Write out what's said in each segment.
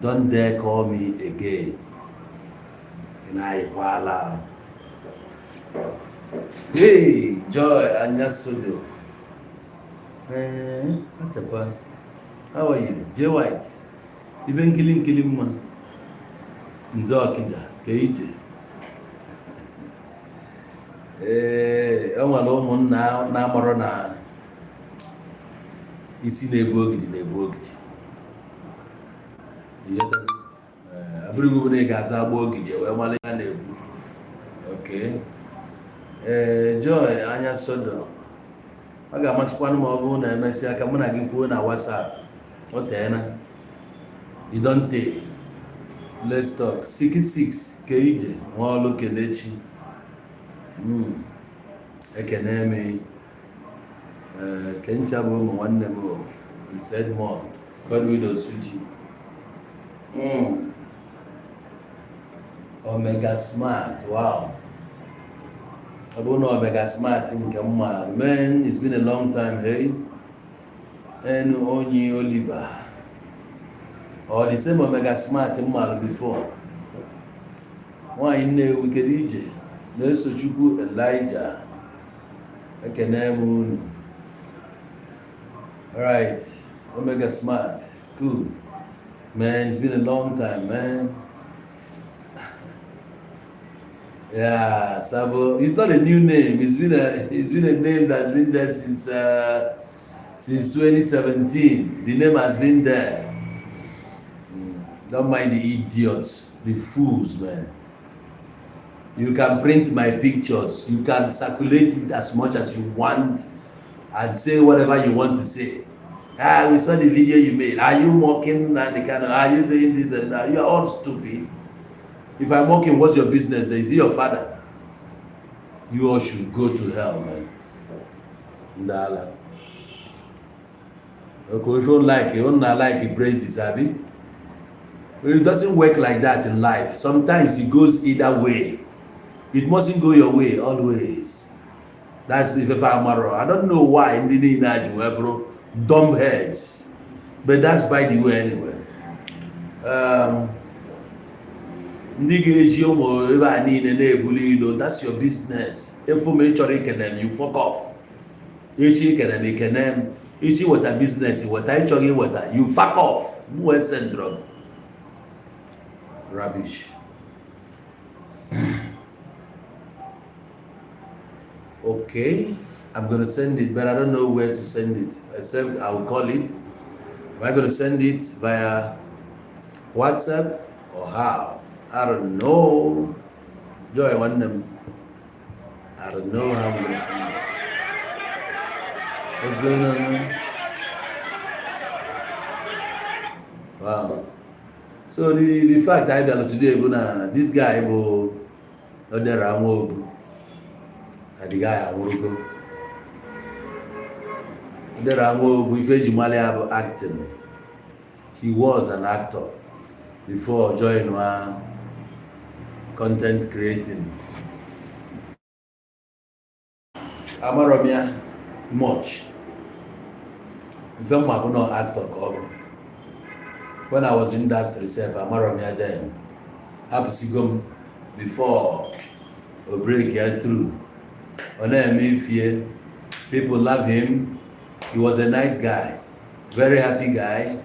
Don't dare call me again. Ị na-ayịkwala. Hey, Joy Anyasodo. Ee, atekwa. How are you? J White. Ife nkili nkili mma. Nze Ọkịja, ka ije. Ee, e nwere ụmụnna na-amarọ na isi na-ebu ogidi na-ebu ogidi. Abụrụgbu na ị ga-aza agba ogidi wee mara ihe a na-ekwu. Okay. Ee, Joy Anyasodo, ọ ga-amasịkwanụ ma ọ bụrụ na emesịa ka mụ na gị kwuo na WhatsApp. O teena. You don tey. Let's talk. 66 ka ije nwa ọlụ Kelechi. Ekene m. Ee, Kencha bụ ụmụ nwanne m o. Edmond, Godwin Osuji. Omega Smart, wow. Ọ bụrụ na Omega Smart nke m maara, man, it's been a long time, hey. Enu Onyi Oliver. Or the same Omega Smart m maara before. Nwaanyị Nnewi, kedu ije? Na-eso Chukwu Elijah. Ekene m unu. Alright, Omega Smart, cool. Man, it's been a long time, man. Yeah, Sabo. It's not a new name. It's been a name that's been there since 2017. The name has been there. Don't mind the idiots, the fools, man. You can print my pictures. You can circulate it as much as you want and say whatever you want to say. "Ah, we saw the video you made. Are you mocking Nnamdi Kanu? Are you doing this and that?" You are all stupid. If I'm mocking, what's your business? Is he your father? You all should go to hell, man. Ndala. Okay, if you don't like it, you don't like praises, abi? It doesn't work like that in life. Sometimes it goes either way. It mustn't go your way always. That's if I'm. I don't know why ndị niile a ji wee bụrụ dumb heads. But that's by the way anyway. Ndị ga-eji ụmụ ebe a niile na-ebuli ilo, that's your business. Efu m, ị chọrọ ikene m, you fuck off. Echi ikene m, ikene m. Ichi weta business, weta. Ịchọghị iweta, you fuck off. M wee syndrome. Rubbish. Okay, I'm gonna send it, but I don't know where to send it, except I'll call it. Am I gonna send it via WhatsApp or how? I don't know. Joy, one them. I don't know how I'm gonna send it. What's going on, man? Wow. So the fact I bịara today bụ na this guy bụ Odera Nwobu na the guy anwụrụgo. Odera Nwobu, ife eji mara ya bụ acting. He was an actor before join content creating. Amarọ m ya much. Ife mma bụ na actor ka ọ bụ. When I was in industry sef, amarọ m ya then. Hapụsigo m before o break ya through. Ọ na-eme ifie. People love him. He was a nice guy. Very happy guy.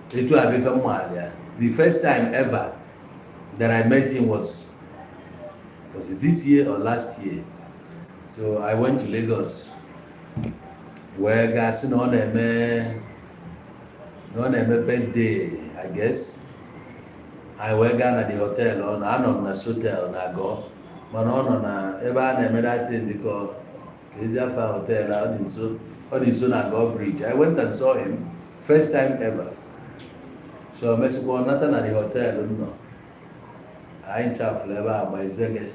Etu a bụ ife mma ya. The first time ever that I met him was it this year or last year? So I went to Lagos wee gaa sị na ọ na-eme birthday, I guess. Anyị wee gaa na the hotel ọ na anọ m na Sotel na Agọ, mana ọ nọ na ebe a na-eme that thing, dịka ka ezi afa hotel a, ọ dị nso na Agọ Bridge. I went and saw him first time ever. So mesịkwa ọ nata na the hotel m nọ, anyị chafụrụ ebe a ma ezege,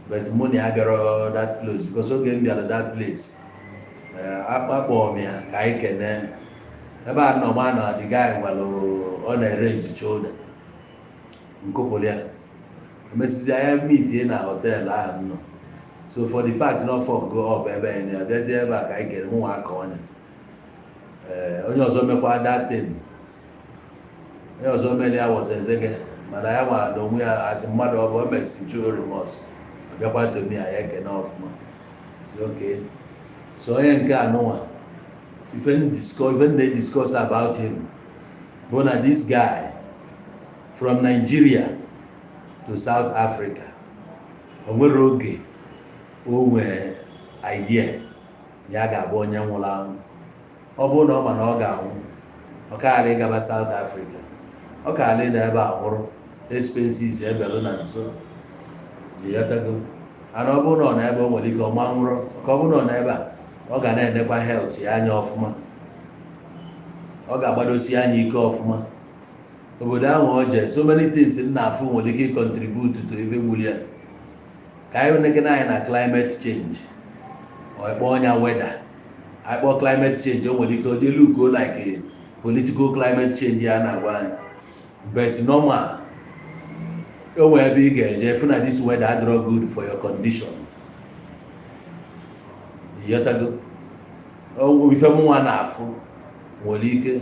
but mụ na ya bịara that close because oge m bịara that place, akpọọ m ya ka anyị kene ebe a nọ, ma na the guy nwere ọ na-ere ezicha ụda nkụpụrụ ya. Emesizi anya meetie na hotel ahụ m nọ. So for the fact na fuck go up ebe ya ya bịazie ebe a ka anyị kere mụ nwa aka ọnya. Ee, onye ọzọ mekwa that thing. Onye ọzọ mere ya was Ezege, mana ya nwa na onwe ya asị mmadụ ọ bụ o mesị jụọ remorse, ọ bịakwa tomi ya ekene ọfụma, si okay. So onye nke anụnwa, ife na-discuss about him bụ na this guy from Nigeria to South Africa, o nwere oge o nwee idea ya ga-abụ onye nwụrụ anwụ. Ọ bụrụ na ọ ma na ọ ga-anwụ, ọ kaghara ịgaba South Africa, ọ kaghara ịnọ ebe a nwụrụ, expenses ebelụ na nso, ịghọtago? Ana ọ bụrụ na ọ nọ ebe o nwere ike ọma nwụrụ, ka ọ bụrụ na ọ nọ ebe a, ọ ga na-enekwa health ya anya ọfụma, ọ ga-agbadosi anya ike ọfụma. Obodo ahụ ọ jee, so many things m na-afụ nwere ike contribute to ife gburu ya. Ka anyị nekene anyị na climate change, ọ kpọọ ọnya weather, anyị kpọọ climate change, o nwere ike o jee look like a political climate change ya na-agwa anyị, but normal, o nwere ebe ị ga-eje fụ na this weather adịrọ good for your condition, ịghọtago? Ife mụnwa na-afụ nwere ike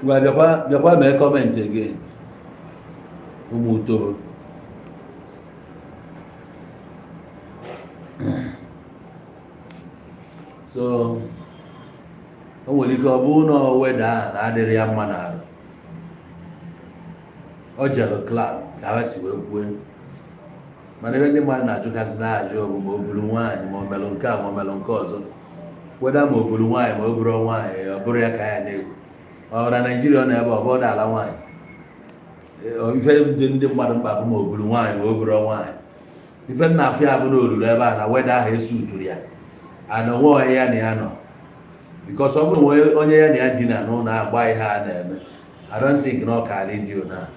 ngwa bịakwa bịakwa mee comment again, ụmụ utoro. So o nwere ike ọ bụrụ na weather ahụ na-adịrị ya mma n'arụ. Ọ jere club ka ha si wee kwue, mana ebe ndị mmadụ na-ajụgasị na-ajụ bụ ma o buru nwaanyị, ma o melụ nke a, ma o melụ nke ọzọ. Weda ma o buru nwaanyị, ma o buru nwaanyị, ọ bụrụ ya ka ya na-ekwu. Ọ na Naijiria, ọ na ebe ọ bụ ala nwaanyị. Ife dị ndị mmadụ mkpa bụ ma o buru nwaanyị, ma o buru nwaanyị. Ife nna afọ ya bụ na olulu ebe a na weather ahụ esuturu ya, ana onwe onye ya na ya nọ, because ọ bụrụ na onye ya na ya dina n'ụlọ agba ihe a na-eme, I don't think na ọ ka redio na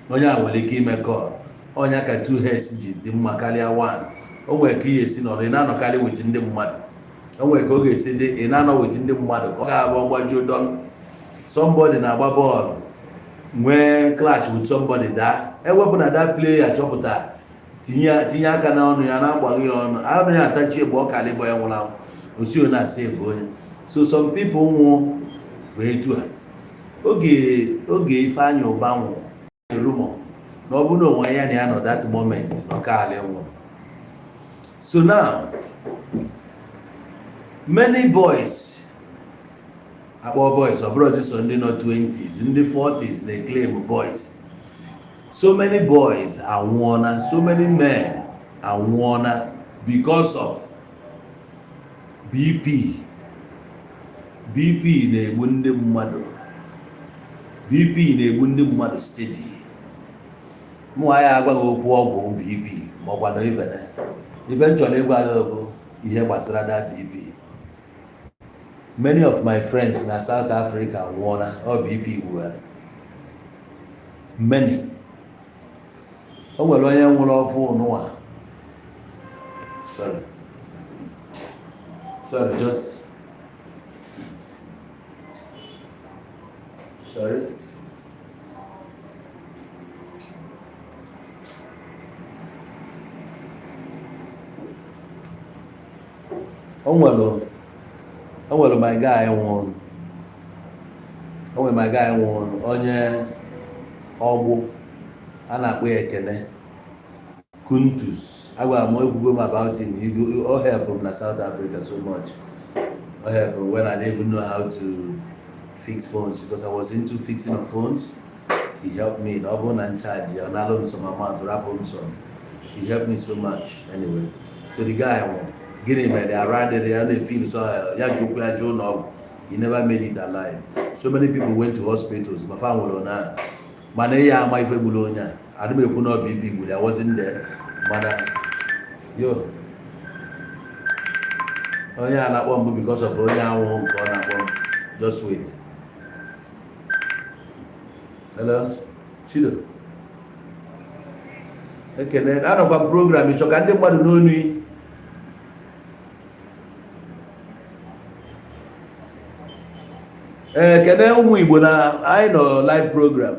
onye a nwere ike ime call. Onye ka two heads ji dị mma karịa one. O nwere ka ihe esi nọrọ, ị na-anọkarị with ndị mmadụ, o nwere ka ọ ga-esi dị, ị na-anọ with ndị mmadụ, ka ọ ga-abụ ọgbajuo dọn. Somebody na-agba bọọlụ nwee clash with somebody, daa, ewepụ na that player chọpụta, tinye aka n'ọnụ ya, na-agbaghị ya ọnụ, anụ ya atachie mgbe ọ kalị bọ ya nwụrụ anwụ, osi na save onye. So some people nwụ bụ etu a. Oge Ifeanyị Ụba nwụ, rumor na ọ bụrụ na onwe ya na ya nọ that moment na ọkaala nwụrụ. So now many boys, akpọ boys, ọ bụrụzi so ndị nọ 20s, ndị 40s na-eclaim boys. So many boys anwụọna, so many men anwụọna because of BP. BP na-egbu ndị mmadụ, BP na-egbu ndị mmadụ steady. Mụ ya agwaghị okwu ọgwụ BP ma ọ gwado ivene. Ife m chọrọ ịgwa gị bụ ihe gbasara that BP. Many of my friends na South Africa nwụọna, ọ BP gburu ha. Many. O nwere onye nwụrụ ọfụ n'ụwa. Sorry, sorry, just sorry. O nwere my guy nwụrụ, o nwere my guy nwụrụ, onye ọgbụ a na-akpọ ya Ekene Kuntus. Agwara m, ekwugo m about him. He do o help m na South Africa so much. O help m when I didn't even know how to fix phones, because I was into fixing of phones. He helped me na ọ bụrụ na nchaji ọ nalụ m some amount, rapụ m some. He helped me so much. Anyway, so the guy nwụrụ. Gịnị mere? Arụ adịrị ya, na-efeel so ya ji ụkwụ ya jee ụlọ ọgwụ. He never made it alive. So many people went to hospitals, ma fa nwụrụ na mana ihe ama ife gburu onye a. Adị m ekwu na ọ bụ BP gburu ya, wasn't there, mana yo onye a na-akpọ mbụ because of onye anwụ nke ọ na-akpọ m. Just wait. Hello, Chido. Ekene, anọkwa m program. Ịchọ ka ndị mmadụ n'onu yi. Ee, kene ụmụ Igbo na anyị nọ live program.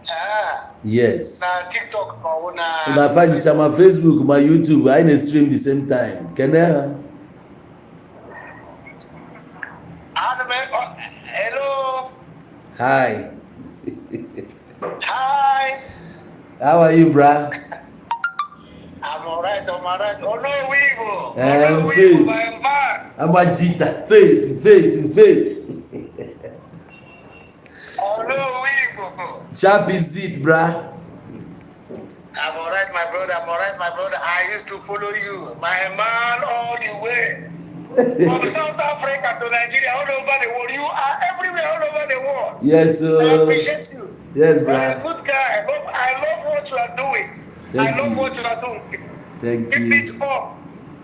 Ah, Yes. na TikTok ma ọ bụ na Na fancha, ma Facebook ma YouTube, anyị na-stream the same time. Kene ha. Ana m hello. Hi. Hi. How are you, bra? I'm alright, I'm alright. Onowu Igbo. Eh, Onowu faith. Igbo, my man. Amajita, faith, faith, faith. Onowu Igbo. Sharp is it, bra? I'm alright, my brother. I'm alright, my brother. I used to follow you, my man, all the way. From South Africa to Nigeria, all over the world. You are everywhere, all over the world. Yes. I appreciate you. Yes, You are a bra. good guy. I love what you are doing. Thank I love you. what you are doing. Thank Keep you. it up.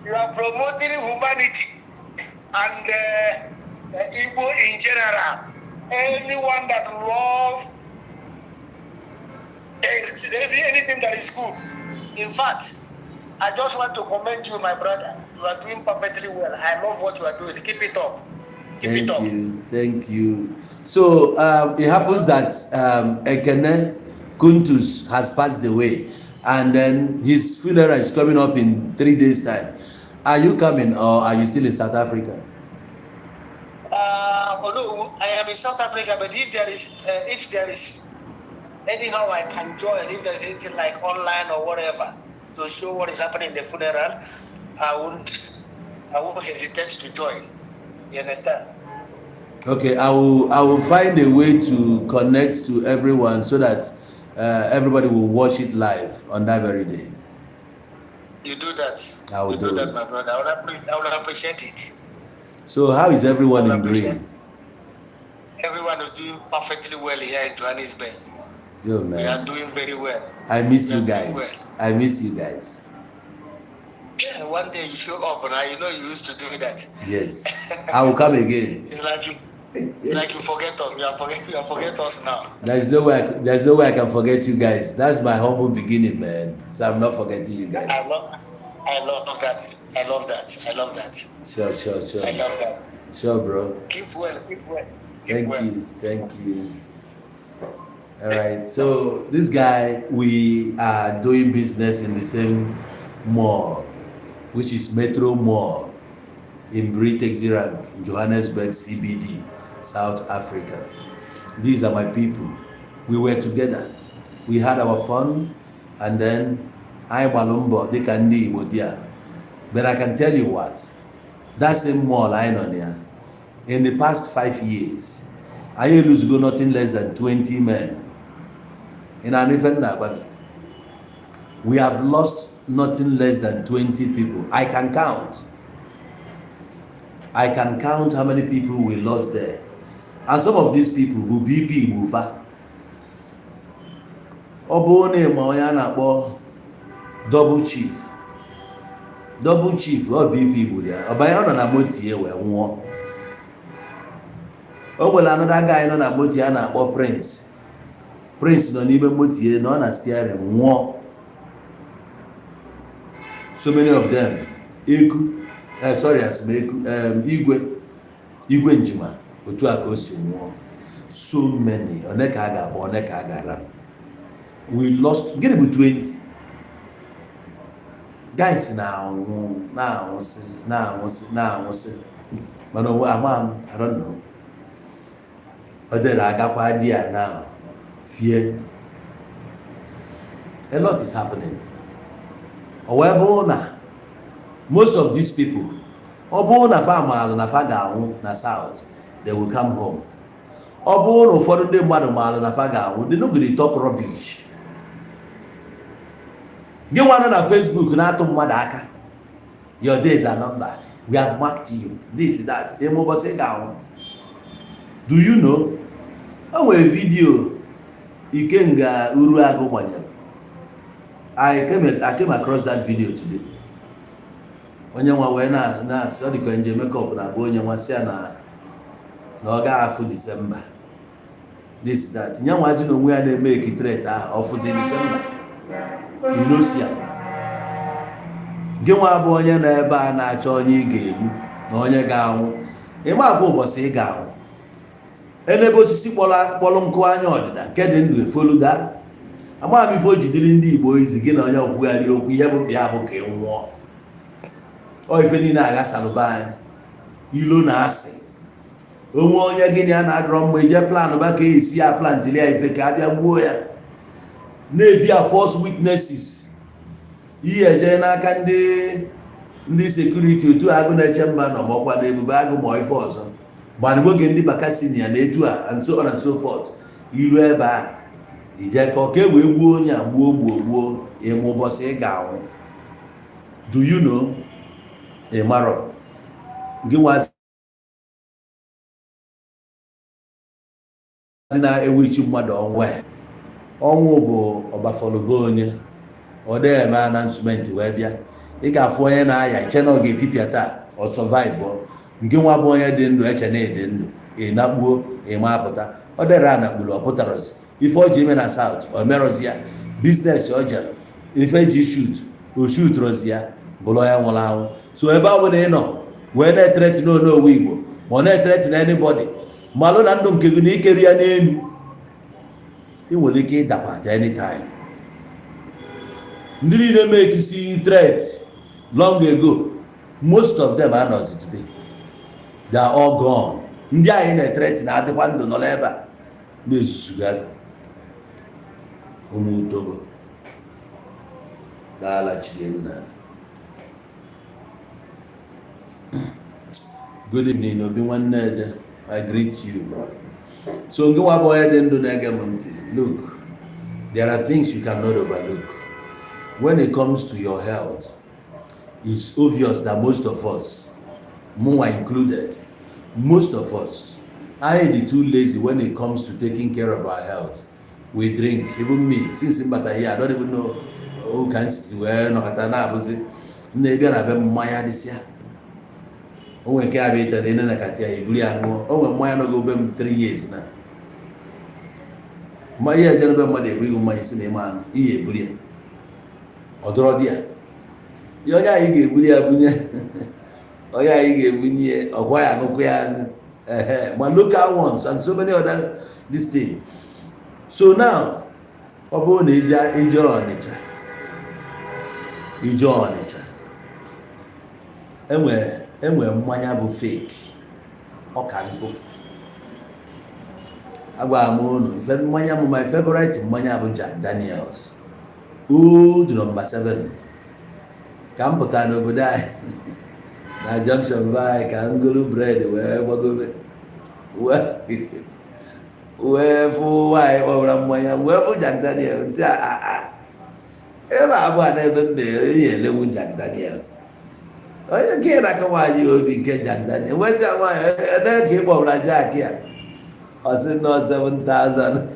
You are promoting humanity and Igbo in general. Anyone that loves anything that is good. In fact, I just want to commend you, my brother. You are doing perfectly well. I love what you are doing. Keep it up. Keep it Thank up. you. Thank you. So it happens that Ekene Kuntus has passed away, and then his funeral is coming up in 3 days' time. Are you coming or are you still in South Africa? Although I am in South Africa, but if there is anyhow I can join, if there is anything like online or whatever to show what is happening in the funeral, I won't hesitate to join. You understand? Okay, I will find a way to connect to everyone so that everybody will watch it live on that very day. You do that. I will You do do that, it. my brother. I would appreciate it. So how is everyone I in would appreciate. Bray? Everyone is doing perfectly well here in Johannesburg. Yo, We are man, doing very well. I miss We you are doing guys. I miss you guys. Yeah, one day you show up, and you know you used to do that. Yes, I will come again. It's like you forget us. You are forget us now. There's no way I can forget you guys. That's my humble beginning, man. So I'm not forgetting you I guys. love that. I love that. I love that. Sure. I love that. Sure, bro. Keep well. Keep well. Keep Thank well. you. Thank you. All right. So this guy, we are doing business in the same mall, which is Metro Mall in Bree Taxi Rank, in Johannesburg CBD, South Africa. These are my people. We were together. We had our fun, and then anyị gbalụ mbọ dịka ndị Igbo dị a. But I can tell you what, that same mall anyị nọ na ya, in the past 5 years, anyị losego nothing less than 20 men. Ị na-anụ ife m na-agwa gị? We have lost nothing less than 20 people. I can count. I can count how many people we lost there. And some of these people bụ BP Igbo fa. Ọ bụrụ na ị ma onye a na-akpọ Double Chief. Double Chief, ọ BP gburu ya. Ọ banye, ọ nọ na moto ya wee nwụọ. O nwere another guy nọ na moto ya na-akpọ Prince. Prince nọ n'ime moto ya, nọ na steering, nwụọ. So many of them. Eku, sorry, asị m Eku, Igwe, Igwe Njima, otu a ka o si nwụọ. So many, one ka a ga-akpọ, one ka a ga-arapụ. We lost, gịnị bụ 20 guys na-anwụ, na-anwụsị, na-anwụsị, na-anwụsị, mana onwe ama m, I don't know. Ọ dịrị agakwa di ya now fear. A lot is happening. Ọ wee bụrụ na most of these people, ọ bụrụ na fa maara na fa ga-anwụ na South, they will come home. Ọ bụrụ na ụfọdụ ndị mmadụ maara na fa ga-anwụ, they no go dey talk rubbish. Gị nwa nọ na Facebook na-atụ mmadụ aka, your days are numbered, we have marked you, this, that. Eme ụbọchị ị ga-anwụ, do you know o nwere video Ikenga Uruagụ gbanyere? I came across that video today. Onye nwa wee na-asị ọ dịka nje makeup na-abụ onye nwa sị ya na ọ gaghị afụ December, this, that. Nye nwazi na onwe ya na-eme ekitrate ahụ ọfụzi December irosi ya. Gị nwa bụ onye nọ ebe a na-achọ onye ị ga-egbu na onye ga-anwụ. Ịma agwa ụbọchị ị ga-anwụ. Enebe osisi kpọrọ nkụ anya ọdịda nke dị ndụ efolu gaa. Amaghị m ife o jidere ndị Igbo izi gị na onye okwugharị okwu. Ihe bụ mkpa bụ ka ị nwụọ. Ọ ife niile aghasalụba anyị, ilo na asị onwe onye. Gịnị a na-adọrọ mma ije plan ba ka esi ya plantili ya ife ka a bịa gbuo ya, na-ebi a false witnesses. Ihe eje n'aka ndị security, otu agụ na-eche mba nọ, ma ọkwa na Ebube Agụ, ma ife ọzọ mana nwoke ndị Bakasini ya na etu a and so on and so forth. Ilu ebe a ije ka ọ ka e wee gbuo onye a, gbuo, gbuo, gbuo. Ịma ụbọchị ị ga-anwụ? Do you know? Ị marọ gị nwazi na-ewichi mmadụ ọnwụ. Ọnwụ bụ ọgbafọlụgo onye ọ dịghị eme announcement wee bịa. Ị ga-afụ onye na-aya iche na ọ ga-etipịa taa, ọ survive. Nke nwa bụ onye dị ndụ, eche na ịdị ndụ, ị nakpuo, ị ma apụta. Ọ dịrị anakpuru, ọ pụtarazi. Ife ọ ji ime na South, ọ merọzi ya. Business ọ jere, ife ji shoot, o shootrozi ya, bụrụ onye nwụrụ anwụ. So ebe ọ bụla ị nọ wee na-ethreaten onowu Igbo, ma ọ na-ethreaten anybody, malụ na ndụ nke gị na ikeri ya n'elu, ị nwere ike ịdakwa at any time. Ndị niile mekisi threat long ago, most of them anọzi today. They are all gone. Ndị anyị na-ethreaten na-adịkwa ndụ, nọ n'ebe a na-ezuzugharị. Ụmụ utobo na-alachiri elu n'ala. Good evening, Obi nwanne Ede, I greet you. So gị nwa bụ onye dị ndụ na-ege m ntị, look, there are things you cannot overlook when it comes to your health. It's obvious that most of us, mụnwa included, most of us anyị dị too lazy when it comes to taking care of our health. We drink. Even me, since m bata here, I don't even know ka m si wee nọkọta na-abụzi m na-ebịa na be m. Mmanya dịsịa, o nwere nke abịa ịteta ịne na kati ya eburu ya ṅụọ. O nwere mmanya nọgo be m 3 years na mmanya ejere be mmadụ ebu ihu mmanya si na ịma aṅụ ihe eburu ya, ọ dọrọ di ya. Ihe onye anyị ga-eburu ya bunye, onye anyị ga-ebunye ya, ọkwa ya aṅụkwa ya aṅụ. Ehe, ma local ones and so many other this thing. So now, ọ bụrụ na ije Ọnịcha, ije Ọnịcha, enwere mmanya bụ fake, ọka nkụ. Agwara m unu ife mmanya bụ my favorite mmanya bụ Jack Daniels Old Number 7. Ka m pụtara n'obodo anyị na junction be anyị ka m golu bread wee gbagobe, wee fụ nwaanyị kpọbara mmanya, wee fụ Jack Daniels, si a ebe abụọ na ebe m na-eyi elewu Jack Daniels. Onye nke na-aka nwaanyị obi nke Jack Daniels nwezia nwaanyị ede ka ị kpọbara Jack ya, ọ sị nọ 7000.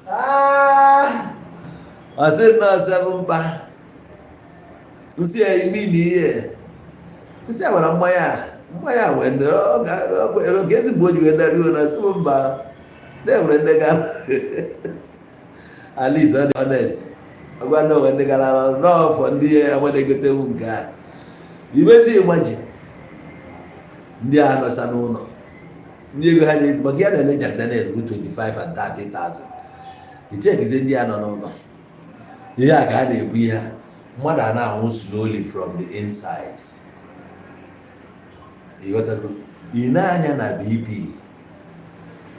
Ah! Ọ sị nọ 7 mkpa nsị ya imi na ihe nsị a nwere mmanya a, mmanya a wee ndị ọ ga nke ezigbo o ji wee daruo na sị m mba na-enwere ndị gara. At least ọ dị honest, ọgwa ndị onwe ndị gara ọrụ n'ọfọ ndị ya na-egotewu nke a imezi. Ịgbaji ndị a nọcha n'ụlọ, ndị ego ha na-ezi maka ya na-ele Jack Daniels bụ 25 and 30,000. Ichekizie ndị a nọ n'ụlọ, ihe a ka a na-ebu ihe a. Mmadụ a na-anwụ slowly from the inside. Ịghọtago? Ị na-anya na BP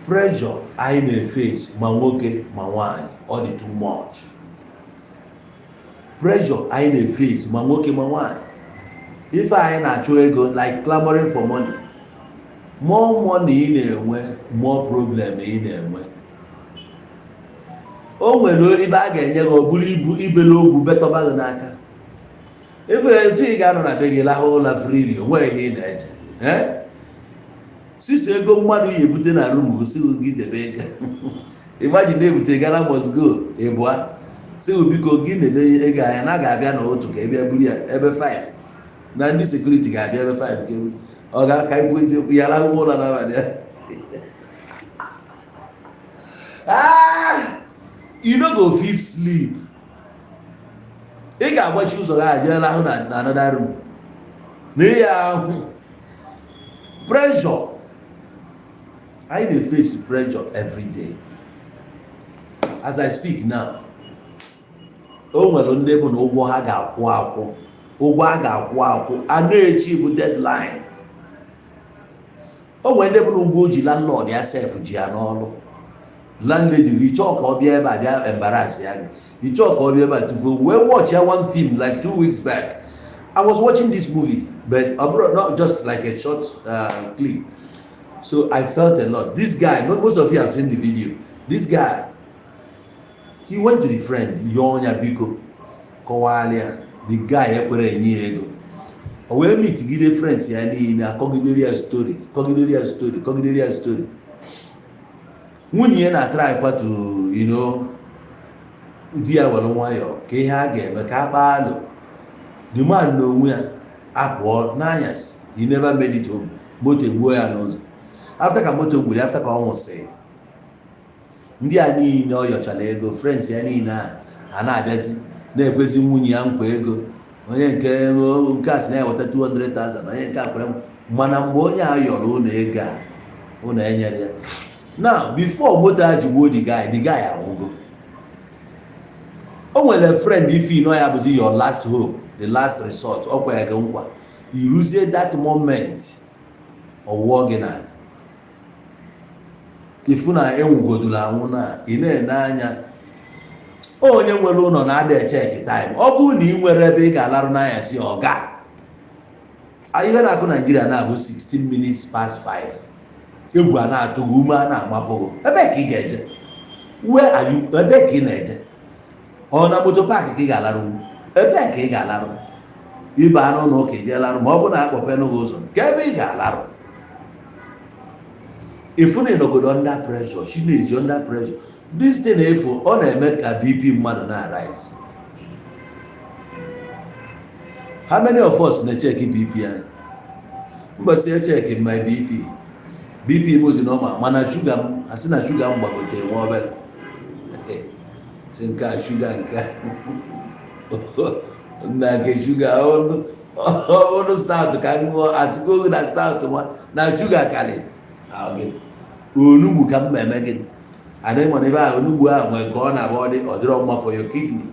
pressure anyị na-eface, ma nwoke ma nwaanyị, ọ dị too much. Pressure anyị na-eface, ma nwoke ma nwaanyị, ife anyị na-achụ ego, like clamoring for money. More money ị na-enwe, more problem ị na-enwe. O nwere ife a ga-enye gị, ọ bụrụ ibu ibele ogwu betọba gị n'aka. Ebe etu ị ga-anọ na be gị lahụ ụla freely, o nweghị ihe ị na-eche. Eh? Sisi ego mmadụ ya ebute na room, si gị debe ego. Imagine na-ebute Ghana must go ịbụa, si biko gị na-ede ego anya na a ga-abịa n'otu ka ị bịa buru ya ebe 5, na ndị security ga-abịa ebe 5 ka ebu ọ ga-aka ikwu eziokwu ya rahụ ụlọ n'abalị ya. Ah, you no go fit sleep. Ị ga-agbachi ụzọ gị aje rahụ na another room. Na ihe ahụ pressure, anyị na-face pressure every day. As I speak now, o nwere ndị bụ na ụgwọ ha ga-akwụ akwụ, ụgwọ a ga-akwụ akwụ a na-echi bụ deadline. O nwere ndị bụ na ụgwọ o ji landlord ya sef ji ya n'ọrụ. Landlady gị chọọ ka ọ bịa ebe a bịa embarrass ya, gị ịchọọ ka ọ bịa ebe a tufuo. Wee watch ya one film like 2 weeks back. I was watching this movie, but ọ bụrụ not just like a short clip, so I felt a lot. This guy, most of you have seen the video. This guy, he went to the friend, yọọ ya, biko kọwalịa ya. The guy ekwere enye ya ego. O wee meetigide friends ya niile, akọgidere ya story, kọgidere ya story, kọgidere ya story. Nwunye ya na-atry kwa to di ya were nwayọọ ka ihe a ga-eme ka a kpaa alụ. The man n'onwe ya apụọ n'anyasị. He never made it home. Moto egbuo ya n'ụzọ. After ka moto gburu ya, after ka ọ nwụsịrị, ndị a niile ọ yọchara ego, friends ya niile a, a na-abịazi na-ekwezi nwunye ya nkwa ego. Onye nke a sị na ya weta 200,000, onye nke a kwere. Mana mgbe onye a yọrọ ụlọ ego a, ụlọ enyere ya. Now, before moto a ji gbuo the guy, the guy anwụgo. O nwere friend ife nọ ya bụzi your last hope, the last resort. Ọ kwere gị nkwa, iruzie that moment, ọwụọ gị na ifu na enwugodoro anwụ na ị na-ene anya. Onye nwere ụlọ na-ada echeck time. Ọ bụrụ na ị nwere ebe ị ga-alarụ n'anya, si ọga ihe na-akụ Naijiria na-abụ 16 minutes past 5, egwu a na-atụ gị, ume a na-amapụ gị, ebe ka ị ga-eje? Where are you? Ebe ka ị na-eje? Ọ na moto park ka ị ga-alarụ? Ebe ka ị ga-alarụ? Ịba n'ụlọ ụka ije larụ, ma ọ bụ na akpọpenụ gị ụzọ nke ebe ị ga-alarụ. Ifu na ịnọgodo under pressure, chi na-eji under pressure. This thing efu, ọ na-eme ka BP mmadụ na-arise. How many of us na-echeck BP anyị? Mbọsị echeck my BP, BP m dị normal, mana shuga m, asị na shuga m gbagote nwa obere. Si nke a shuga, nke a na nke shuga ọnụ ọnụ stout ka m ṅụọ, atụgo na stout nwa na shuga karị onugbu ka m eme gịnị? Ana ịma ebe ahụ onugbu ahụ nwere ka ọ na-abụ ọ dị, ọ dịrọ mma for your kidney.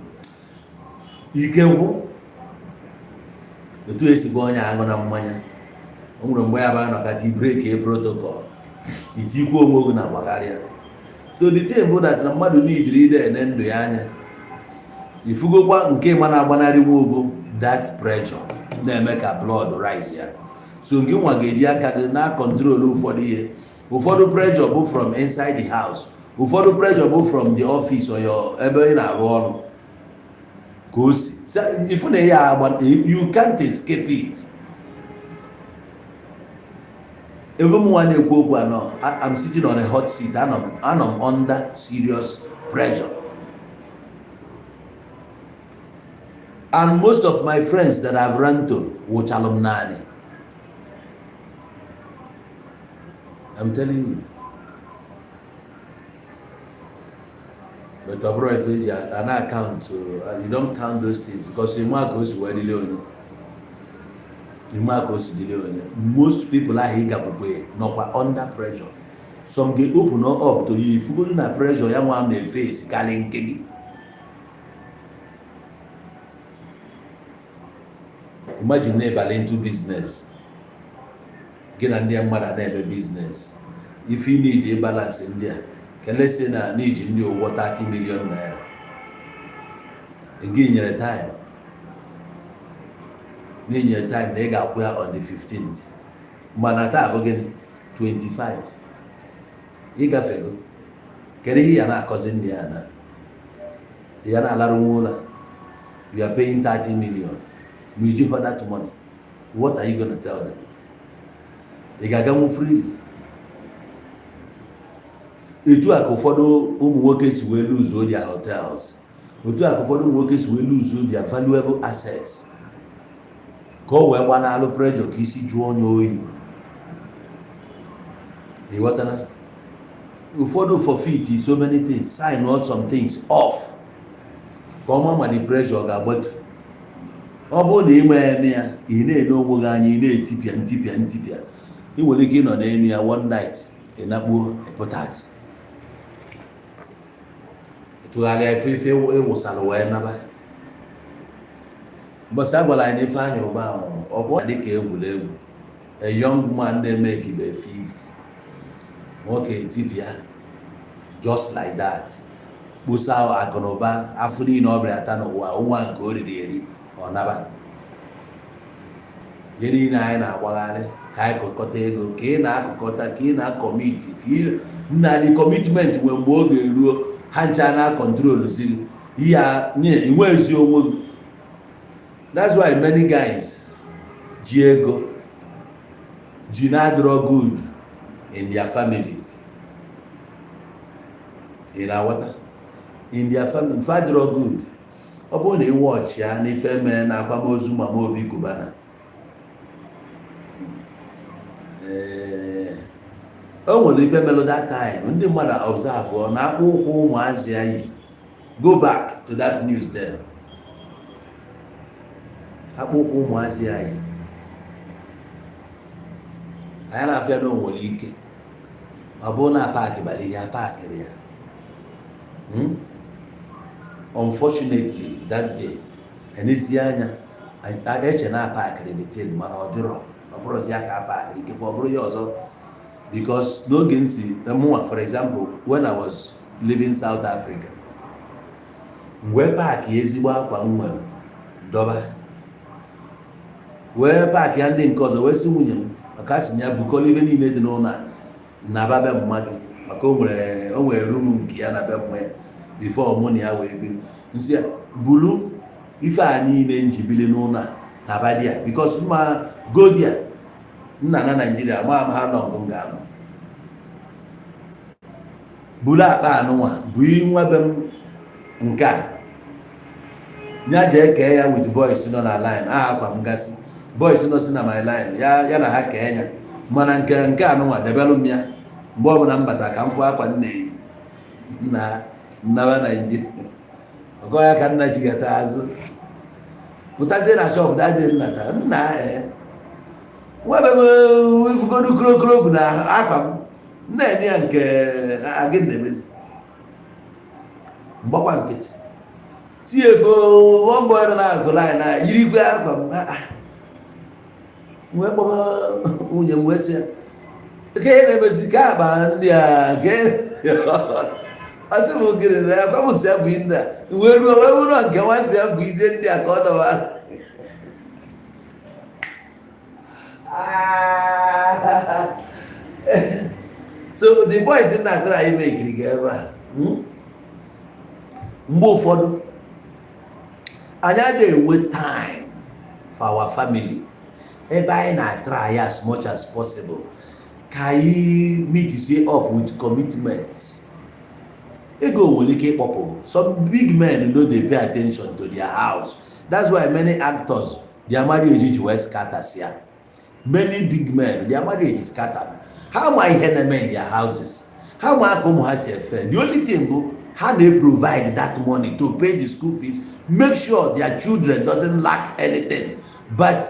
Ike gwụ otu esi gwa onye aṅụ na mmanya. O nwere mgbe ya bụ anọkata break protocol, itikwu onwe gị na gbagharịa. So the thing bụ that na mmadụ niile ide ene ndụ ya anya, ifugokwa nke ma na-agbanarị nwa ogo that pressure na-eme ka blood rise ya. So gị nwa ga-eji aka gị na control ụfọdụ ihe. Ụfọdụ pressure bụ from inside the house, ụfọdụ pressure bụ from the office or your ebe ị na-arụ ọrụ ka o si ifu na ya agba. You can't escape it. Ebe m nwa na-ekwu okwu anọ, I'm sitting on a hot seat. Anọ m under serious pressure, and most of my friends that I've run to wụchalụ m naanị. I'm telling you. But ọ bụrụ ife eji a na account, you don't count those things because ịma ka o si wee dịle onye, ịma ka o si dịle onye. Most people ahụ ị gakwukwe nọkwa under pressure. Some ga open up to you, ifugodu na pressure ya nwa na-efe esi karị nke gị. Imagine na ịbala into business, gị na ndị mmadụ a na-eme business. If you need a balance, ndị a kelesi na n'iji ndị ụgwọ 30 million naira, gị nyere time, n'inyere time na ị ga-akwụ ya on the 15th, mana taa bụ gịnị? 25. Ịgafego. Kedu ihe ya na-akọzi ndị ya na ya na-alarụ nwa ụlọ? You are paying 30 million, ma iji hold that money, what are you going to tell them? Ị ga-aganwu freely? Etu a ka ụfọdụ ụmụ nwoke si wee lose their hotels, otu a ka ụfọdụ ụmụ nwoke si wee lose their valuable assets ka o wee gbanalụ pressure, ka isi jụọ onye oyi. Ịghọtara? Ụfọdụ forfeit so many things, sign out some things off ka ọma, ma the pressure ọ ga-agbatu. Ọ bụrụ na ị nwee eme ya, ị na-ene onwe gị anya, ị na-etipịa ntipịa ntipịa. Ị nwere ike ịnọ n'elu ya one night, ị nakpuo, ịpụtazi, tụgharịa ife ife ịwụsara wee naba. Mbọsị a gwara anyị na Ifeanyị Ụba ahụ, ọ bụ dịka egwuregwu. A young man na-eme ekibe 50, nwoke etipịa just like that, kposa akụnụba afọ niile ọ bịara ata n'ụwa, nwa nke o riri eri, ọ naba. Ihe niile anyị na-agbagharị ka anyị kọkọta ego, ka ị na-akụkọta, ka ị na-acommit, ka ị nna dị commitment, nwee mgbe oge eruo, ha ncha na control ziri ihe inwe ezi onwe gị. That's why many guys ji ego ji na-adịrọ good in their families. Ị na-aghọta? In their family fa adịrọ good. Ọ bụrụ na ị watch ya n'ife mee na akwamozu Mama Obi Cubana, ee, o nwere ife melụ that time ndị mmadụ observe ọ na akpụ ụkwụ ụmụazị ya yi. Go back to that news then. Akpụ ụkwụ ụmụazị ya yi, anyị na-afịa na o nwere ike ọ bụrụ na paakị bara ihe a paakịrị ya. Unfortunately, that day, enezie anya, eche na paakịrị the thing, mana ọ dịrọ. Ọ bụrụzi ya ka paakịrị, ikekwe ọ bụrụ ya ọzọ, because n'oge m si mụnwa, for example, when I was living South Africa, m wee paakị ezigbo akwa m nwere dọba, wee paakị ya ndị nke ọzọ, wee sị nwunye m, maka asị m ya bukọrọ ife niile dị n'ụlọ a naba be mma gị, maka o nwere room nke ya na be mma ya before mụ na ya wee biri. Nsị ya bulu ife a niile nji bili n'ụlọ a naba di ya, because mma go there nna na Naijiria ma m ha nọ m ga-anọ. Bulu akpa anụnwa bụ nwa be m nke a, ya jee kee ya with boys nọ na line. Aha akwa m gasị, boys nọ si na my line, ya ya na ha kee ya. Mana nke anụnwa debelụ m ya, mgbe ọbụla m bata ka m fụ akwa m na-eyi na nnaba Naijiria. Ọgọ ya ka nna chigata azụ, pụtazie na shop dadị nnata nna. Ee, nwa be m ifugodu krokro bụ na akwa m na-enye ya nke agị na-emezi mgbakwa nkịtị tiefo. One boy nọ n'akụkụ line na yirikwe akwa m. Ah, ah. Wee kpọba nwunye m, wee sị ya ka ihe na-emezi ka akpa ndị a nke ọsị m gịnị na akwa m si ya bụ ndị a wee ruo wee bụrụ nke nwa si ya bụ ize ndị a ka ọ dọbara. Ah. So the point na-atara anyị mekiri ga ebe a, Mgbe ụfọdụ anyị adịghị enwe time for our family. Ebe anyị na-try as much as possible ka anyị meet up with commitment. Ego nwere ike ịkpọpụ. Some big men no dey pay attention to their house. That's why many actors, their marriage ji wee scatter ya. Many big men, their marriage scatter. Ha ma ihe na-eme in their houses, ha ma aka ụmụ ha si efe. The only thing bụ ha na-provide that money to pay the school fees, make sure their children doesn't lack anything. But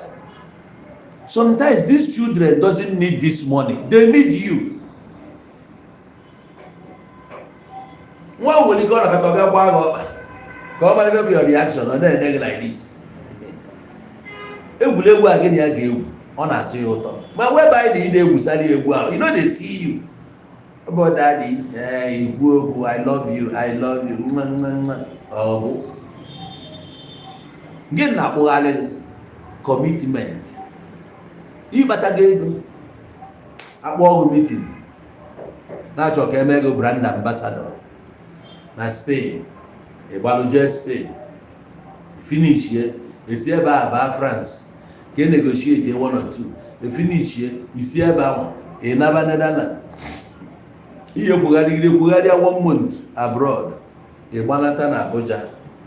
sometimes these children doesn't need this money, they need you. Nwa nwere ike ọ nakọta ọbịa gbaa gị ọkpa ka ọ mara ebe bụ your reaction. Ọ na-ene gị like this. Egwuregwu a gị na ya ga-egwu, ọ na-atọ ya ụtọ, ma whereby na ị na-egwusara ya egwu ahụ, you no dey see you. But daddy, ee, ikwu okwu, "I love you, I love you," nwa nwa nwa, ọ bụ gị na-akpụgharị commitment. Ịkpata gị ego, akpọ ọgụ meeting, na-achọ ka eme gị brand ambassador na Spain, ịgbalụ jee Spain, finishie, esi ebe a baa France ka e negotiate one or two, efinishie, isi ebe ahụ ị naba Netherlands. Ihe kwugharịgide kwugharịa one month abroad, ị gbanata na Abuja,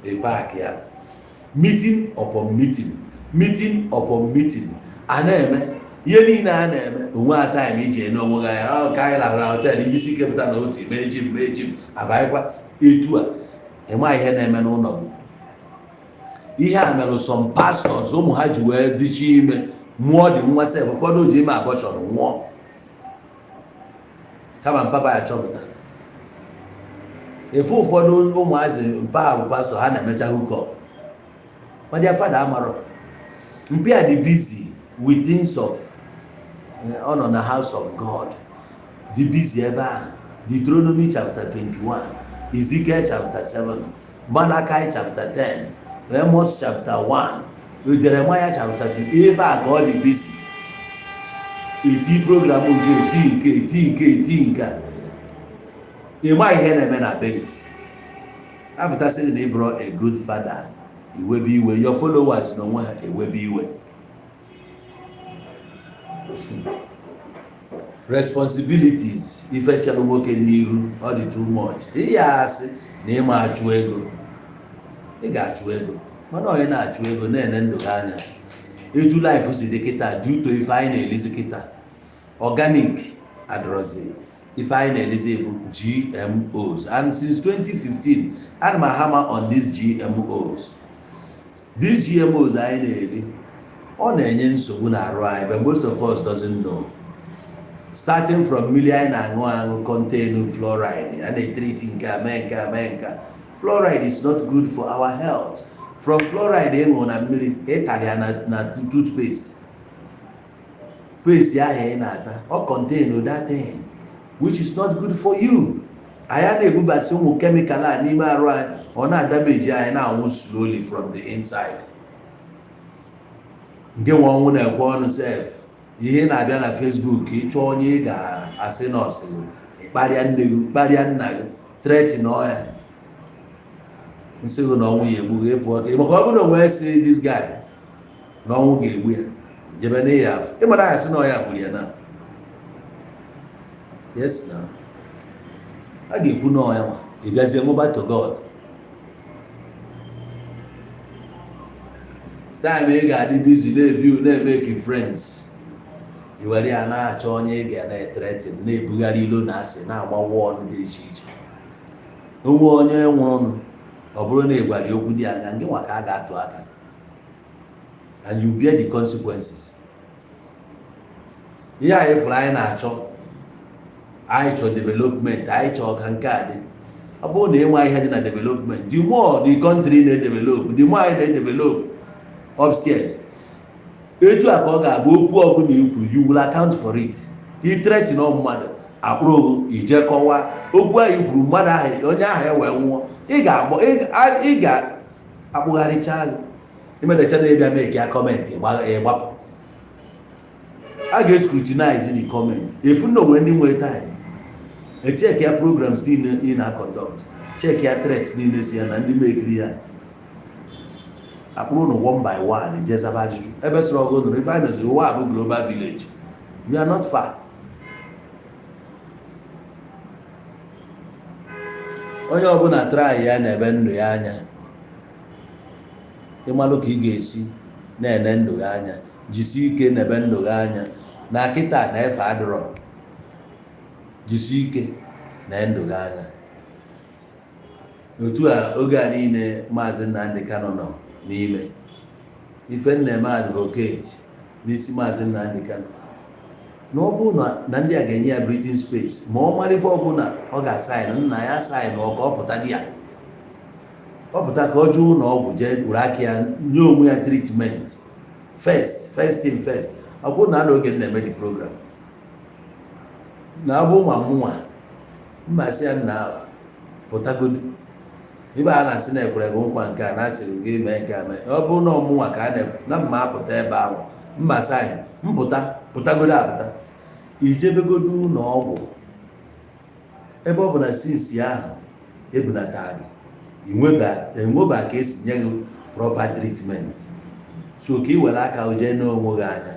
ị pack ya. Meeting upon meeting, meeting upon meeting a na-eme, ihe niile a na-eme onwe a, time iji ene onwe gị anya. Ọ ka anyị lahụrụ na hotel iji si kepụta na otu mee ji m mee ji m abaghịkwa etu a. Ịma ihe na-eme n'ụlọ gị. Ihe a mere some pastors, ụmụ ha ji wee dịchi ime mụọ dị nwa sef. Ụfọdụ ji ime abortion nwụọ kama mpapa ya chọpụta. Efu ụfọdụ ụmụazị mpa ha bụ pastọ, ha na-emecha hook up, ma their father amarọ. Mpi a dị busy with things of, ọ nọ na house of God, dị busy ebe a. Deuteronomy chapter 21, Ezekiel chapter 7, Malachi chapter 10, Amos chapter 1, Jeremiah chapter 15, ebe a ka ọ dị busy eti program nke eti nke eti nke eti nke a. Ịma ihe na-eme na be gị apụtasịrị na ịbụrụ a good father, iwebe iwe, your followers n'onwe ha ewebe iwe. Responsibilities ife chere nwoke n'iru, ọ dị too much. Ihe asị na ịma achụ ego, ị ga-achụ ego, mana onye na-achụ ego na-ene ndụ gị anya. Etu life si dị kịta, due to ife anyị na-elizi kịta, organic adịrọzi. Ife anyị na-elizi bụ GMOs, and since 2015 ana m hammer on these GMOs. These GMOs anyị na-eri, ọ na-enye nsogbu n'arụ anyị, but most of us doesn't know. Starting from mmiri anyị na-aṅụ aṅụ contain fluoride, a na-etreat nke a, mee nke a, mee nke a. Fluoride is not good for our health. From fluoride ịṅụ na mmiri, ịtara ya na toothpaste, paste ahụ ị na-ata, ọ contain that thing which is not good for you. Anyị na-ebubasị ụmụ chemical a n'ime arụ anyị, ọ na-adamage anyị, na-anwụ slowly from the inside. Nke nwe ọnwụ na-ekwe ọnụ sef. Ihe na-abịa na Facebook, ịchọ onye ị ga-asị nọọsụ gị, ịkparịa nne gị, kparịa nna gị, threaten ọya, nsị gị na ọnwụ ya egbu gị, pụọ ka maka ọ bụrụ na onwe si this guy na ọnwụ ga-egbu ya, jebe n'ihi afọ ịmara ya sị na ọya gburu ya na yes, na a ga-ekwu na ọya nwa ị bịazie nwụba to God. Time ị ga-adị busy na-ebi na-emeki friends, i were ya na-achọ onye ị ga na-ethreaten, na-ebugharị ilo na asị, na-agbawa ọnụ dị iche iche. Onwe onye nwụrụnụ, ọ bụrụ na ị gwara ya okwu dị anya, ngị nwa ka a ga-atụ aka, and you bear the consequences. Ihe anyị fụrụ, anyị na-achọ, anyị chọọ development, anyị chọọ ka nke a dị. Ọ bụrụ na ịnwe ihe dị na development, the more the country na-edevelop, the more anyị na-edevelop upstairs, etu a ka ọ ga-abụ. Okwu ọbụla i kwuru, you will account for it. Ithreaten mmadụ, akpụrụ ije kọwaa okwu ahụ i kwuru mmadụ ahụ, onye ahụ e wee nwụọ, ị ga-agbọ, ị ga-akpụgharịcha gị imedecha na ịbịa make ya comment, ịgbapụ. A ga-escrutinize the comment efu na onwe ndị nwere time echeck ya programs niile ị na-conduct, check ya threats niile si ya na ndị mekiri ya, akpụrụ nụ one by one, ejezaba ajụjụ ebe sịrị ọgụ nụrụ. Ife anyị nọziri, ụwa bụ global village, we are not far. Onye ọbụla try ya na-ebe ndụ ya anya, ịmalụ ka ị ga-esi na-ene ndụ gị anya, jisi ike na-ebe ndụ gị anya na kịta na efe adịrọ. Jisi ike na ndụ gị anya otu a. Oge a niile Maazị Nnamdi Kanu nọ n'ime ife nna-eme advocate n'isi Maazị Nnamdi Kanu, na ọ bụrụ na ndị a ga-enye ya breathing space, ma ọ mara ife ọbụla ọ ga-asign, nna ya sign ọ ka ọ pụta di ya, ọ pụta ka ọ jụọ ụlọ ọgwụ, jee were aka ya nye onwe ya treatment first. First thing first, ọ bụrụ na n'oge m na-eme the program na abụ ma mụnwa mma sị ya, nna, pụtagodu. Ibe a na-asị na ekwere gị nkwa nke a, na-asịrị gị mee nke a, mee. Ọ bụrụ na ọmụnwa ka a na mma apụta ebe ahụ, mma sign mpụta, pụtagodo apụta, ijebegodo ụlọ ọgwụ. Ebe ọ bụ na since ahụ ebunata gị, enweba ka esi nye gị proper treatment, so ka ị were aka jee n'onwe gị anya,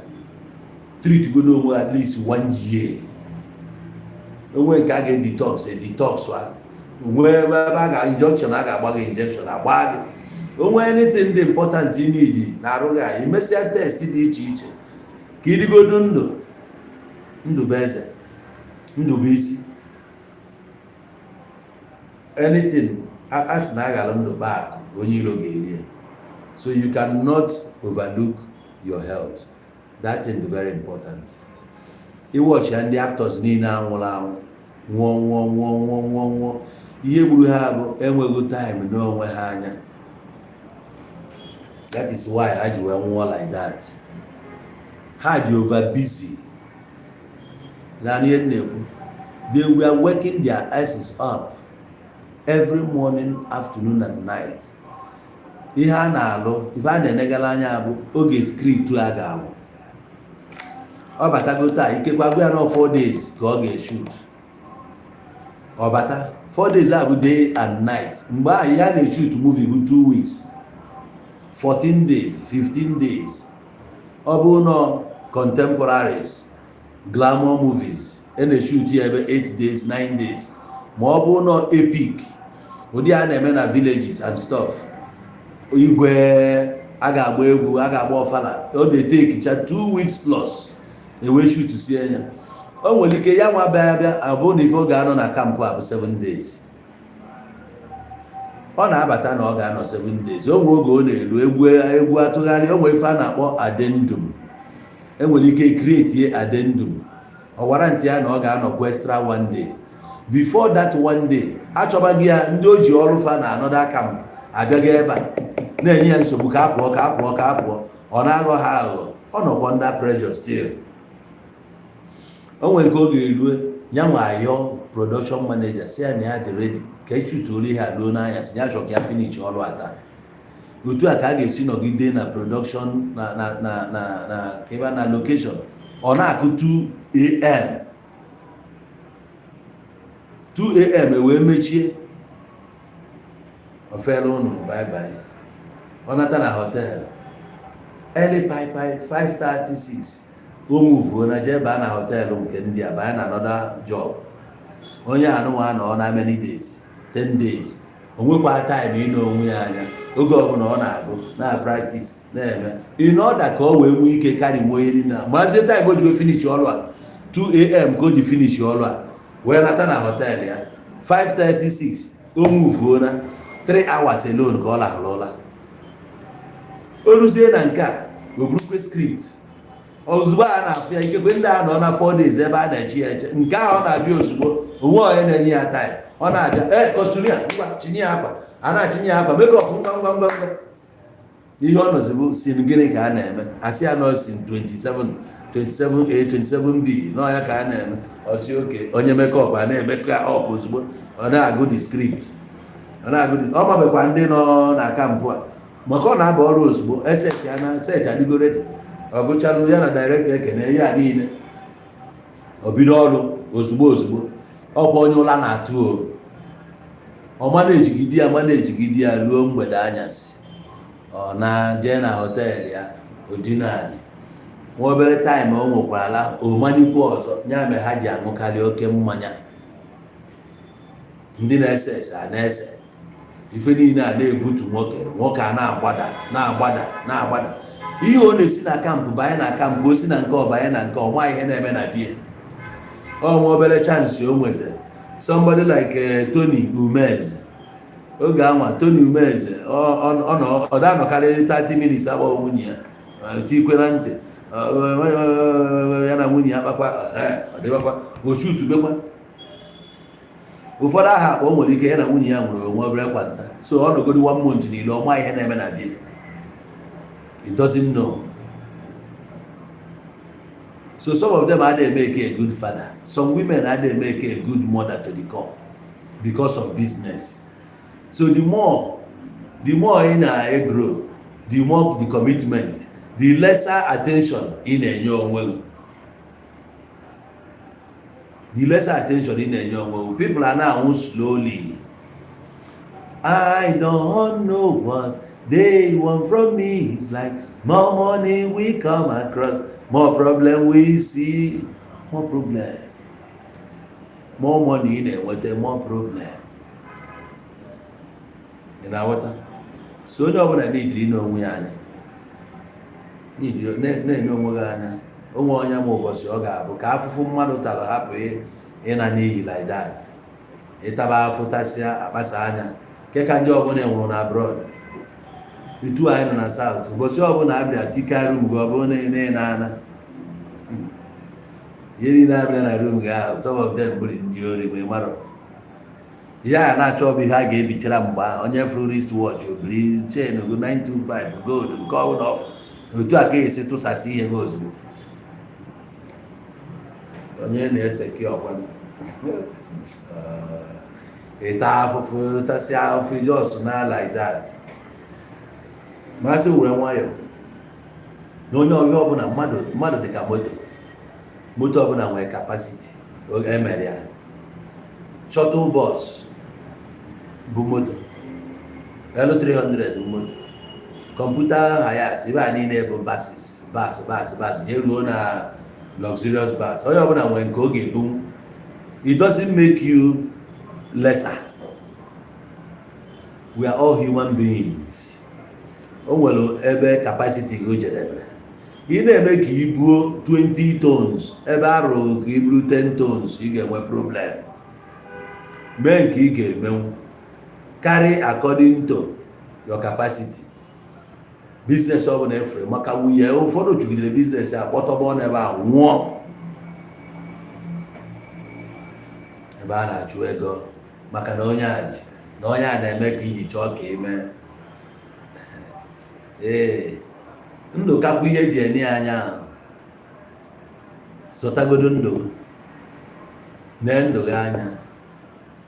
treat godo onwe at least one year. Onwe nke a ga-edetox, edetox a, nwee ebe a ga injection, a ga-agba gị injection, agba gị onwe anything dị important ị need na arụ gị. Anyị mesịa test dị iche iche ka ịdịgodo ndụ. Ndụ bụ eze, ndụ bụ isi. Anything a sị na aghara ndụ bụ akụ, onye iro ga-eri ya. So you cannot overlook your health. That thing is very important. Iwọchi ya, ndị actors niile anwụrụ anwụ, nwụọ, nwụọ, nwụọ, nwụọ, nwụọ, nwụọ, ihe gburu ha bụ enweghị time n'onwe ha anya. That is why ha ji wee nwụọ like that. Ha dị over busy na ihe m na-ekwu. They were working their asses up every morning, afternoon and night. Ihe a na-alụ, ife a na-enegara anya bụ oge script a ga-agwụ. Ọ batago taa, ikekwe agwa ya nọ 4 days ka ọ ga-eshoot. Ọ bata, 4 days a bụ day and night. Mgbe ahụ ya na-eshoot movie bụ 2 weeks, 14 days, 15 days. Ọ bụ nọ contemporaries, glamour movies, a na-eshoot ya ebe 8 days, 9 days. Ma ọ bụ nọ epic, ụdị a na-eme na villages and stuff, igwe a ga-agba egwu, a ga-agba ọfala, ọ na-etekicha 2 weeks plus ewee shoot sie ya. O nwere ike ya nwa bịa bịa abụ na ife ọ ga-anọ na camp a bụ 7 days. Ọ na-abata na ọ ga-anọ 7 days. O nwe oge ọ na-elu egwu, egwu atụgharị. O nwere ife a na-akpọ addendum. Enwere ike create addendum, ọ gwara ntị ya na ọ ga-anọkwa extra one day. Before that one day, achọbaghị ya. Ndị o ji ọrụ fa na another camp abịaghị ebe a na-enye ya nsogbu ka a pụọ, ka a pụọ, ka a pụọ. Ọ na-aghọ ha aghụghọ. Ọ nọkwa under pressure still. O nwere nke oge erue, ya nwa ayọ production manager si ya na ya dị ready ka echutuolu ihe a ruo n'anya, si ya chọrọ ka ya finish ọrụ ata. Otu a ka a ga-esi nọgide na production na ebe a na location, ọ na-akụ 2 a.m., 2 a.m. ewee mechie ofere ụnụ, bye bye. Ọ nata na hotel early pi pi, 5:36, o muvuo na jee baa na hotel nke ndị a, banye na another job. Onye anụnwa nọ na many days, 10 days, o nwekwa time ịnọ onwe ya anya. Oge ọbụla ọ na-agụ na practice na-eme in order ka ọ wee nwee ike karị nwee eri na marazie time o ji wee finish ọrụ a. 2 a.m. ka o ji finish ọrụ a, wee nata na hotel ya 5:36. O muvuo na 3 hours alone ka ọ lahụrụ ụla. O ruzie na nke a, o burukwe script ozugbo a na-afụ ya. Ikekwe ndị a nọ na 4 days ebe a na-eche ya eche, nke ahụ ọ na-abịa ozugbo, onwe onye na-enye ya time. Ọ na-abịa, ee, costume ya, ngwa, chinye ya akwa, a na-achinye ya akwa, makeup, ngwa ngwa ngwa ngwa. Ihe ọ nọzi bụ scene gịnị ka a na-eme? Asị ya nọ scene 27, 27A, 27B nọ ya ka a na-eme. Ọsị oke onye makeup a na-eme ka ọp ozugbo, ọ na-agụ the script, ọ na-agụ the ọ mabekwa ndị nọ na camp a, maka ọ na-aba ọrụ ozugbo. Eset ya na set adịgo ready, ọ gụchalụ ya na director ekene ya niile, o bido ọrụ ozugbo ozugbo. Ọkwa onye ụla na-atụ o, ọ ma na-ejigide ya, ma na-ejigide ya ruo mgbede anyasị, ọ na jee na hotel ya odinani nwa obere time. O nwekwara omanikwa ọzọ ya mere ha ji aṅụkarị oke mmanya. Ndị na-ese ese a na-ese ife niile a na-ebutu nwoke, nwoke a na-agbada, na-agbada, na-agbada. Ihe ọ na-esi na camp banye na camp, o si na nke ọ banye na nke ọnwa. Ihe na-eme na bie ọ nwa obere chance o nwetara somebody like Tony Umeze. Oge anwa Tony Umeze ọ da-anọkarị 30 minutes agba nwunye ya tikwe na ntị ya na nwunye ya kpakwa, ọ dịbakwa ochutubekwa. Ụfọdụ aha akpa o nwere ike ya na nwunye ya nwere onwe obere kwanta, so ọ nọgodi one month niile, ọma ihe na-eme na bie. He doesn't know. So some of them adịghị make a good father, some women adịghị make a good mother to the core because of business. So the more ị na-egrow, the more the commitment, the lesser attention ị na-enye onwe gị, the lesser attention ị na-enye onwe gị. People are na-anwụ slowly. I don't know what they want from me. It's like more money we come across, more problem we see, more problem. More money ị na-enweta, more problem. Ị na-aghọta? So onye ọbụla n'idiri n'onwe ya anya, na-enye onwe gị anya onwe onye ma ụbọchị ọ ga-abụ ka afụfụ mmadụ tara hapụ ịna n'iyi like that. Ịtaba afụ, tasịa, akpasa anya nke ka ndị ọbụla nwụrụ na abroad. Etu anyị nọ na South, ụbọchị ọbụla abịa tika room gị, ọ bụrụ na ị na-ana ihe niile abịa na room gị ahụ, some of them bụrụ ndị ori. Ma ị marọ ihe a na-achọ bụ ihe a ga-ebichara mgbe ahụ. Onye fụrụ wristwatch, obiri chain go 925 gold, nke ọbụla ọfụ otu a ka esi tụsasị ihe gị ozugbo. Onye na-eseki ọkwa ịta afụfụ, tasị afụfụ, just na like that. Masị were nwayọ na onye ọbịa ọbụla, mmadụ mmadụ dịka moto. Moto ọbụla nwere capacity emere ya. Shuttle bus bụ moto, L300 bụ moto, kọmputa Hiace, ebe a niile bụ buses, bus, bus, bus, jee ruo na luxurious bus. Onye ọbụla nwere nke ọ ga-ebunwu. It doesn't make you lesser. We are all human beings. O nwere ebe capacity gị jedebere. Ị na-eme ka i buo 20 tons ebe a rụrụ ka i buru 10 tons, ị ga-enwe problem. Mee nke ị ga-emenwu, carry according to your capacity. Business ọ bụla efere maka nwunye, ụfọdụ jugidere business a kpọtọgbọ n'ebe a, nwụọ ebe a na-achụ ego, maka na onye a ji na onye a na-eme ka iji chọọ ka ime. Ee, ndụ kakwa ihe eji enye ya anya ahụ. Sọtagodo ndụ, nee ndụ gị anya.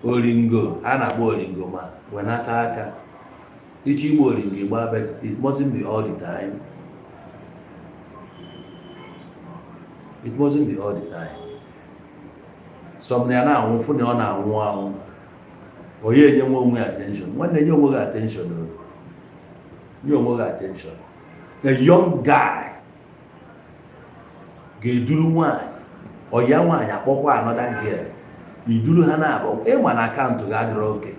Oringo a na-akpọ oringo, ma wenata aka iche igba oringo igba, but it mustn't be all the time. It mustn't be all the time. Some na ya na-anwụ, fụ na ọ na-anwụ anwụ, onye enye nwe onwe attention. Nwanne, nye onwe gị attention o, nye onwe gị attention. A young guy ga-eduru nwaanyị, ọya nwaanyị akpọkwa another girl, iduru ha na-abụ. Ịma na akaụntụ gị adịrọ oke,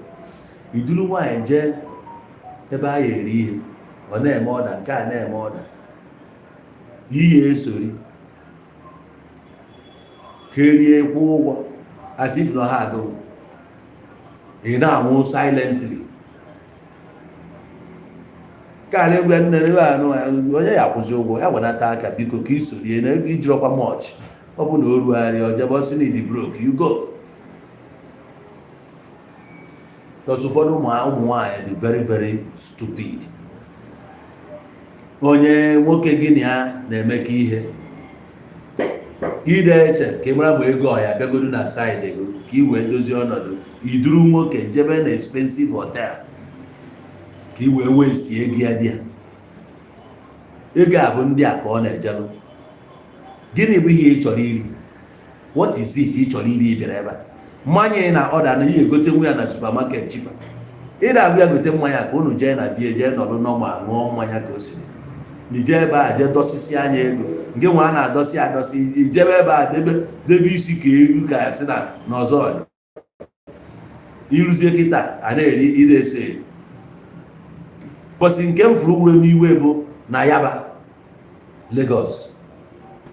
iduru nwaanyị jee ebe a ya eri ihe, ọ na-eme ọda nke a, na-eme ọda ihe, esori ha erie, kwụ ụgwọ as if na ha agụụ. Ị na-anwụ silently. Ka egwe nne ebe anụ onye ya akwụzi ụgwọ ya wenata aka, biko, ka i sorie na ego ijirọkwa much. Ọ bụ na o rugharịa ojebe ọsị na ịdị broke, you go. Because ụfọdụ ụmụ nwaanyị dị very very stupid. Onye nwoke gị na ya na-emekọ ihe, ide eche ka ị mara ma ego ọya bịagodu na side ego ka ị wee dozie ọnọdụ. Iduru nwoke jebe na expensive hotel ka ị wee waste ego ya. Dị ya ego a bụ ndị a ka ọ na-ejelụ. Gịnị bụ ihe ị chọrọ iri? What is it ị chọrọ iri? Ị bịara ebe a, mmanya ị na ọda na ihe egote nwa ya na supermarket cheaper. Ị na-agwa ya gote mmanya ka unu jee na bie, jee nọdụ nọma, ṅụọ mmanya ka o siri. Ije ebe a jee dọsịsị anya ego nke nwa a na-adọsị adọsị. Ijebe ebe a debe debe isi ka ewu, ka ya sị na n'ọzọ dị. Ịrụzie kịta a na-eri ire ese eri. Bọsị nke m fụrụ wuru n'iwe bụ na Yaba, Lagos,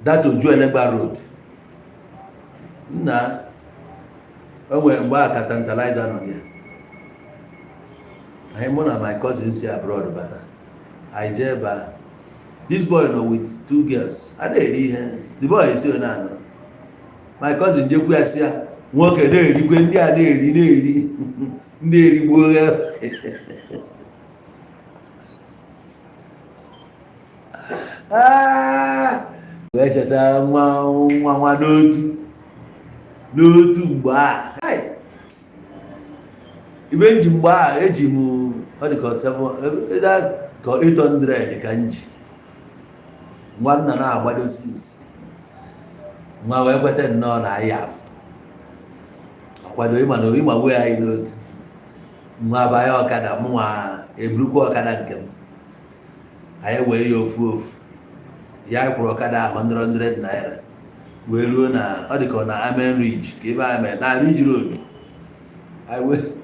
that Ojuelegba Road. Nna, o nwere mgbe a ka Tantalizer nọ ya. Anyị, mụ na my cousin si abroad bata, anyị jee ebe a. This boy nọ with two girls, a na-eri ihe. The boy si onye anọ, my cousin jekwu ya, si ya, nwoke na-erikwe, ndị a na-eri na-eri, ndị erigbuo ya. Ah! Wee cheta nwa nwa nwa n'otu n'otu mgbe a. Hai! Ibe nji mgbe a eji m, ọ dị ka ka 800 ka m ji nwanna na-agbado 6 nwa wee kweta nnọọ na anyị afụ akwado. Ịma na ịma wee anyị n'otu nwa banye ọkada, mụnwa eburukwa ọkada nke m. Anyị wee ya ofu ofu ya kwụrụ ọkada ahụ 100 naira wee ruo na ọ dị ka ọ na Amen Ridge, ka ebe a mere na Ridge Road.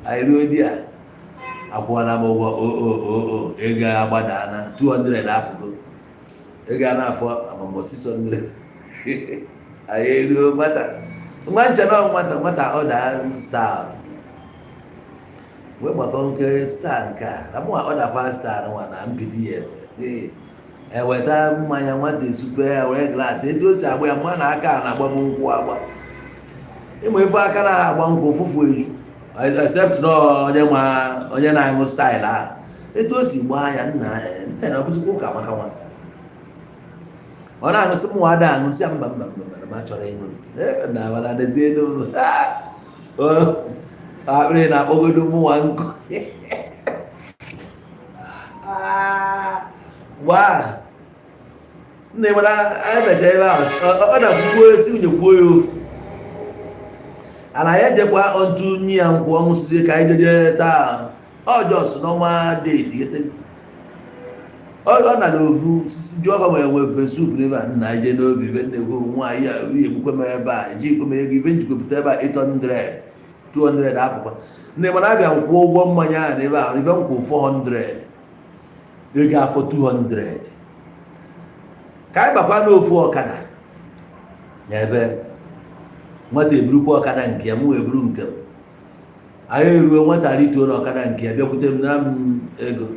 Anyị ruo di a, akwụọla m ụgwọ o ego agbadana 200 apụgo, ego a na-afọ amamọ 600. Anyị eruo, nwata nwa nche na nwata nwata ọda style. Wee gbakọ nke Star nke a na mụ ọdakwa Star nwa na mpịtị ya. Ee, eweta mmanya, nwata esukwe ya, were glass etu o si agba ya, mma na aka a na-agba m nkwụ agba. Ịma ife aka na agba nkwụ ụfụfụ eju, except na onye ma onye na-aṅụ style ahụ etu o si gbaa ya. Nna nna na ọbụzikwa ụka maka nwa ọ na-aṅụsị m nwa ada aṅụsị ya. Mba, mba, mba, mba, ma chọrọ ịṅụ na mana dezie elu akpịrị na-akpọgodo mụnwa nkụ gbaa. Nne, mana anyị mechaa ebe ahụ, ọ na-akwukwuo esi nwunye kwuo ya ofu ana ya ejekwa ọntụ nye ya nkwụ ọṅụsizie ka anyị jeje taa ọjọs n'ọnwa date ọ nara ofu sisi jụọ ọfa nwere nwe soup n'ebe a. Nna, ije n'obi ibe nna-ekwu nwaanyị ya ihe egbukwe m ebe a, eji ikwe m ego ife njikwepụta ebe a 800 200 apụkwa. Nne, mana abịa nkwụ ụgwọ mmanya ahụ n'ebe ahụ, ife nkwụ 400, ego afọ 200 ka anyị bakwa n'ofu ọkada n'ebe nwata eburukwa ọkada nke ya, m wee buru nke m. Anyị eruo, nwata rituo n'ọkada nke ya, bịakwute m, nara m ego,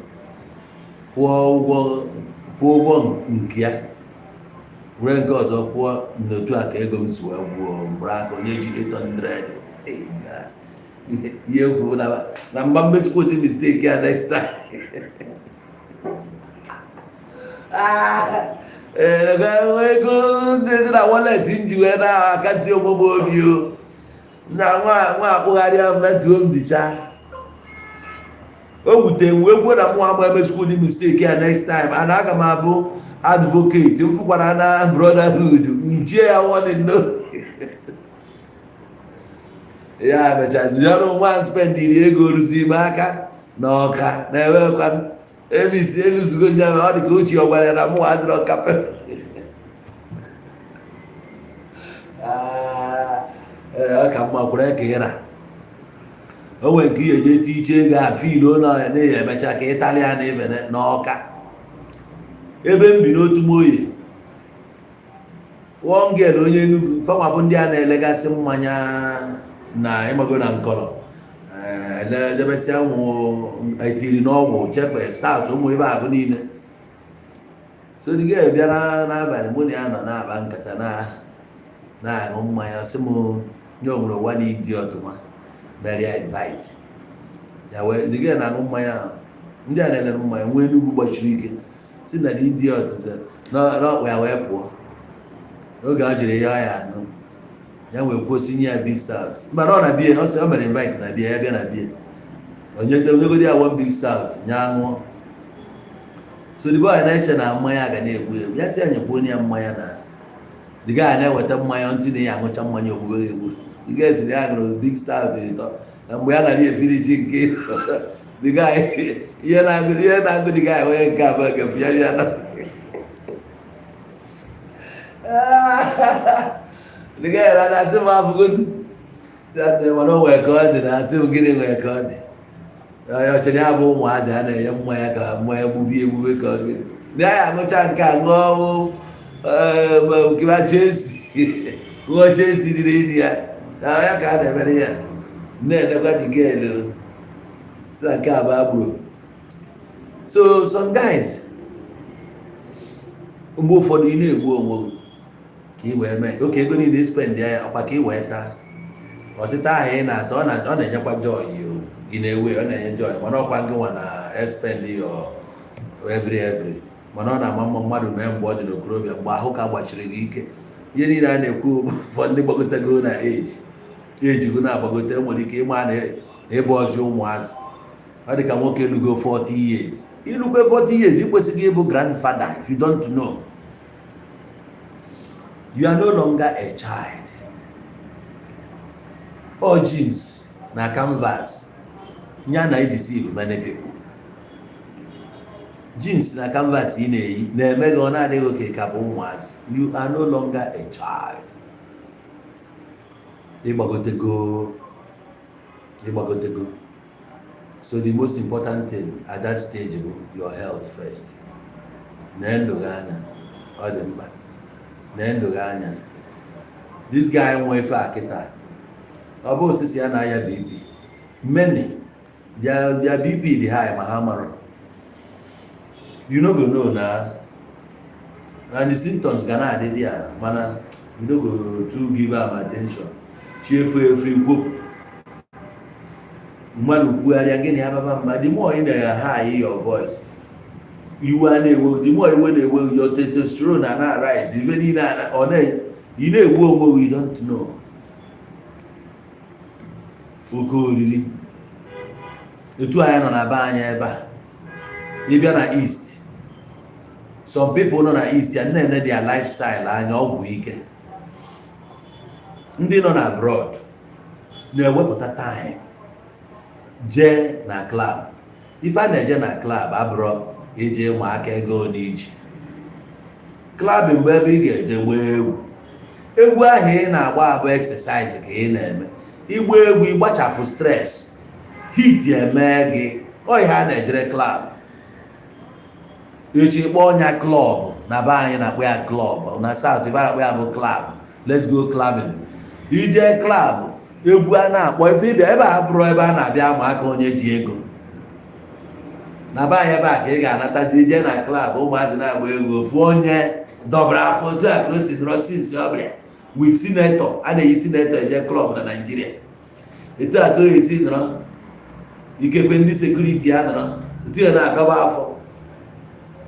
kwụọ ụgwọ, kwụọ ụgwọ nke ya, were nke ọzọ kwụọ. N'otu a ka ego m si wee gwuo mụrụ aka onye ji 800. Ihe egwu na mgba mmezikwa ụdị mistake ya next time. Ego ndị dị na wallet nji wee na-akasi onwe m obi o na nwa nwa akpụgharịa m na tuo m dịcha o wute m, wee kwuo na mụ ama emezikwa ụdị mistake ya next time, and aga m abụ advocate m fụkwara na brotherhood njie ya warning. No ya mechazi ọrụ nwa spendiri ego ruzi m aka na ọka na ewekwa ebisi eluzugo njem. Ọ dị ka uche ọ gwara ya na mụ adịrọ kape. Ee, ọ ka mma kwere ka ịra o nwere nke ihe eje tiche ego a filuo na ya na emecha ka ịtalị ya na ibe n'ọka ebe m bi n'otu moye. One girl onye Enugu fanwa bụ ndị a na-elegasị mmanya na ịmago na nkọrọ edebesịa ụmụ etiri n'ọgwụ chekpe stout, ụmụ ebe ahụ niile. So the girl bịara n'abalị, mụ na ya nọ na-akpa nkata na na-aṅụ mmanya, sị m nye o nwere one idiot nwa mere ya invite ya. Wee the girl na-aṅụ mmanya ahụ, ndị a na-elere mmanya nwee Enugu gbachiri ike si na the idiot n'ọkpa ya wee pụọ. Oge ọ jiri ya ya aṅụ ya, wee kwụsị nye ya big stout. Mana ọ na bie, ọ sị ọ mere invite na bie ya, bịa na bie onye onyegodi ya one big stout nye aṅụọ. So the boy na-eche na mmanya ga na-egbu egbu ya, sị ya nyekwa onye ya mmanya na the guy na-eweta mmanya ntị na ya aṅụcha mmanya ogbugbe egbu. The guy si na ya ṅụrụ big stout ịtọ na mgbe ya nara efiriji nke the guy, ihe na-agụ the guy onye nke abụọ ga-efu ya bịa na the guy na-asị m afụgodu si nne, mana o nwere ka ọ dị na asị m gịnị nwere ka ọ dị. Onye ọchọrọ ya bụ ụmụazị a na-enye mmanya ka mmanya gbubie egbube ka ọ gịnị na ya aṅụcha nke a ṅụọ nkịba Chelsea, ṅụọ Chelsea dị n'enyi ya na ya ka a na-emere ya na-edekwa the girl si na nke a bụ agbero. So some guys, mgbe ụfọdụ ị na-egbu onwe gị ka ị wee mee oke ego niile spend ya ọkwa ka ị wee taa ọtịta ahụ ị na-ata. Ọ na-enyekwa joy o ị na-ewe, ọ na-enye joy, mana ọkwa gị nwa na spend your every mana ọ na-ama mma mmadụ mee mgbe ọ dị n'okorobịa, mgbe ahụ ka gbachiri gị ike. Ihe niile a na-ekwu, ụfọdụ ndị gbagotego na age ejigo na-agbagote nwere ike ịma na ịbụ ọzọ ụmụazị. Ọ dị ka nwoke elugo 40 years, ilukwe 40 years, ị kwesịghị ịbụ grandfather. If you don't know, you are no longer a child. All jeans na canvas ya na deceive many people. Jeans na canvas ị na-eyi na-eme gị ọ na-adịghị oke ka bụ ụmụazị. You are no longer a child. Ịgbagotego, ịgbagotego. So the most important thing at that stage bụ your health first. Nee ndụ gị anya, ọ dị mkpa. Nee ndụ gị anya. This guy nwe ife a kịta, ọ bụ osisi ya na-aya BP, many Their BP dị high ma ha mara. You no go know na and the symptoms ga na-adị dị ya, mana you no go too give am attention. Chi efu efu ikwopụ mmadụ kwugharịa gịnị ababa mba. The more ị na-high your voice, iwe a na-ewe, the more iwe na-ewe, your testosterone na na-rise, ife niile ọ na ị na-egbu onwe gị. You don't know. Oke oriri etu anyị nọ na be anyị ebe a, ịbịa na east, some people nọ na east ya na-ene their lifestyle anya, ọgwụ ike. Ndị nọ na abroad na-ewepụta time jee na club. Ife a na-eje na club abụrọ iji ịma aka ego n'iji club. Mgbe ebe ị ga-eje gbaa egwu, egwu ahụ ị na-agba abụ exercise ka ị na-eme. Ịgba egwu, ịgbachapụ stress, heat eme gị. Ọ ihe a na-ejere club. Echi kpọọ ọnya club na be anyị na-akpọ ya club, na south ife a na-akpọ ya bụ club, let's go clubbing. Ije club, egwu a na-akpọ, ife ịbịa ebe a bụrụ ebe a na-abịa ama aka onye ji ego. Na be anyị ebe a ka ị ga-anatazi ije na club, ụmụazị na-agba egwu, ofu onye dọbara afọ otu a ka o si nọrọ since ọbịa with senator. A na-eyi senator eje club na Naịjirịa. Etu a ka o esi nọrọ, ikekwe ndị security ya nọrọ otu ya na-adọba afọ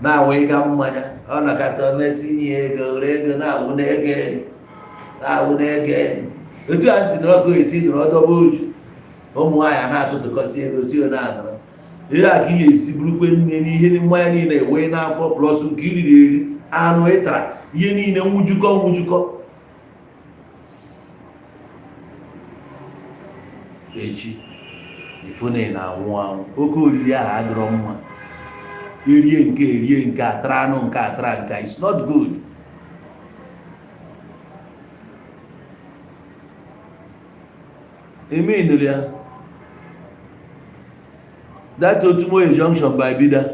na-awụ ịga mmanya. Ọ nakọta omesi nye ego, were ego na-awụ n'ego elu, na-awụ n'ego elu. Otu a si nọrọ ka o esi nọrọ dọba uju, ụmụ nwaanyị na-atụtụkọsị ego si na-anọrọ ihe a ka ị ga-esi burukwe nne n'ihe mmanya niile ewee n'afọ, plus nke iriri eri, anụ ịtara, ihe niile nwujukọ nwujukọ. Echi ifu na ị na-anwụ anwụ. Oke oriri ahụ adịrọ mma. Erie nke, erie nke, atara anụ nke, atara nke, it's not good. Ime ịnụrụ ya, that Otumoye junction by Bida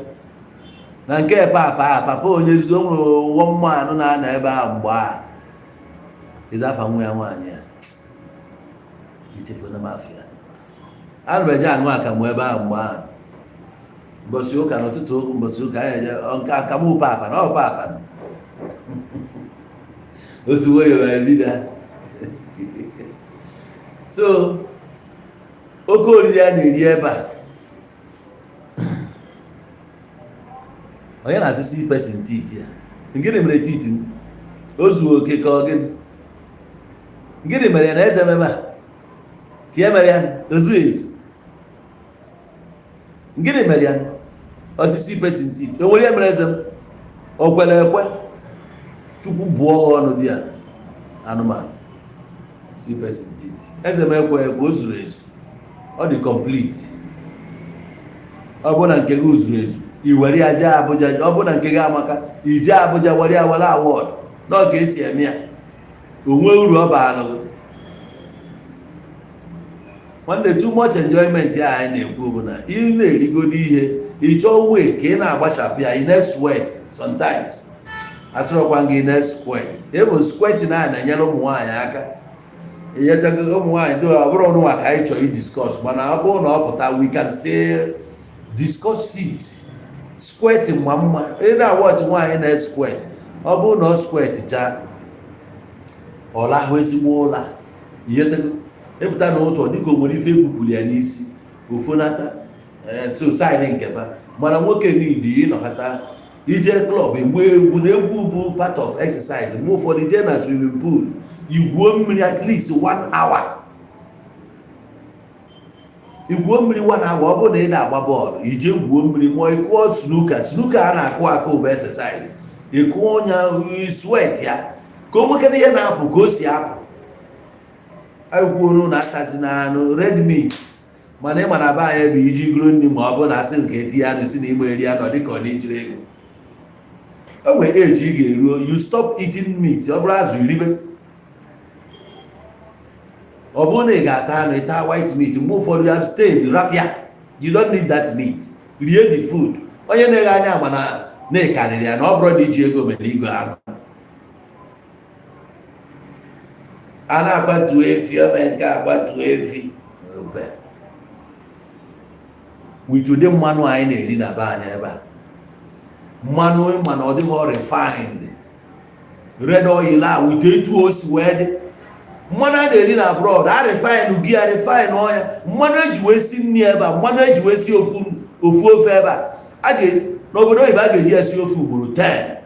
na nke papa a, papa onye zido nwere ụwọ mmanụ na-anọ ebe ahụ mgbe a ịzafa nwa ya nwaanyị a, echefuna m afịa. Ana m eje aṅụ akamụ ebe ahụ mgbe ahụ, mbọsị ụka n'ụtụtụ, mbọsị ụka anyị eje nke akamụ papa na ọ papa Otumoye by Bida. So oke oriri a na-eri ebe a, onye na-asịsị person teeth ya, gịnị mere teeth m? O zuo oke ka ọ gịnị? Gịnị mere ya na eze m ebe a ka ya mere ya o zughị ezu? Gịnị mere ya osisi person teeth? O nwere ihe mere eze m? O kwere ekwe? Chukwu bụọ ọnụ dị ya anụmanụ si person teeth. Eze m ekwe ekwe, o zuru ezu, ọ dị complete. Ọ bụrụ na nke gị zuru ezu, i were ya jee Abuja. Ọ bụrụ na nke gị amaka, i jee Abuja were ya were award. Na ọ ka esi eme ya, onwe uru ọ baara gị. Nwanne, too much enjoyment ya anyị na-ekwu bụ na ị na-erigodo ihe, ị chọọ wee ka ị na-agbachapụ ya, ị na-sweat sometimes. Asịrọkwa gị na-sweat ebe sweat na na-enyere ụmụ nwaanyị aka. Enyetago ụmụ nwaanyị do. Ọ bụrụ nwa ka anyị chọrọ idiscuss, mana ọ bụrụ na ọ pụta, we can still discuss it. Sweat ma mma ị na-awatch nwaanyị na-sweat. Ọ bụrụ na ọ sweat chaa, ọ lahụ ezigbo ụla. Ihetego ịpụta na ụtọ dịka o nwere ife ebupụrụ ya n'isi ofonata. So side nke fa, mana nwoke n'idi ịnọkọta ije club, egbu egwu na egwu bụ part of exercise. Mgbe ụfọdụ ije na swimming pool, igwuo mmiri at least one hour, igwuo mmiri one hour. Ọ bụrụ na ị na-agba bọọlụ, ije gwuo mmiri ma ị kụọ snooker. Snooker a na-akụ akụ bụ exercise. Ị kụọ ọnya, sweat ya ka o nwekere ihe na-apụ ka o si apụ. Ekwuo na atazi na anụ red meat, mana ị ma na be anyị bụ iji goro nri, ma ọ bụrụ na asị nke etinye anụ si na ime eri anụ, dịka ọ na-ejiri ego. O nwere age ị ga-eruo, you stop eating meat. Ọ bụrụ azụ iribe, ọ bụrụ na ị ga-ata anụ, ịta white meat. Mgbe ụfọdụ you abstain, rapịa, you don't need that meat, rie the food. Onye na-eghe anya ama na na-ekarịrị ya na ọ bụrụ na iji ego mere igo anụ a na-akwatu efi ome nke akwatu efi obe. With ụdị mmanụ anyị na-eri na be anyị ebe a, mmanụ mana ọ dịghị refined, red oil a, with etu o si wee dị, mmanụ a na-eri na abroad a refine gị, a refine ọya. Mmanụ eji wee si nri ebe a, mmanụ eji wee si ofu ofu ofe ebe a, a ga n'obodo oyibo a ga-eji ya si ofe ugboro 10.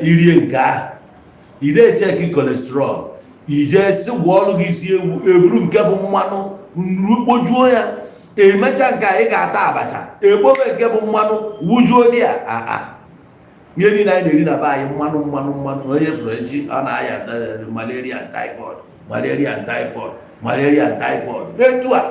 Irie nke ahụ, ị na-echeki cholesterol. Ije si gwọ ọrụ gị isi ewu, eburu nke bụ mmanụ nru kpojuo ya. Emecha nke a, ị ga-ata abacha, ekpobe nke bụ mmanụ wujuo dị ya. Aa, ihe niile anyị na-eri na be anyị, mmanụ, mmanụ, mmanụ. Onye fụrụ echi, ọ na-aya malaria and typhoid, malaria and typhoid, malaria and typhoid, etu a.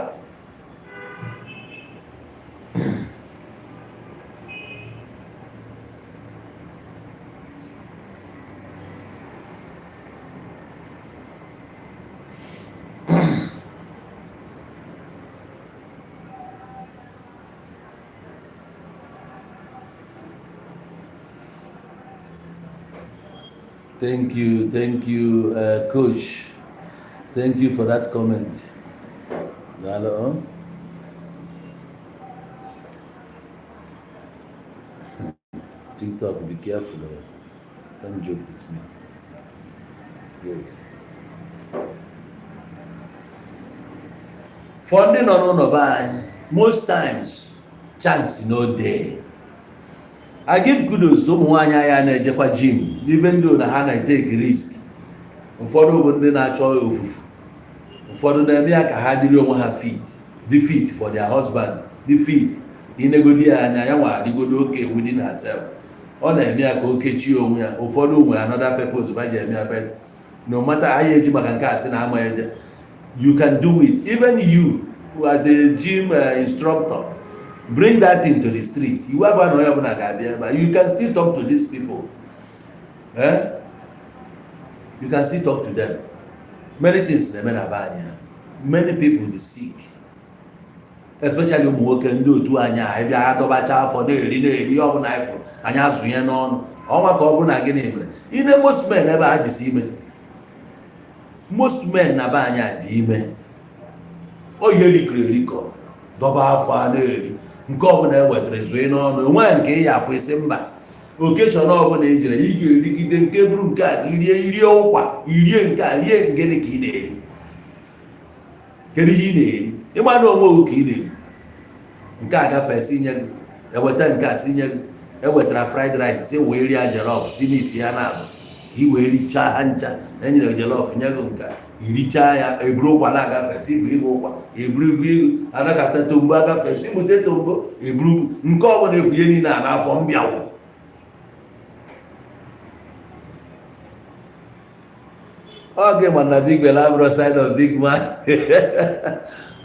Thank you, thank you, coach. Thank you for that comment. Hello. TikTok, be careful. Oh. Don't joke with me. Good. For ndị nọ n'ụlọ be anyị, most times chance no dey. I give kudos to ụmụ nwaanyị anyị na-ejekwa gym, even though na ha na-etake risk. Ụfọdụ bụ ndị na-achọ ofufu, ụfọdụ na-eme ya ka ha dịrị onwe ha fit, dị fit for their husband, dị fit. Inegodi ya anya, ya nwa adịgodo oke within herself, ọ na-eme ya ka o kechie onwe ya. Ụfọdụ nwere another purpose ba ji eme ya, but no matter, anyị eji maka nke a sị na ama eje. You can do it. Even you as a gym instructor, bring that thing to the street. Iwu abụọ na onye ọbụla ga-abịa ebe a. You can still talk to these people, eh? You can still talk to them. Many things na-eme na be anyị. Many people dey sick, especially ụmụ nwoke ndị otu anyị a bịa ha dọbacha afọ na-eri na-eri ihe ọbụla anyị fụrụ, anyị azụnye n'ọnụ ọnwa ka ọ bụrụ na gịnị mere ime. Most men ebe a jisi ime, most men na be anyị a dị ime. O ihe rikọrọ erikọ, dọba afọ a na-eri nke ọbụla e wetara zụe n'ọnụ onwe nke ị ya afụ isi mba. Occasion ọbụla ejere, ị ga-erigide nke bụrụ nke a ka irie, irie ụkwa, irie nke a, rie ngịnị ka ị na-eri. Kedu ihe ị na-eri? Ịma na onwe gị ka ị na-eri. Nke a gafee, si nye gị, eweta nke a, si nye gị, ewetara fried rice, si wee rie jollof, si n'isi ya na-abụ ka ị wee richaa ha ncha. Enyere jollof, nye gị nke irichaa ya, eburu ụkwa na-agafe, si bụ ịgụ ụkwa, eburu ibu igu anakọta tombo agafe, si bute tombo, eburu nke ọbụla efu. Ihe niile a n'afọ mbịawụ. Ọ gị ma na big bell abụrụ sign of big man.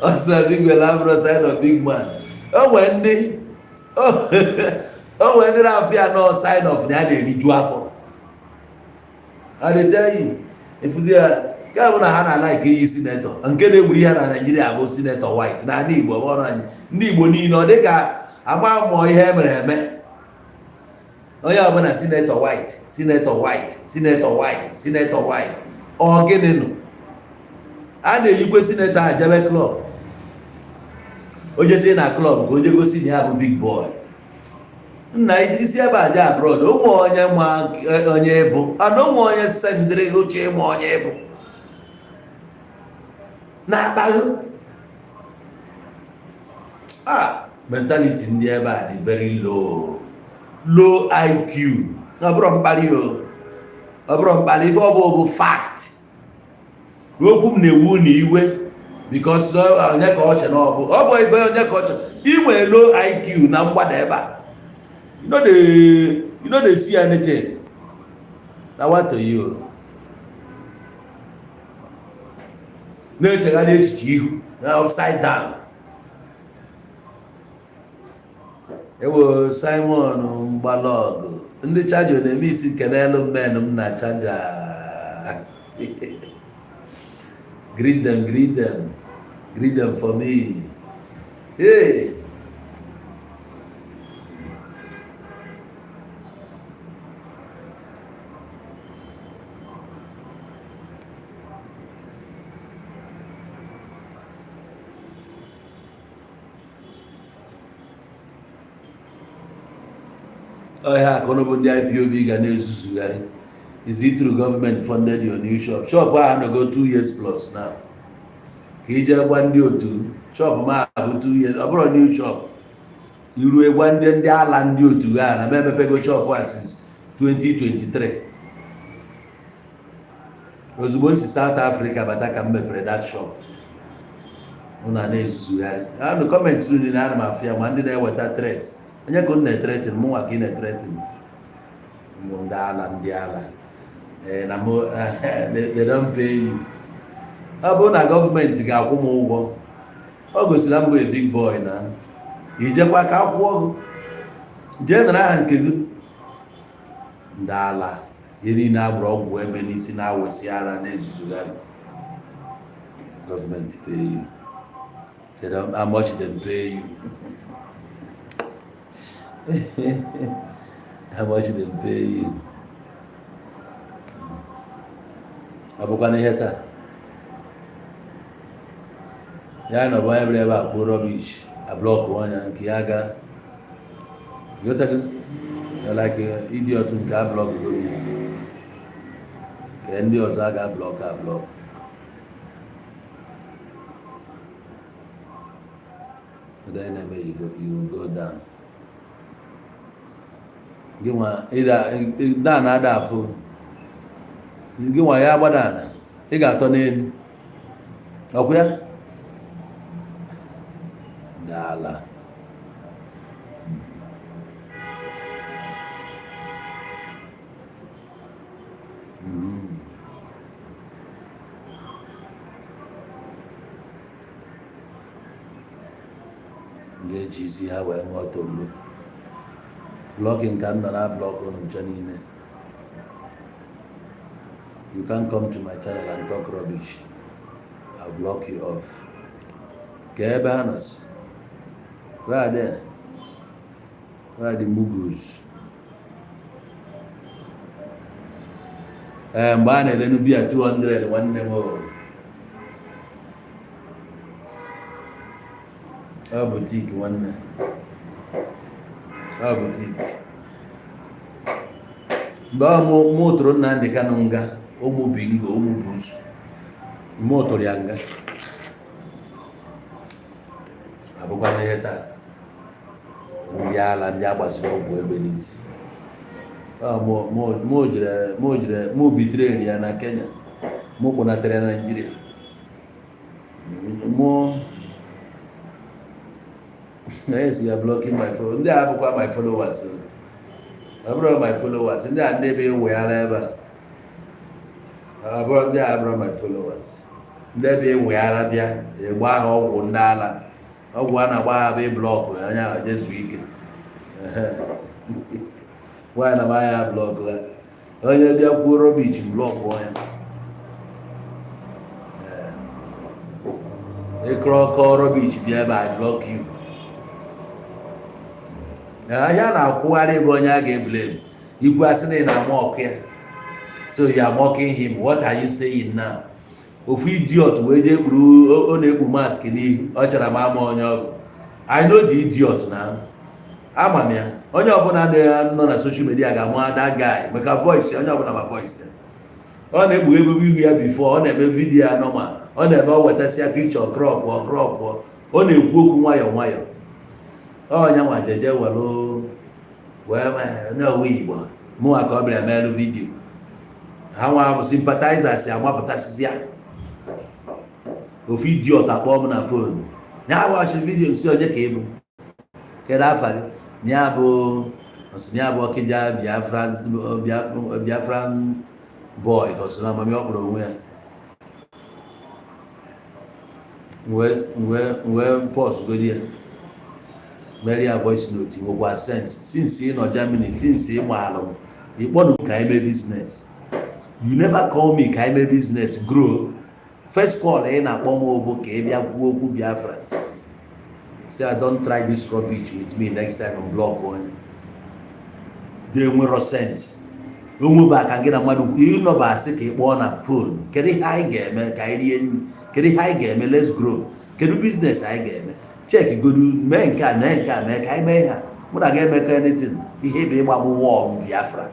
Ọ sị na big bell abụrụ sign of big man. O nwee ndị na-afịa nọ sign of na ya na-eriju afọ. I dey tell you, efuzi ya nke bụ na ha na-alike iyi senator. Nke na-egburu ihe na Naijiria bụ senator white. Na ndị Igbo, ọrụ anyị ndị Igbo niile, ọ dịka agba mmụọ ihe emere eme. Onye ọbụla senator white, senator white, senator white, senator white. Ọ gịnị nụ a na-eyikwe senator a jebe club? O jezie na club ka o je gosi na ya bụ big boy. Nna, isi ebe a je abroad, onwe onye ma onye bụ ana, onwe onye sendịrị gị uche ịma onye bụ na-akpaghị a. Mentality ndị ebe a dị very low, low IQ. Ọ bụrụ mkparị o, ọ bụrụ mkparị, ife ọ bụ bụ fact. Okwu m na-ewu na iwe because onye ka ọ che na ọ bụ, ọ bụ ife onye ka ọ che. Inwe low IQ na mgbada ebe a, you no dey see anything na what to you na-echegharị echiche ihu na upside down. Ewo Simon Mgbalọgụ, ndị chaja na-eme isi nke n'elu men m na chaja. Greet them, greet them, greet them for me. Hey, Ọhịa akụnụ bụ ndị IPOB ga na-ezuzugharị. Is it true government funded your new shop? Shop a anọgo 2 years plus now. Ka ije gwa ndị otu shop ma bụ 2 years, ọ bụrụ new shop. Iruo gwa ndị ala, ndị otu ha na m emepego shop a since 2023. Ozugbo m si South Africa bata ka m mepere that shop. Unu a na-ezuzugharị anụ comment niile, ana m afụ ya, ma ndị na-eweta threats. Onye ka unu na-ethreaten? Mụnwa ka ị na-ethreaten? Ụmụ ndị ala, ndị ala. Ee, na mụ they don't pay you. Ọ bụrụ na gọọmenti ga-akwụ m ụgwọ, ọ gosiri na m bụ a big boy na ijekwa ka akwụọ gị, jee nara aha nke gị. Ndị ala, ihe niile agbụrụ ọgwụ ebe n'isi na-awụsị ara na-ezuzugharị. Gọọmenti pay you? They don't, how much them pay you? How much them pay you? Ọ bụkwa na ihe taa ya na ọ bụ onye bịara ebe a kwuo rubbish, ablock ọnya nke ya ga gotago like idiot nke a block gobi nke ndị ọzọ a ga-ablock ablock. Then na-eme you will go down. Gị nwa ịda na ada afụ gị nwa ya agbada ala, ị ga-atọ n'elu ọkwa ya n'ala. Ndị eji isi ha wee ṅụọ tombo blocking ka m nọ na block unu nche niile. You can't come to my channel and talk rubbish. I'll block you off. Ka ebe ha nọ si? Where are they? Where are the mugus? Ee, mgbe a na-elenu biya 200, nwanne m o. Ọ boutique, nwanne, ọ boutique. Mgbe ọ mụ tụrụ Nnamdị Kanụ nga, ụmụ bingo, ụmụ busu, mụ tụrụ ya nga. Abụkwana ihe taa. Ndị ala, ndị agbaziri ọgwụ ebe n'isi. Ọ mụ jere mụ bitreri ya na Kenya, mụ kpụnatara ya na Naịjirịa. Mụ yes, you are blocking my follow. Ndị a abụkwa my followers o. Ọ bụrụ my followers, ndị a ndị ebe eweghara ebe a, ọ bụrụ ndị a abụrụ my followers. Ndị ebe eweghara bịa egba ha ọgwụ ndị ala, ọgwụ a na-agba ha bụ ịblock onye ahụ jezuo ike. Nwaanyị na maya block ha. Onye bịa kwuo rubbish, block ya. Ịkọrọ ọkọ rubbish bịa ebe a, block you. Ahịa na-akwụgharị ebe onye a ga-eblame ikwu asị na ị na-ama ọkụ ya. So you are mocking him. What are you saying now? Ofu idiot wee jee kpuru, ọ na-ekpu mask n'ihu, ọ chara m ama onye ọ bụ. I know the idiot na ama m ya. Onye ọbụla nọ na social media ga-ama that guy maka voice. Onye ọbụla ma voice ya. Ọ na-ekpughe ebebe ihu ya before ọ na-eme video ya normal. Ọ na-eme, ọ wetasịa picture, crop, ọ crop, ọ na-ekwu okwu nwayọọ nwayọọ. Ọnya nwa jeje were wee na-owe Igbo mụnwa ka ọ bịara merụ video. Ha nwa bụ sympathizers amapụtasịsị ya. Ofu idiot akpọọ m na phone ya, watch video, si onye ka ị bụ, kedu afa gị? Ya bụ ọsị ya bụ Ọkịja Biafran boy, ka ọ sị na amamihe ọ kpọrọ onwe ya. Wee pause godi ya, mere ya voice note. Nwekwa sense since ị nọ Germany, since ị maalụ m, ịkpọnụ ka anyị mee business. You never call me ka anyị mee business grow. First call ị na-akpọ m bụ ka ị bịa kwuo okwu Biafra. Say I don't try this rubbish with me next time on block. Onye dị enwero sense onwebe aka gị na mmadụ ịnọba asị ka ị kpọọ na phone, kedu ihe anyị ga-eme ka anyị rie nri? Kedu ihe anyị ga-eme? Let's grow. Kedu business anyị ga-eme? Check godu mee nke a, mee nke a, mee ka anyị mee ha. Mụ na gị emekọ anything. Ihe bụ ịgbagbu war Biafra.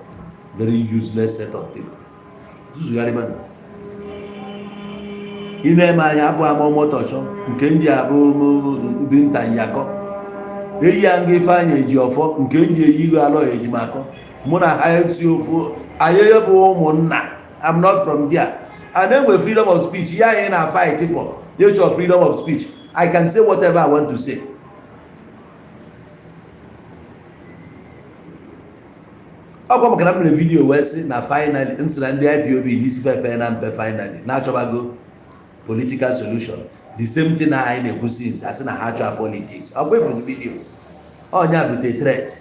Very useless set of people. Zuzugharịba ị na-eme anya abụ ama Omotosho nke m ji abụ Binta Nyako, eyi ya nga Ifeanyị eji ọfọ nke m ji eyi ihu alọ ejimakọ. Mụ na ha eti ofu anyị bụ ụmụnna. I'm not from there. And enwe freedom of speech ya anyị na fight for nature of freedom of speech. I can say whatever I want to say. Ọkwa maka na m mere video wee sị na finally nsị na ndị IPOB n'isi fepe na mpe finally na-achọbago political solution, the same thing na anyị na-ekwu since, asị na ha chọọ politics. Ọkwa ifuru video ọnya bute threat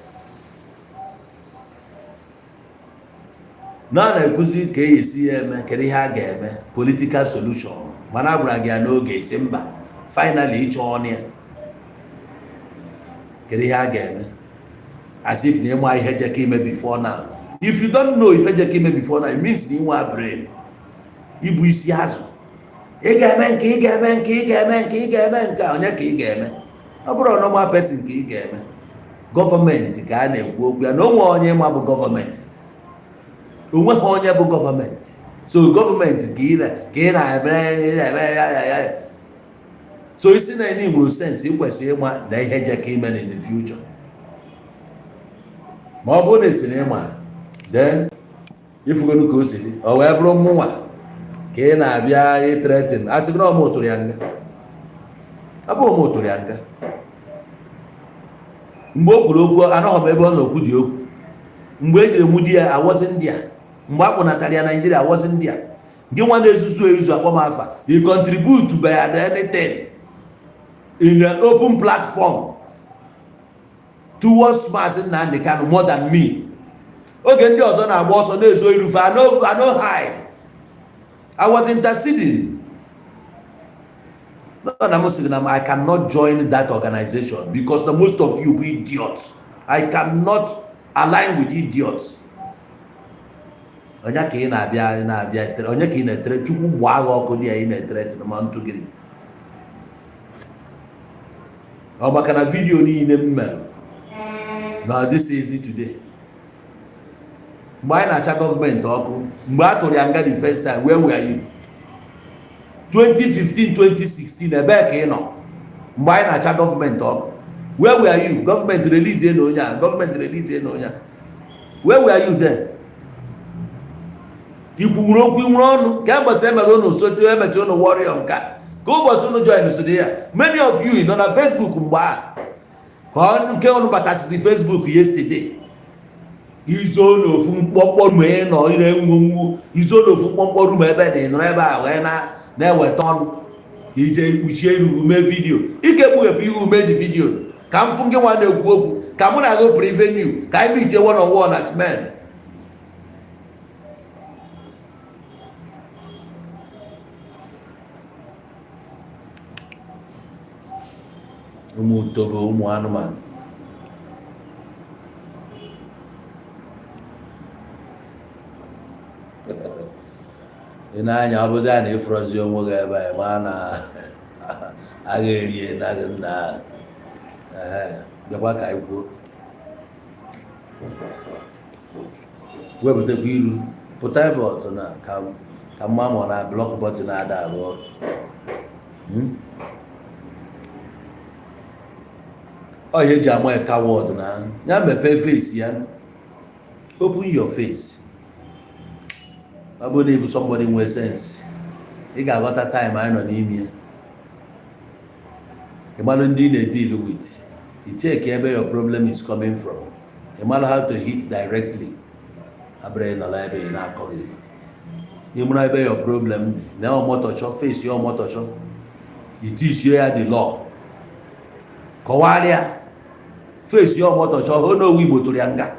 na ọ na-ekwuzi ka e esi ya eme. Kedu ihe a ga-eme? Political solution. Mana a gwara gị ya n'oge, isi mba. Finally ịchọ ọnụ ya, kedu ihe a ga-eme? As if na ịma ihe jeka ime before now. If you don't know ife jeka ime before now, it means na inwe brain ibu isi azụ. Ị ga-eme nke, ị ga-eme nke, ị ga-eme nke, ị ga-eme nke a, onye ka ị ga-eme? Ọ bụrụ normal person ka ị ga-eme, gọọmenti ka a na-ekwu okwu ya na onwe onye ma bụ gọọmenti, onweghị onye bụ gọọmenti. So gọọmenti ka ị na-eme eme ya ya ya. So isi na ị nwere sense, ị kwesịrị ịma na ihe je ka ime in the future. Ma ọ bụrụ na esi na ịma, then ifugonu ka o si dị. Ọ wee bụrụ mụnwa ka ị na-abịa ị threaten, a sị gị na ọ mụ tụrụ ya nga. Ọ bụrụ mụ tụrụ ya nga mgbe o kwuru okwu, anọghị m ebe ọ na-okwu dị okwu. Mgbe e jiri nwudi ya, awọzi ndị a. Mgbe a kpọnatara ya Naijiria, awọzi ndị a. Gị nwa na-ezuzu ezuzu akpọ m afa, you contribute by anything in an open platform towards Maazị Nnamdi Kanu more than me. Oge ndị ọzọ na-agba ọsọ na-ezo irufe, I no hide. I was interceding. No, na m sịrị na I cannot join that organization because the most of you be idiots. I cannot align with idiots. Onye ka ị na-abịa, ị na-abịa etere? Onye ka ị na-etere? Chukwu gbaa gị ọkụ dị ya. Ị na-etere ma ntụ gịnị? Ọ maka na video niile m mere na this is today, mgbe anyị na-acha gọọmenti ọkụ, mgbe a tụrụ ya nga the first time, where were you? 2015, 2016, ebee ka ị nọ mgbe anyị na-acha gọọmenti ọkụ? Where were you? Gọọmenti release na onye a, gọọmenti release na onye a, where were you then? Ikwuwuru okwu nwere ọnụ ka ụbọchị emere unu sote, emesi unu warrior nka, ka ụbọchị unu join so ya. Many of you nọ na Facebook mgbe a, ka ọ nke unu batasịzi Facebook yesterday. Izo n'ofu mkpọmkpọ room ị nọ, ị na-enwu nwu. Izo n'ofu mkpọmkpọ room ebe dị nọrọ ebe a wee na na-eweta ọnụ ije kpuchie iru mee video. Ike kpughepụ ihu mee dị video ka m fụ gị nwa na-ekwu okwu, ka mụ na gị preview, ka anyị meet one on one as men. Ụmụ utobo, ụmụ anụmanụ. Ị na-anya, ọ bụzi a na ịfụrọzi onwe gị ebe a, ma na agha erie na gị nna. Ehe, bịakwa ka anyị kwuo. Wepụtakwa iru pụta ebe ọzọ na ka mma ma ọ na block button ada arụ ọrụ. Ọ ihe eji ama coward na ya mepee face ya. Open your face. Ọ bụrụ na ịbụ somebody nwee sense, ị ga-aghọta time anyị nọ n'ime ya. Ị malụ ndị ị na-deal with, ị check ebe your problem is coming from, ị malụ how to hit directly. Abụrụ ị nọrọ ebe ị na-akọ gị, ị mara ebe your problem dị na Omotosho, face ya Omotosho, itichie ya the law, kọwarịa face ya Omotosho. Hụ na owu Igbo tụrụ ya nga.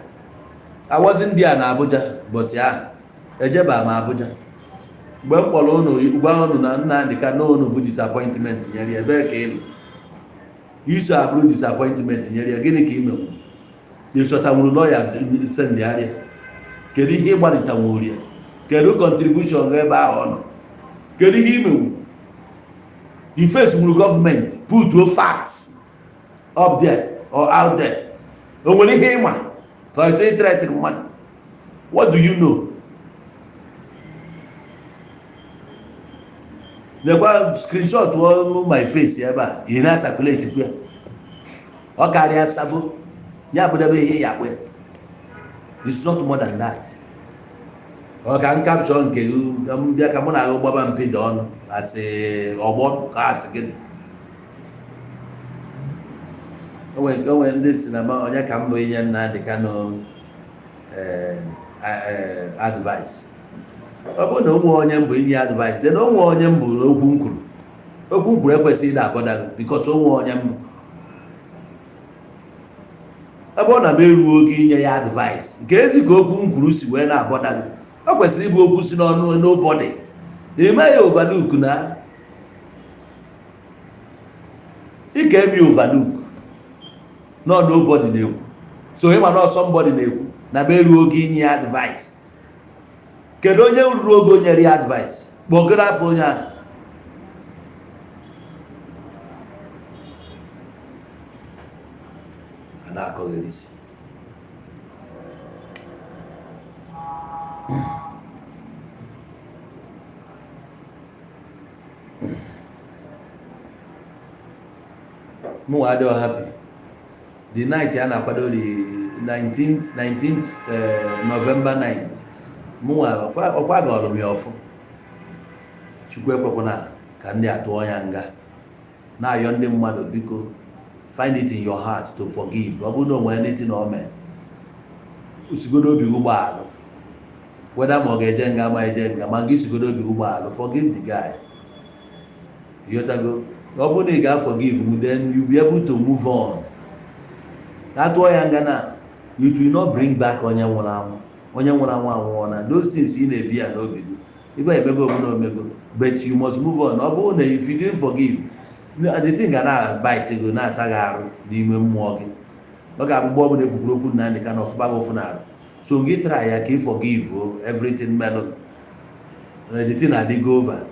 Awọzi ndị a na Abuja ụbọchị ahụ ejeba m Abuja. Mgbe m kpọrọ unu gwa unu na Nnamdị Kanu, unu bụ disappointment nyere ya. Ebee ka ị nọ iso abụrụ disappointment nyere ya? Gịnị ka ị menwu? Ị chọtanwuru lọya sendịarịa? Kedu ihe ị gbalịtanwuru ya? Kedu contribution gị ebe ahụ ọ nọ? Kedu ihe ị menwu? Ifes nwuru gọọmenti, put facts up there or out there. O nwere ihe ịma ka ọ chọrọ threat mmadụ? What do you know? Nekwa screenshot my face ebe a, ị na-circulate kwu ya. Ọ karịa sabo ya bụdebe ihe ya akpụ ya. It's not more than that. Ọ ka m capture nke gị, ka m bịa ka mụ na gị gbaba mpido ọnụ, asị ọgbọ ka asị gị. O nwere ndị si na onye ka m bụ inye Nnamdi Kanu advice. Ọ bụrụ na onwe onye mbụ inye advice, then onwe onye mbụ okwu m kwuru, okwu m kwuru ekwesịghị ịda abọda gị, because onwe onye mbụ. Ebe ọ na m eruo oge inye ya advice, nke ezi ka okwu m kwuru si wee na-abọda gị, ọ kwesịrị ịbụ okwu si n'ọnụ nobody. Ị meghị overlook na ị ka emi overlook nọ nobody na-ekwu. So ịma na somebody na-ekwu na m eruo oge inye ya advice. Kedu onye ruru ogo nyere ya advice? Kpọgoro afọ onye ahụ. A na-akọgherisi. Mụnwa adịghị happy. The night a na-akwado the 19th November 9th, mụnwa ọkwa gọrọ m ya ọfụ. Chukwu ekwekwana ka ndị atụọ ya nga. Na-ayọ ndị mmadụ, biko, find it in your heart to forgive. Ọ bụrụ na o nwere anything o mee, sigodo obi ụgbọalụ, whether ma ọ ga-eje nga ma eje nga, ma gị sigodo obi ụgbọalụ, forgive the guy. Ịghọtago? Ọ bụrụ na ị ga-forgive m, then you be able to move on. Atụọ ya nga na it will not bring back onye nwụrụ anwụ. Onye nwụrụ anwụ anwụọ na those things ị na-ebi ya n'obi gị, ife emego omume omego, but you must move on. Ọ bụrụ na if you didn't forgive, the thing ga na-bite gị, na-ata gị arụ n'ime mmụọ gị. Ọ ga-abụ mgbe ọbụla ekwukwuru okwu Nnamdị Kanu, ọfụba gị ụfụ n'arụ. So gị try ya ka ị forgive o everything melụ na the thing adịgo over.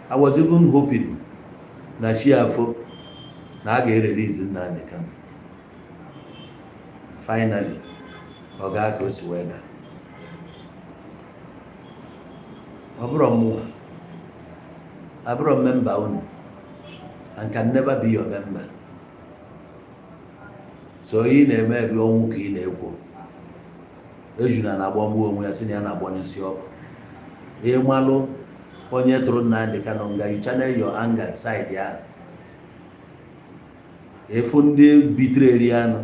I was even hoping na chi afọ na a ga-erelease Nnamdị Kanu finally. Ọ gaa ka o si wee gaa. Ọ bụrụ mụnwa, abụrọ m member unu and can never be your member. So ihe ị na-eme bụ ọnwụ ka ị na-ekwo. Ejuna na-agbagbu onwe ya, sị na ya na-agbanyụsị ọkụ. Ịmalụ onye tụrụ Nnamdị Kanu nga, you channel your anger side ya. Efu ndị bitreri anụ,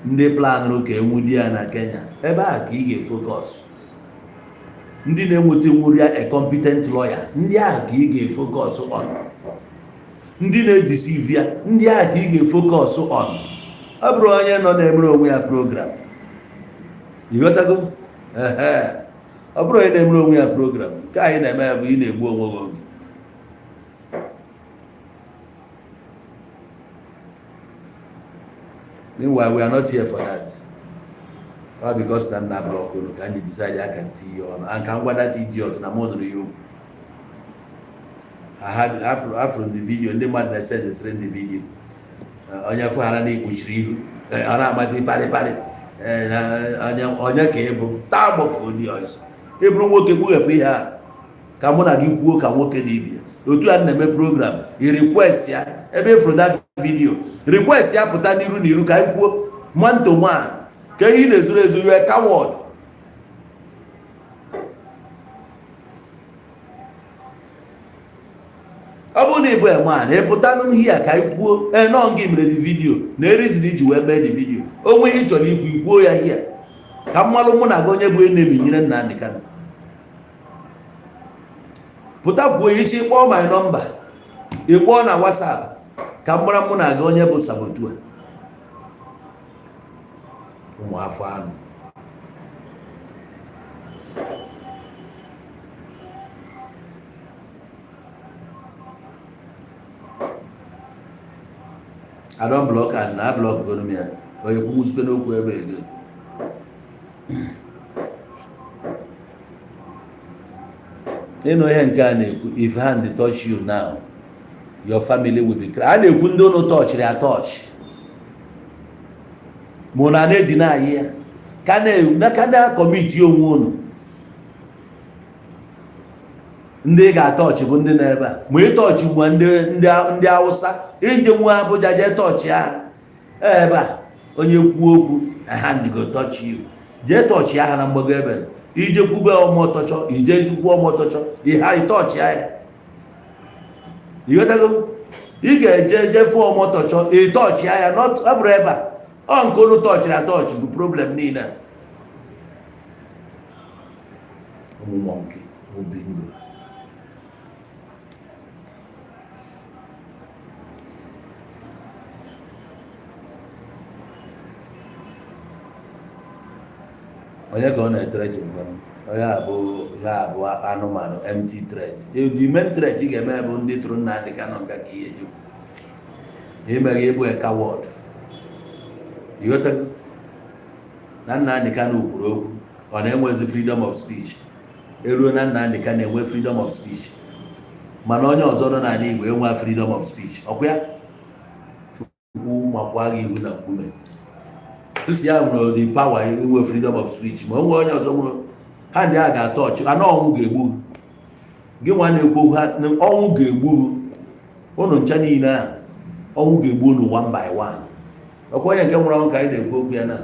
ndị planụrụ ka enwu di ya na Kenya, ebe a ka ị ga-efocus. Ndị na-enweta nwuri a competent lawyer, ndị ahụ ka ị ga-efocus on. Ndị na-edeceive ya, ndị ahụ ka ị ga-efocus on. Ọ bụrụ onye nọ na-emere onwe ya program, ịghọtago? Ehe, ọ bụrụ onye na-emere onwe ya program, nke anyị na-eme ya bụ ị na-egbu onwe gị oge. Meanwhile, we are not here for that. All because na nna block unu ka anyị decide aka ntinye ọnụ and ka m gwa that idiot na mụ nụrụ ya okwu. I had afụrụ the video, ndị mmadụ na-esendesịrị the video. Onye fụghara na ikpuchiri ihu, ọ na-amasị parịparị. Na onye ka ị bụ taa gbafuo ndị ọzọ. Ị bụrụ nwoke, kpughepụ ihe a ka mụ na gị kwuo ka nwoke na ibe ya. Otu a na-eme program, i request ya ebe ị fụrụ that video, request ya pụta n'iru n'iru ka anyị kwuo man to man. Ka ihe ị na-ezuru ezu, you are coward. Ọ bụrụ na ị bụ man, ị pụta n'ihe a ka anyị kwuo. Ee, nọ gị mere the video na erizin iji wee mee the video. Onwe ihe ị chọrọ ikwu, ikwuo ya hia ka mmalụ mụ na gị onye bụ enemy nyere Nnamdị Kanu. Pụta kwuo ichi, kpọọ my number, ị kpọọ na WhatsApp ka m mara mụ na gị onye bụ saboteur. Ụmụ afọ anụ. I don block and na block goro m ya. Onye kwumuzikwe n'okwu ebe ego. Ịnụ ihe nke a na-ekwu, if hand touch you now, your family will be cry. A na-ekwu ndị ụnụ touchiri atouch. Ma na na-eji na-ayị ya ka na ka na-commit onwe unu. Ndị ị ga-atọchị bụ ndị nọ ebe a, ma ịtọchị nwa ndị Awụsa ije nwa Abuja jee tọchị ha ebe a. Onye kwuo okwu, hand go touch you. Jee tọchị ha na mgbago ebe ije kwube Omotosho, ije kwuo Omotosho ihe anyị tọchị ya. Ịghọtago? Ị ga-eje je fụọ Omotosho, ịtọchị ya. Not ọ bụrụ ebe a, ọ nke unu tọchịrị atọchị bụ problem niile. Ụmụ monkey, bingo. Onye ka ọ na-ethreat? Ngwa, onye a bụ ya abụ anụmanụ, empty threat. The main threat ị ga-eme bụ ndị tụrụ Nnamdị Kanụ nga ka ihe jikwu imeghe ịbụ a coward. Ịghọtago na Nnamdị Kanụ kwuru okwu, ọ na-enwezi freedom of speech. Eruo na Nnamdị Kanụ enwe freedom of speech, mana onye ọzọ nọ n'ala Igbo enwe freedom of speech. Ọkwa ya Chukwu makwa gị ihu na mkpume sisi ya nwere the power inwe freedom of speech, ma onwe onye ọzọ nwere ha, ndị a ga-atọ ọchị anụ. Ọnwụ ga-egbu gị nwa na-ekwu okwu ha. Ọnwụ ga-egbu unu ncha niile ahụ. Ọnwụ ga-egbu unu one by one. Ọkwa onye nke nwụrụ anwụ ka anyị na-ekwu okwu ya na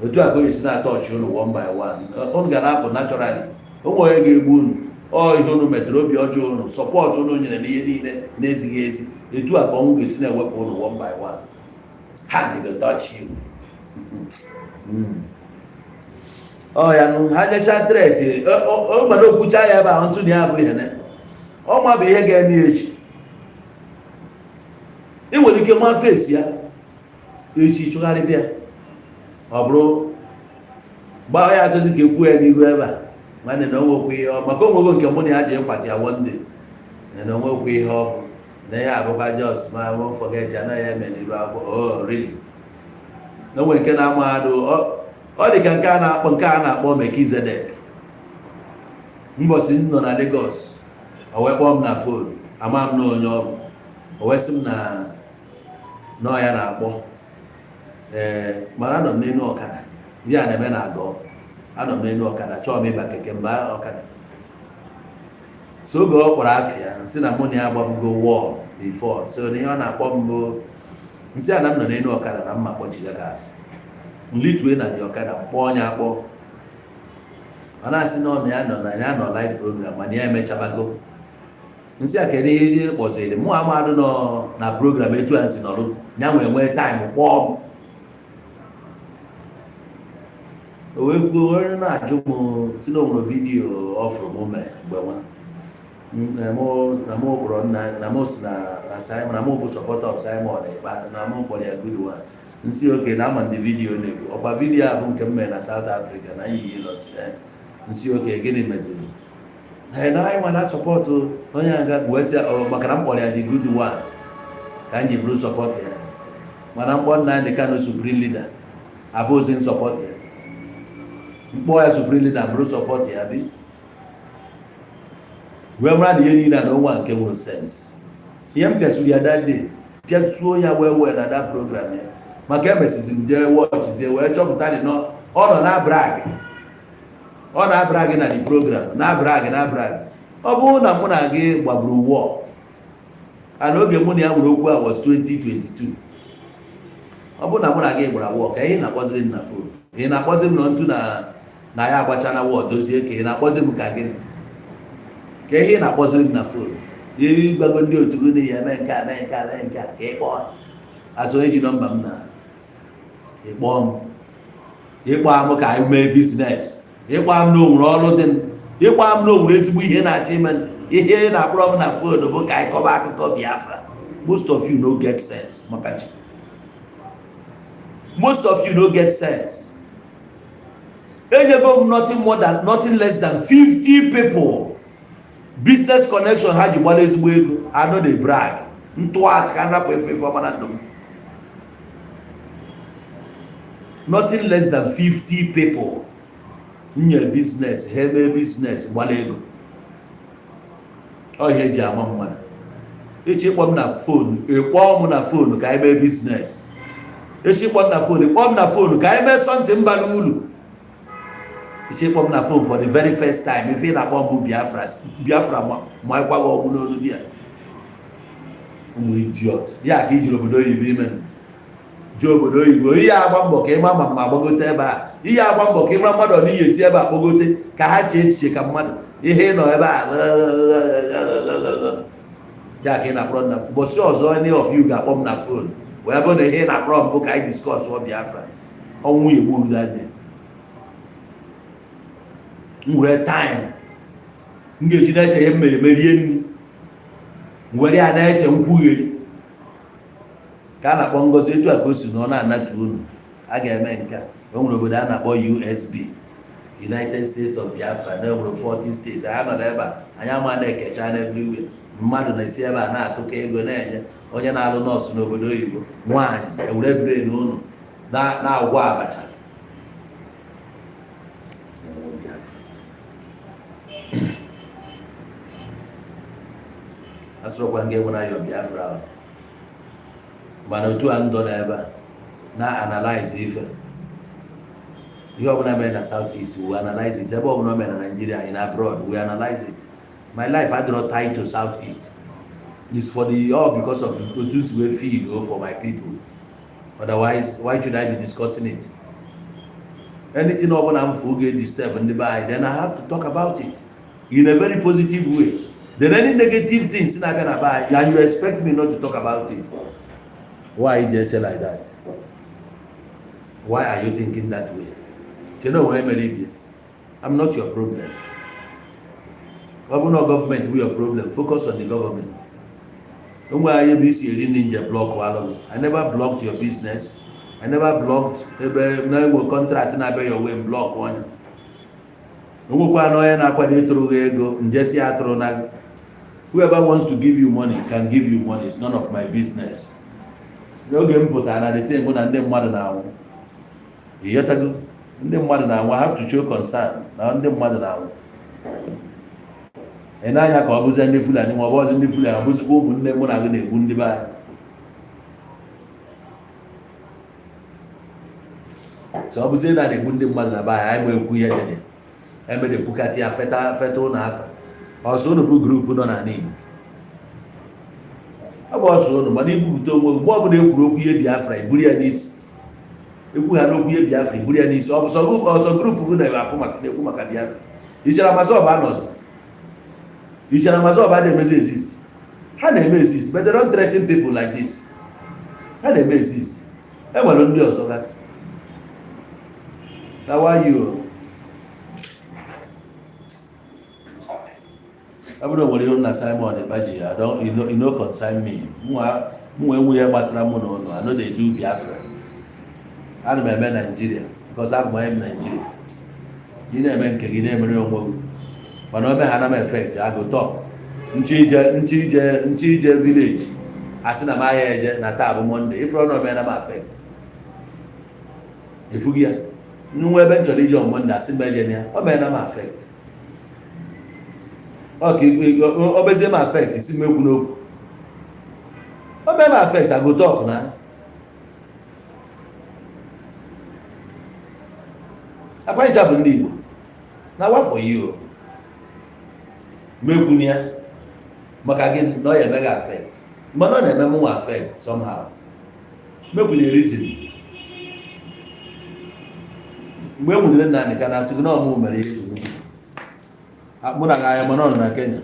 otu a ka onye si na-atọ ọchị unu one by one. Unu ga na-apụ naturally. Onwe onye ga-egbu unu, ọ ihe unu metere, obi ọjọọ unu, support unu nyere n'ihe niile na-ezighị ezi. Etu a ka ọnwụ ga-esi na-ewepụ unu one by one. Hand go touch you. Ọ ya nụ ha nyecha threat ọ gbado okwucha ya ebe ahụ. Ntụ na ya bụ ihe na ọ ma bụ ihe ga-eme ya echi. Ị nwere ike nwa fesi ya echi chụgharị bịa, ọ bụrụ gbaa ya achọzi ka ekwuo ya n'ihu ebe a. Nwanne, na onwekwa ihe ọ maka onwego nke mụ na ya ji ịkwati ya one day, na onwekwa ihe ọ bụ na ihe abụkwa just ma won't forget ya anaghị eme n'iru akwụkwọ. Oh really? Na onwe nke na-ama adụ, ọ dị ka nke a na-akpọ Melchizedek. Mbọsị m nọ na Lagos, o wee kpọọ m na phone. Ama m na onye ọ bụ. O wee sị m na nọọ ya na-akpọ. Ee, mana anọ m n'elu ọkada. Ihe a na-eme na agọ, anọ m n'elu ọkada, chọọ m ịba keke mgbe ọkada. So oge ọ kpọrọ afịa, nsị na mụ na ya agbabugo wọl before. So na ihe ọ na-akpọ m bụ nsị a na m nọ n'elu ọkada na mma kpọchiga gị azụ. Nlitue na dị ọkada kpọọ onye akpọ, ọ na-asị na ọ na ya nọ na ya nọ live program, mana ya emechabago. Nsị a, kedu ihe kpọziri mụ? Amadụ nọ na program etu a si nọrụ ya nwee nwee time kpọọ m. O wee kwuo, onye na-ajụ m si na o nwere video ọ fụrụ m mere mgbe nwa na mụ kpọrọ nna na mụ si na na Simon, na mụ bụ supporter of Simon Ekpa, na mụ kpọrọ ya good one. Nsị oke na ama ndị video na-ekwu ọkwa video a bụ nke m mere na South Africa na yiyi nọsi. Nsị oke, gịnị meziri? Ee, na anyị nwa na support onye aga wee sị ọ maka na m kpọrọ ya the good one ka m ji bụrụ support ya, mana mkpọ Nnamdi Kanu supreme leader abụghịzi support ya. Mkpọ ya supreme leader bụrụ support ya bi wee mara na ihe niile a na onwe nke nwere sense. Ihe m pịasuru ya that day, pịasuo ya wee wee na that program ya, maka emesizi m jee watchzie wee chọpụta dị nọ ọ nọ na brag, ọ na-abrag na the program, na-abrag, na-abrag. Ọ bụrụ na mụ na gị gbagburu wọl and oge mụ na ya nwere okwu a was 2022, ọ bụrụ na mụ na gị gbara wọl, ka ihe na-akpọziri m na phone, ị na-akpọzi m nọ ntu na na ya agbacha na wọl dozie, ka ị na-akpọzi m ka gịnị? Ka ihe ị na-akpọziri m na phone, ihe ịgbago ndị otu gị na ya eme nke a, mee nke a, mee nke a, ka ị kpọọ azụ eji nọmba m na ịkpọọ m, ịkpọ m ka anyị mee business, ịkpọ m na o nwere ọrụ dị m, ịkpọ m na o nwere ezigbo ihe na-achọ ime. Ihe ị na-akpọrọ m na phone bụ ka anyị kọba akụkọ Biafra. Most of you no get sense. Maka chi, most of you no get sense. Enyego m nothing more than, nothing less than 50 people business connection ha ji gbara ezigbo ego. I no dey brag. Ntụghachi ka m rapụ efe efe ọma na ndụ m. Nothing less than 50 people nye business, ha eme business gbara ego. Ọ ihe eji ama mmadụ. Ịchọ ịkpọ m na phone, ịkpọọ m na phone ka anyị mee business. Echi kpọọ m na phone, kpọọ m na phone ka anyị mee something bara ulu. Echi kpọọ m na phone for the very first time, ife ị na-akpọ m bụ Biafra, Biafra. Ma ịkwa gị ọgbụ n'olu di ya. Ụmụ idiot ya ka ijiri obodo oyibo ime jee obodo oyibo. Ihe agba mbọ ka ịma ma gbagote ebe a, ihe agba mbọ ka ịmara mmadụ ọ n'ihi esi ebe a kpọgote ka ha chee echiche ka mmadụ. Ihe ị nọ ebe a ya ka ị na-akpọrọ na ụbọchị ọzọ, any of you ga-akpọ m na phone wee bụ na ihe ị na-akpọrọ mbụ ka anyị discuss ọ Biafra, ọnwụ egbu that day. M were time m ga-eji na-eche ihe m mere merie nri, m were ya na-eche nkwugheri ka a na-akpọ Ngozi. Etu a ka o si nọ na-anatu unu a ga-eme nke a. O nwere obodo a na-akpọ USB, United States of Biafra, na enwere 40 states. Anyị nọ n'ebe a, anyị ama na-ekecha na everywhere. Mmadụ na-esi ebe a na-atụkọ ego na-enye onye na-alụ nọọsụ n'obodo oyibo nwaanyị ewere brain unu na-agwọ abacha. Na-enwe Biafra. Asụrụkwa nga enwere ayọ Biafra ahụ. Mana otu a ndọ n'ebe a na-analyze ife, ihe ọbụla mere na South East, we analyze it. Ebe ọbụla o mere na Nigeria, in abroad, we analyze it. My life adịrọ tied to South East. It's for the all because of otu si wee feel o for my people. Otherwise, why should I be discussing it? Anything ọbụla m fụ ga disturb ndị be anyị, then I have to talk about it in a very positive way. Then any negative things na-abịa na be anyị and you expect me not to talk about it, why you eche like that? Why are you thinking that way? Che na onwe mere ibie. I'm not your problem. Ọ bụrụ na gọọmenti bụ your problem, focus on the government. Onwe anyị ebe isi eri nri nje block alụghị. I never blocked your business. I never blocked ebe na-enwe contract na-abịa your way. Block onye onwekwa na onye na-akwado ịtụrụ gị ego njesi atụrụ na gị. Whoever wants to give you money can give you money. It's none of my business. N'oge m pụtara na the thing bụ na ndị mmadụ na-anwụ, ịghọtago, ndị mmadụ na-anwụ, I have to show concern na ndị mmadụ na-anwụ. Ị na-anya ka ọ bụzie ndị Fulani, ma ọ bụzi ndị Fulani, ọ bụzikwa ụmụnne mụ na gị na-egbu ndị be anyị. So ọ bụzie na na-egbu ndị mmadụ na be anyị, anyị ma ekwu ihe dị emere ekwukata ya feta feta ụnụ afa ọsọ. Ụnụ bụ group nọ n'ala Igbo, ọ bụ ọsọ ụnụ. Mana ibupụta onwe gị mgbe ọbụla ekwuru okwu ihe Biafra, iburu ya n'isi. Ekwu ha n'okwu ihe Biafra, iburu ya n'isi. Ọ bụ ọsọ group gị na-afụ maka na-ekwu maka Biafra. Ichara MASSOB anọzi, ichara MASSOB a na-emezi exist. Ha na-eme exist, but they don't threaten people like this. Ha na-eme exist. E nwere ndị ọzọ gasị na why you ọ bụrụ nwere ihe na Simon Ekpa ji ya, it no concern me. Mụ enwe ihe gbasara mụ na ụlọ. I no dey do Biafra. Ana m eme Naijiria because abụ m onye m Naijiria. Ị na-eme nke gị, na-emere onwe gị, mana o mee ha na m effect, I go talk. Nchi ije, nchi ije, nchi ije village, asị na m ahịa eje na taa bụ Monday. Ifere na ome na m affect, efughị ya nwa ebe m chọrọ ije on Monday, asị m eje na ya, o mee na m affect. Ọ ka ọ bezie m affect, si m ekwu n'okwu. O mee m affect, I go talk. Na akwanịcha bụ ndị Igbo na wafọ yi o mekwu ya maka gị na ọ ya eme gị affect, mana ọ na-eme mụnwa affect somehow. Mekwu na reason mgbe e nwudere Nnamdị ka na-asị gị na ọmụ mere ihe eji mụ na gị anya, mana ọ nọ na Kenya.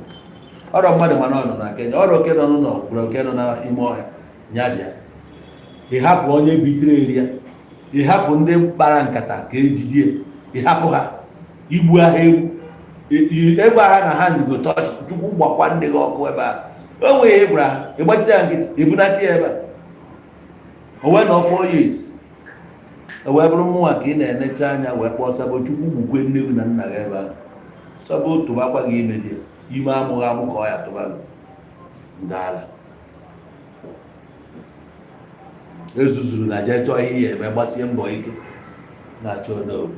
Ọrọ mmadụ, mana ọ nọ na Kenya. Ọrụ oke nọ n'ụlọ gwara oke nọ n'ime ọhịa ya bịa. Ịhapụ onye bitere eri ya, ịhapụ ndị kpara nkata ka ejidie, ịhapụ ha igbu agha egwu egbe agha na hand go touch. Chukwu gbakwa ndị gị ọkụ ebe a. O nweghị ihe gwara ha, ịgbachite ya nkịtị, ebunata ya ebe a. O wee nọ 4 years, o wee bụrụ mụnwa ka ị na-enecha anya wee kpọọ sabo. Chukwu gbukwe nne gị na nna gị ebe ahụ. Sabo tụbakwa gị ime dị ime amụghị amụ ka ọ ya tụba gị ndị ala ezuzuru na jee chọọ ihe ya eme, gbasie mbọ ike na-achọ n'obu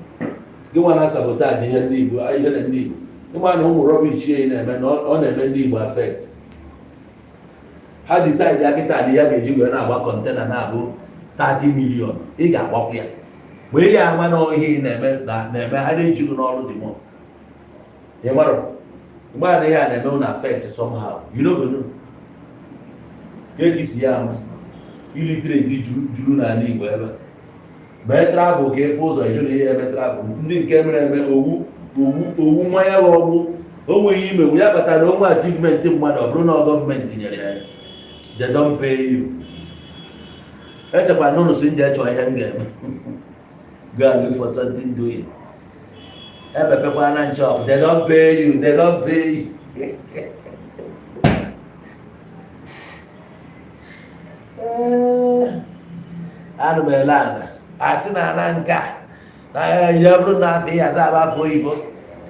gị nwa na sabotage ihe ndị Igbo, ihe na ndị Igbo. Ịma na ụmụ rubbish ya na-eme na ọ na-eme ndị Igbo affect. Ha decide ya kịta na ihe a ga-eji wee na-agba container na-abụ 30 million ị ga-agbakwu ya ma ị ya ama na ihe ị na-eme na-eme ha na-ejighị n'ọrụ dị mọ. Ị mara mgbe a na ihe a na-eme unu affect somehow, you no go know ka esi ya ama. Illiterate juru n'ala Igbo ebe mee travel ka efe ụzọ iju na ihe eme travel. Ndị nke mere eme owu owu owu mmanya ya ọgbụ o nweghị imegbu ya kpatara onwe achievement mmadụ. Ọ bụrụ na gọọmenti nyere ya, they don't pay you. Echekwa na ụnụ si nje chọọ ihe m ga-eme, go and look for something doing. Emepekwa na nchọp, they don't pay you, they don't pay you. Ana m ele ana asị na ana nke a na ya bụrụ na afọ ihe aza abụ afọ oyibo.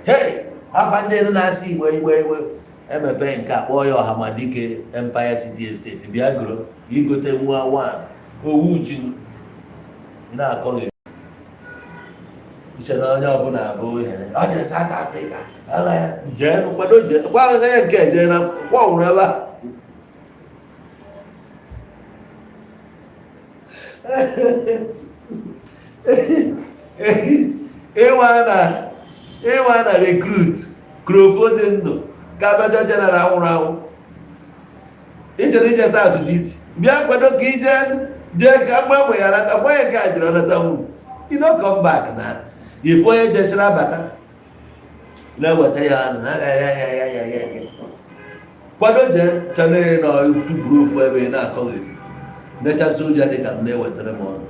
Hey, afa ndị elu na-asị Igbo, Igbo, Igbo. Emepe nke a, kpọọ ya Ọhamadike Empire City Estate. Bịa goro igote nwa one owu ji na-akọghị uche na onye ọbụla bụ ohere ọ jere South Africa jee kwado jee gwa ya nke jee na kwa nwụrụ ebe a. Ịnwa na recruit krofo dị ndụ ka Major General nwụrụ anwụ. Ichere ije South dị isi bịa kwado ka ije jee ka mgbanwe ya nata gwa ya nke a jere nata nwụ. You no come back na ife onye jechara bata na-ewetara ya ọnụ kwado jee chanere na tụgburu ofu ebe ị na-akọghị nechasị ụja dị ka m na-ewetara m ọnụ.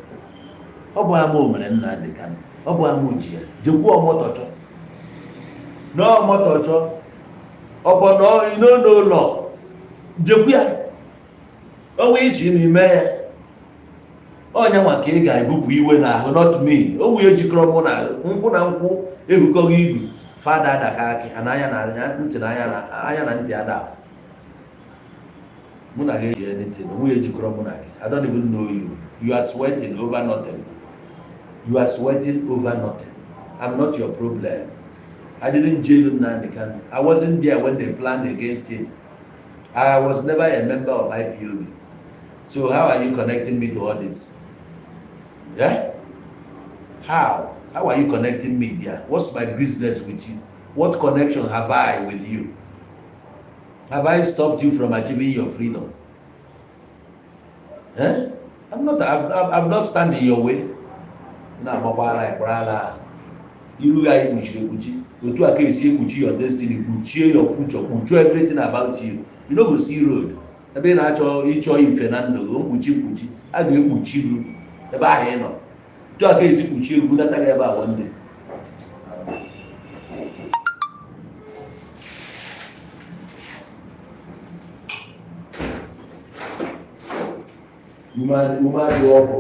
Ọ bụ ama omere Nnamdị Kanụ, ọ bụ ama ji ya jekwuo ọmọtọchọ na ọmọtọchọ ọpọ na n'ụlọ jekwu ya onwe ichi n'ime ya onye nwa ka ị ga-ebupụ iwe n'ahụ, not me. Onwe ya jikọrọ mụ na nkwụ na nkwụ ehukọghị igu fada adaka akị na anya na ntị na anya na ntị ada afụ. Mụ na gị eji anything. Onwe ya jikọrọ mụ na gị. I don't even know you. You are sweating over nothing. You are sweating over nothing. I'm not your problem. I didn't jail Nnamdi Kanu. I wasn't there when they planned against him. I was never a member of IPOB. So how are you connecting me to all this? Yeah, how are you connecting me there? What's my business with you? What connection have I with you? Have I stopped you from achieving your freedom? Eh? I'm not, I've not stand in your way. Na-agbakwara ya gbara ala iru gị. Anyị kpuchiri ekpuchi otu a ka esi ekpuchi your destiny, kpuchie your future, kpuchie everything about you. You no go see road ebe ị na-achọ ịchọ ife na ndụ gị. Mkpuchi mkpuchi a ga-ekpuchi gị ebe ahụ ị nọ. Otu a ka esi kpuchie egwu nata gị ebe a one day. Ume adịghị ọgwụ,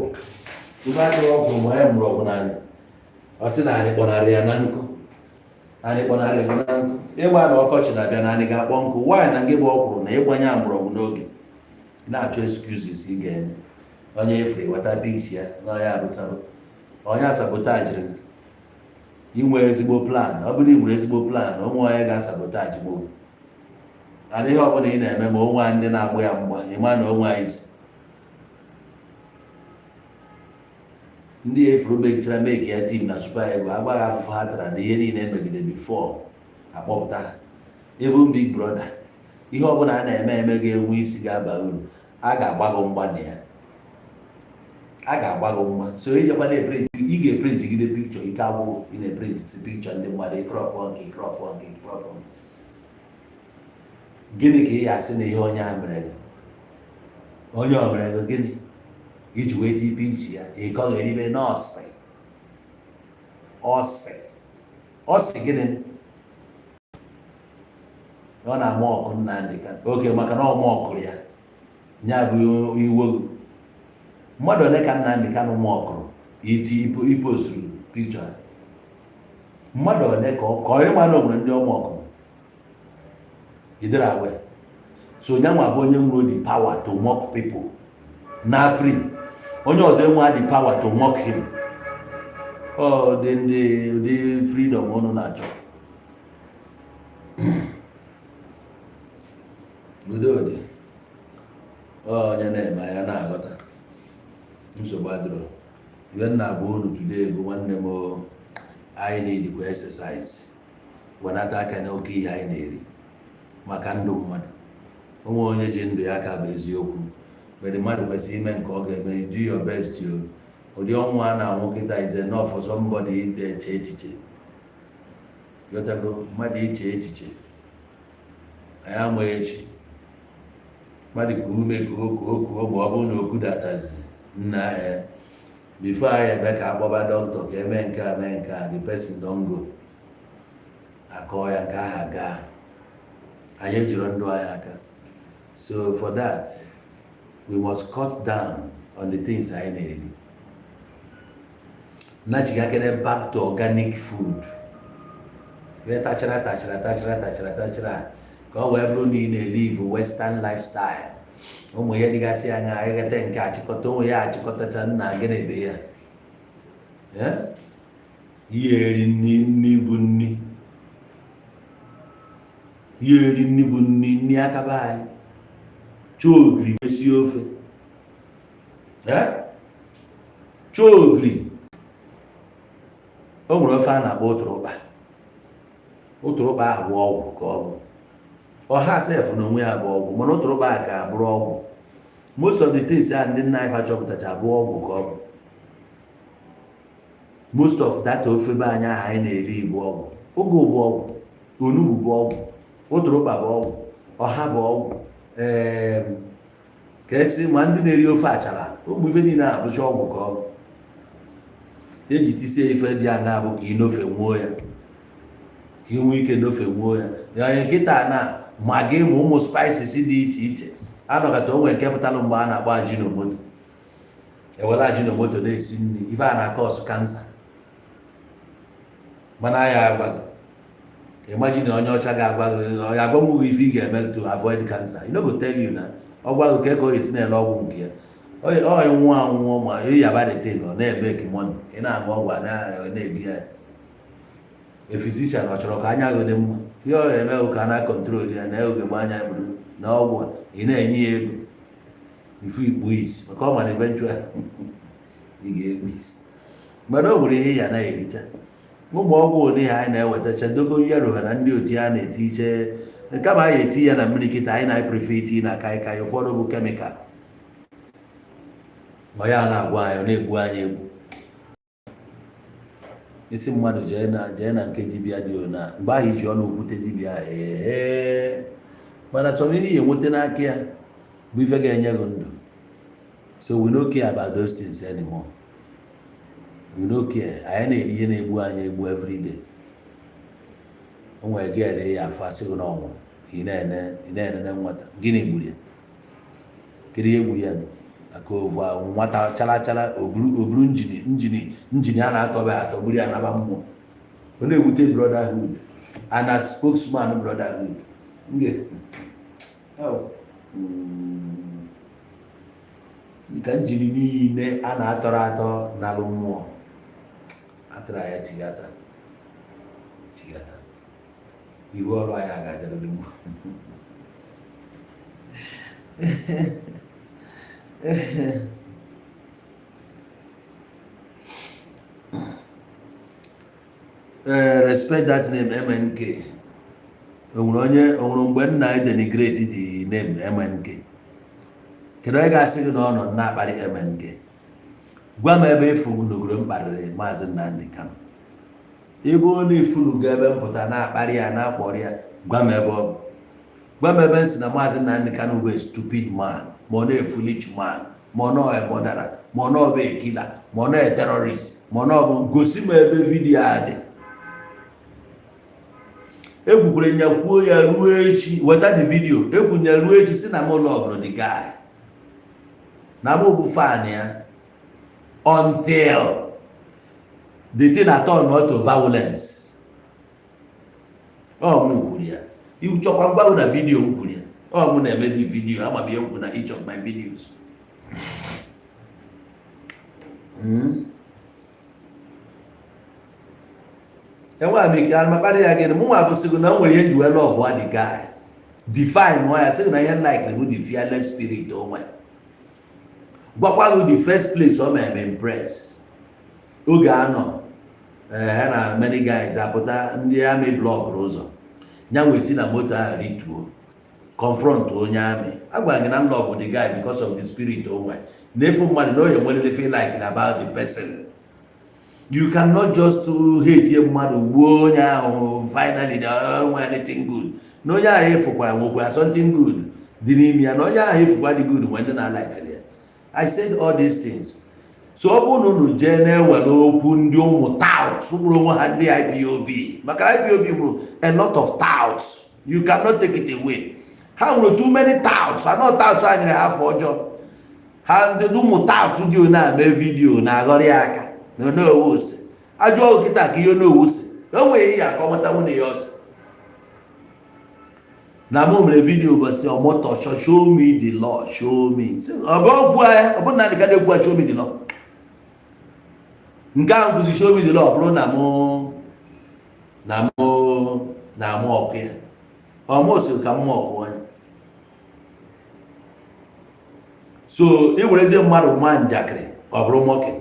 ume adịghị ọgwụ. Ma ya mụrụ ọgwụ n'anya, ọ sị na anyị kpọnarị ya na nkụ, anyị kpọnarị ya na nkụ. Ịgba na ọkọchị na-abịa na anyị ga-akpọ nkụ nwaanyị na ngị bụ ọkwụrụ na ịgbanye mgbọrọgwụ n'oge na-achọ excuses ị ga-enye onye efere weta pics ya na onye abụsara onye asabotajiri gị. Inwe ezigbo plan, ọ bụrụ i nwere ezigbo plan, onwe onye ga-asabotage mụ ana ihe ọbụla ị na-eme. Ma onwe anyị ndị na-agbụ ya mgba, ịma na onwe anyị si ndị efuru mechara make ya team na Super Eagles agbaghị afụfụ ha tara na ihe niile emegide before akpọpụta ha. Even Big Brother, ihe ọbụla a na-eme eme ga-enwe isi ga-aba uru, a ga-agba gị mgba na ya, a ga-agba gị mgba. So ijekwa na-eprint, ị ga-eprintigide picture ike agwụ. Ị na-eprint picture ndị mmadụ, ịcrop nke, ịcrop nke, ịcrop. Gịnị ka ị ga-asị na ihe onye a mere gị? Onye ọ mere gị gịnị iji wee tii picture ya ịkọgheribe nọọsị ọsị ọsị gịnị? Ọ na-ama ọkụ Nnamdị Kanụ oke maka na ọma ọkụrụ ya ya bụ iwe mmadụ ole ka Nnamdị Kanụ ma ọkụrụ iti iposturu picture mmadụ ole ka ọ ka ọ ịma na o nwere ndị ọma ọkụrụ idere awe. So onye nwa bụ onye nwere the power to mock people na free. Onye ọzọ enwe the power to mock him. Ọ dị ndị ụdị freedom unu na-achọ. Udo dị. Onye na-eme ya na-aghọta. Nsogbu adịrọ. Ihe m na-agwa unu today bụ, nwanne m o, anyị na-erikwa exercise, wenata aka n'oke ihe anyị na-eri maka ndụ mmadụ. Onwe onye ji ndụ ya ka bụ eziokwu, mgbe mmadụ kwesịrị ime nke ọ ga-eme. Do your best yo. Ụdị ọnwụ a na-anwụ kịta is enough for somebody ide eche echiche. Ghọtago? Mmadụ iche echiche, anyị amaghị echi. Mmadụ ka ume kuo kuo kuo, ma ọ bụrụ na o kudatazi nna ya before anyị eme ka akpọba dọkịta ka eme nke a, mee nke a, the person don go. Akọọ ya nke aha gaa, anyị ejiro ndụ anyị aka. So for that, we must cut down on the things anyị na-eri, nachigakere back to organic food. Ihe tachara tachara tachara tachara tachara ka ọ wee bụrụ na ị na-elive western lifestyle, ụmụ ihe dịgasị anya eghete nke achịkọta ụmụ ya achịkọtacha nna gị na ebe ya. Eh? Ihe eri nri, nri bụ nri. Ihe eri nri bụ nri, nri akaba anyị. Chọọ ogiri sie ofe. Eh? Chọọ ogiri. O nwere ofe a na-akpọ ụtụrụkpa. Ụtụrụkpa ahụ bụ ọgwụ ka ọ bụ. Ọha sef na onwe ya bụ ọgwụ, mana ụtụrụkpa a ka bụrụ ọgwụ. Most of the things a ndị nna anyị fa chọpụtacha bụ ọgwụ ka ọ bụ. Most of that ofe be anyị ahụ anyị na-eri bụ ọgwụ. Ụgụ bụ ọgwụ, onugbu bụ ọgwụ, ụtụrụkpa bụ ọgwụ, ọha bụ ọgwụ. Ee, ka esi ma ndị na-eri ofe achara, ụmụ ife niile a bụcha ọgwụ ka ọ bụ. Eji tisie ife dị aṅa bụ ka ị nofe nwuo ya, ka ị nwee ike nofe nwuo ya. Ya onye nkịta na Maggi ma ụmụ spices dị iche iche anọkọta onwe nke pụtalụ mgbe a na-akpọ Ajinomoto. Ewere Ajinomoto na-esi nri, ife a na-akọ ọsụ cancer. Mana ya agwa gị, imagine onye ọcha ga-agwa gị, ọ ya agwanwu gị ife ị ga-eme to avoid cancer. You no go tell you na ọ gwa gị ka ọ esi na-ele ọgwụ nke ya. Ọ nwụọ anwụọ ma ịyaba the thing, ọ na-emeke money. Ị na-aṅụ ọgwụ a na-ebi ya. A physician, ọ chọrọ ka anya gị dị mma. Ihe ọ ga-eme bụ ka a na-control ya na ugegbe anya buru na ọgwụ a ị na-enye ya ego ifu ikpu isi, maka ọ mana eventually ị ga-ekpu isi. Mana o nwere ihe ya na-ericha, ụmụ ọgwụ ụdị ha anyị na-ewetacha dogo yaro ha na ndị otu ya na-eti iche. Kama anyị eti ya na mmiri kịta, anyị na-prefer iti na kaikai. Ụfọdụ bụ chemical. Ọ ya na-agwa anyị, ọ na-egbu anyị egbu. Isi mmadụ jee na nke dibịa dị na mgbe ahụ iji ọnụ okwute dibịa. Ee, mana sọ ihe ya enweta n'aka ya bụ ife ga-enye gị ndụ. So we no care about those things anymore. We no care. Anyị na-eri ihe na-egbu anyị egbu everyday. O nwere gị ere ya afọ, asị gị na ọnwụ. Ị na-ene, ị na-enene nwata. Gịnị gburu ya? Kedu ihe gburu ya? Aka ovu ahụ nwata chala chala, oburu engine a na-atọbe atọ gburu ya naba mmụọ. Ọ na-ewute brotherhood and as spokesman brotherhood m ga Oh. Ka engine niile a na-atọrọ atọ n'alụ mmụọ atara ya chigata chigata ihu ọrụ anyị a ga-adịrịrị mma. Ee, respect that name, MNK. O nwere onye, o nwere mgbe nna denigrate the name MNK? Kedu onye ga-asị gị na ọ nọ na-akparị MNK? Gwa m ebe ịfụnugoro m kparịrị Maazị Nnamdi Kanu. Ebe ọ na-efunugo ebe m pụta na-akparị ya, na-akpọrọ ya, gwa m ebe ọ bụ. Gwa m ebe m si na Maazị Nnamdi Kanu bụ a stupid man, ma ọ na foolish man, ma ọ nọ murderer, ma ọ nọ bụ a killer, ma ọ nọ a terrorist, ma ọ nọ bụ. Gosi m ebe video a dị. Ekwukwere nya kwuo ya ruo echi. Weta the video. Ekwunye ruo echi si na m love the guy, na m bụ fan ya until the thing turn to violence. Ọ mụ kwuru ya. Ichọkwa mgbanwe na video m kwuru ya. Ọ mụ na-eme the video. Ama m ihe m kwuru na each of my videos. Enweghị m ike ana ya. Gịnị mụ nwa bụsịgo na o nwere ihe nji wee love the guy? Define nwa ya, sị na ihe like bụ the fearless spirit o nwere. Gwakwa gị the first place ọ mere m impress oge anọ ha na many guys apụta, ndị army blockụrụ ụzọ ya, wee si na moto ahụ rituo, confront onye army. Agwara gị na m love the guy because of the spirit o nwere na-efu mmadụ na onye nwere feel like about the person. You cannot just hate ye mmadụ, gbuo onye ahụ. Finally, na onwe anything good na onye ahụ efukwara nwekwara something good dị n'ime ya, na onye ahụ efukwa dị good nwee ndị na-alikere ya. I said all these things. So ọ bụrụ na unu jee na-ewere okwu ndị ụmụ tout gburu onwe ha, ndị IPOB, maka na IPOB nwere a lot of touts, you cannot take it away. Ha nwere too many touts. Anọ touts a nyere ha afọ ọjọọ ha. Ndị ụmụ tout dị one a mee video na-aghọrọ ya aka na onowu ose ajụọ kịta ka ihe onowu si o nwere ihe aka ọ nweta nwunye ya ọsọ. Na mụ mere video ụbọchị ọmụtọchọ, "Show me the law, show me." Sị, ọ bụ okwu anyị, ọ bụrụ na ka na-ekwu "Show me the law", nke ahụ kwụzi "Show me the law", ọ bụrụ na mụ ọkụ ya, ọ mụ sị ka mụ ọkụ onye. So ị werezie mmadụ nwa njakịrị, ọ bụrụ mocking.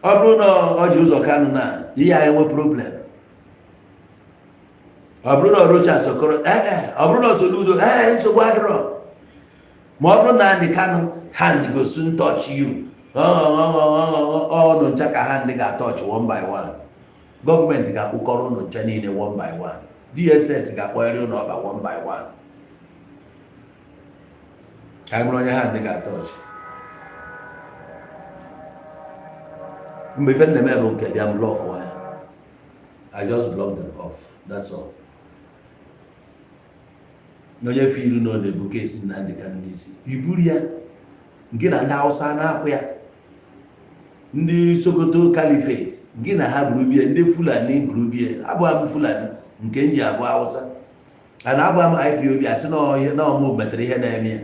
Ọ bụrụ na ọ ji ụzọ Kanụ na ihe anyị nwe problem, ọ bụrụ na Rochas Okoro, ee, ọ bụrụ na Soludo, ee, nsogbu adịrọ. Ma ọ bụrụ na Nnamdi Kanu, hand go soon touch you. Ọnụ ncha ka hand ga-atouch one by one. Gọọmenti ga-akpụkọrọ ụnụ ncha niile one by one. DSS ga-akpọgharị ụnụ ọba one by one ka anyị mara onye hand ga-atouch. Mgbe ife nna m bụ nke bịa m block ya, I just block them off, that's all. Onye fe iru na ọ na-ebu case Nnamdi Kanu n'isi, iburu ya nke na ndị Hausa na-akwụ ya, ndị Sokoto Caliphate gị na ha buru bie, ndị Fulani buru bie. Abụghị m Fulani nke m ji abụ Hausa ana abụghị m IPOB. Asị na ọmụ metere ihe na-eme ya,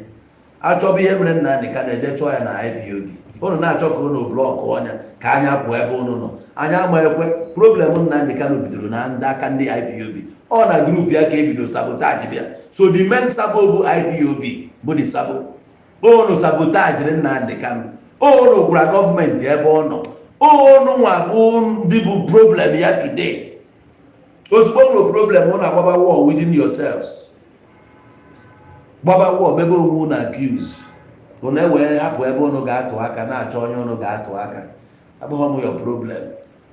achọba ihe mere Nnamdi Kanu, eje chọọ ya na IPOB. Unu na-achọ ka unu block ọnya ka anya pụọ ebe unu nọ, anya ama ekwe. Problem Nnamdi Kanu bidoro na ndị aka ndị IPOB. Ọ na group ya ka ebido sabotage bịa. So the main sabo bụ IPOB, bụ the sabo. Unu sabotage Nnamdi Kanu, unu gwara gọọmenti ebe ọ nọ, unu nwa bụ ndị bụ problem ya today. Ozugbo nwere problem, unu agbaba war within yourselves, gbaba war, mebe onwe unu accuse, unu ewee hapụ ebe unu ga-atụ aka, na-achọ onye unu ga-atụ aka. Abụghị m your problem.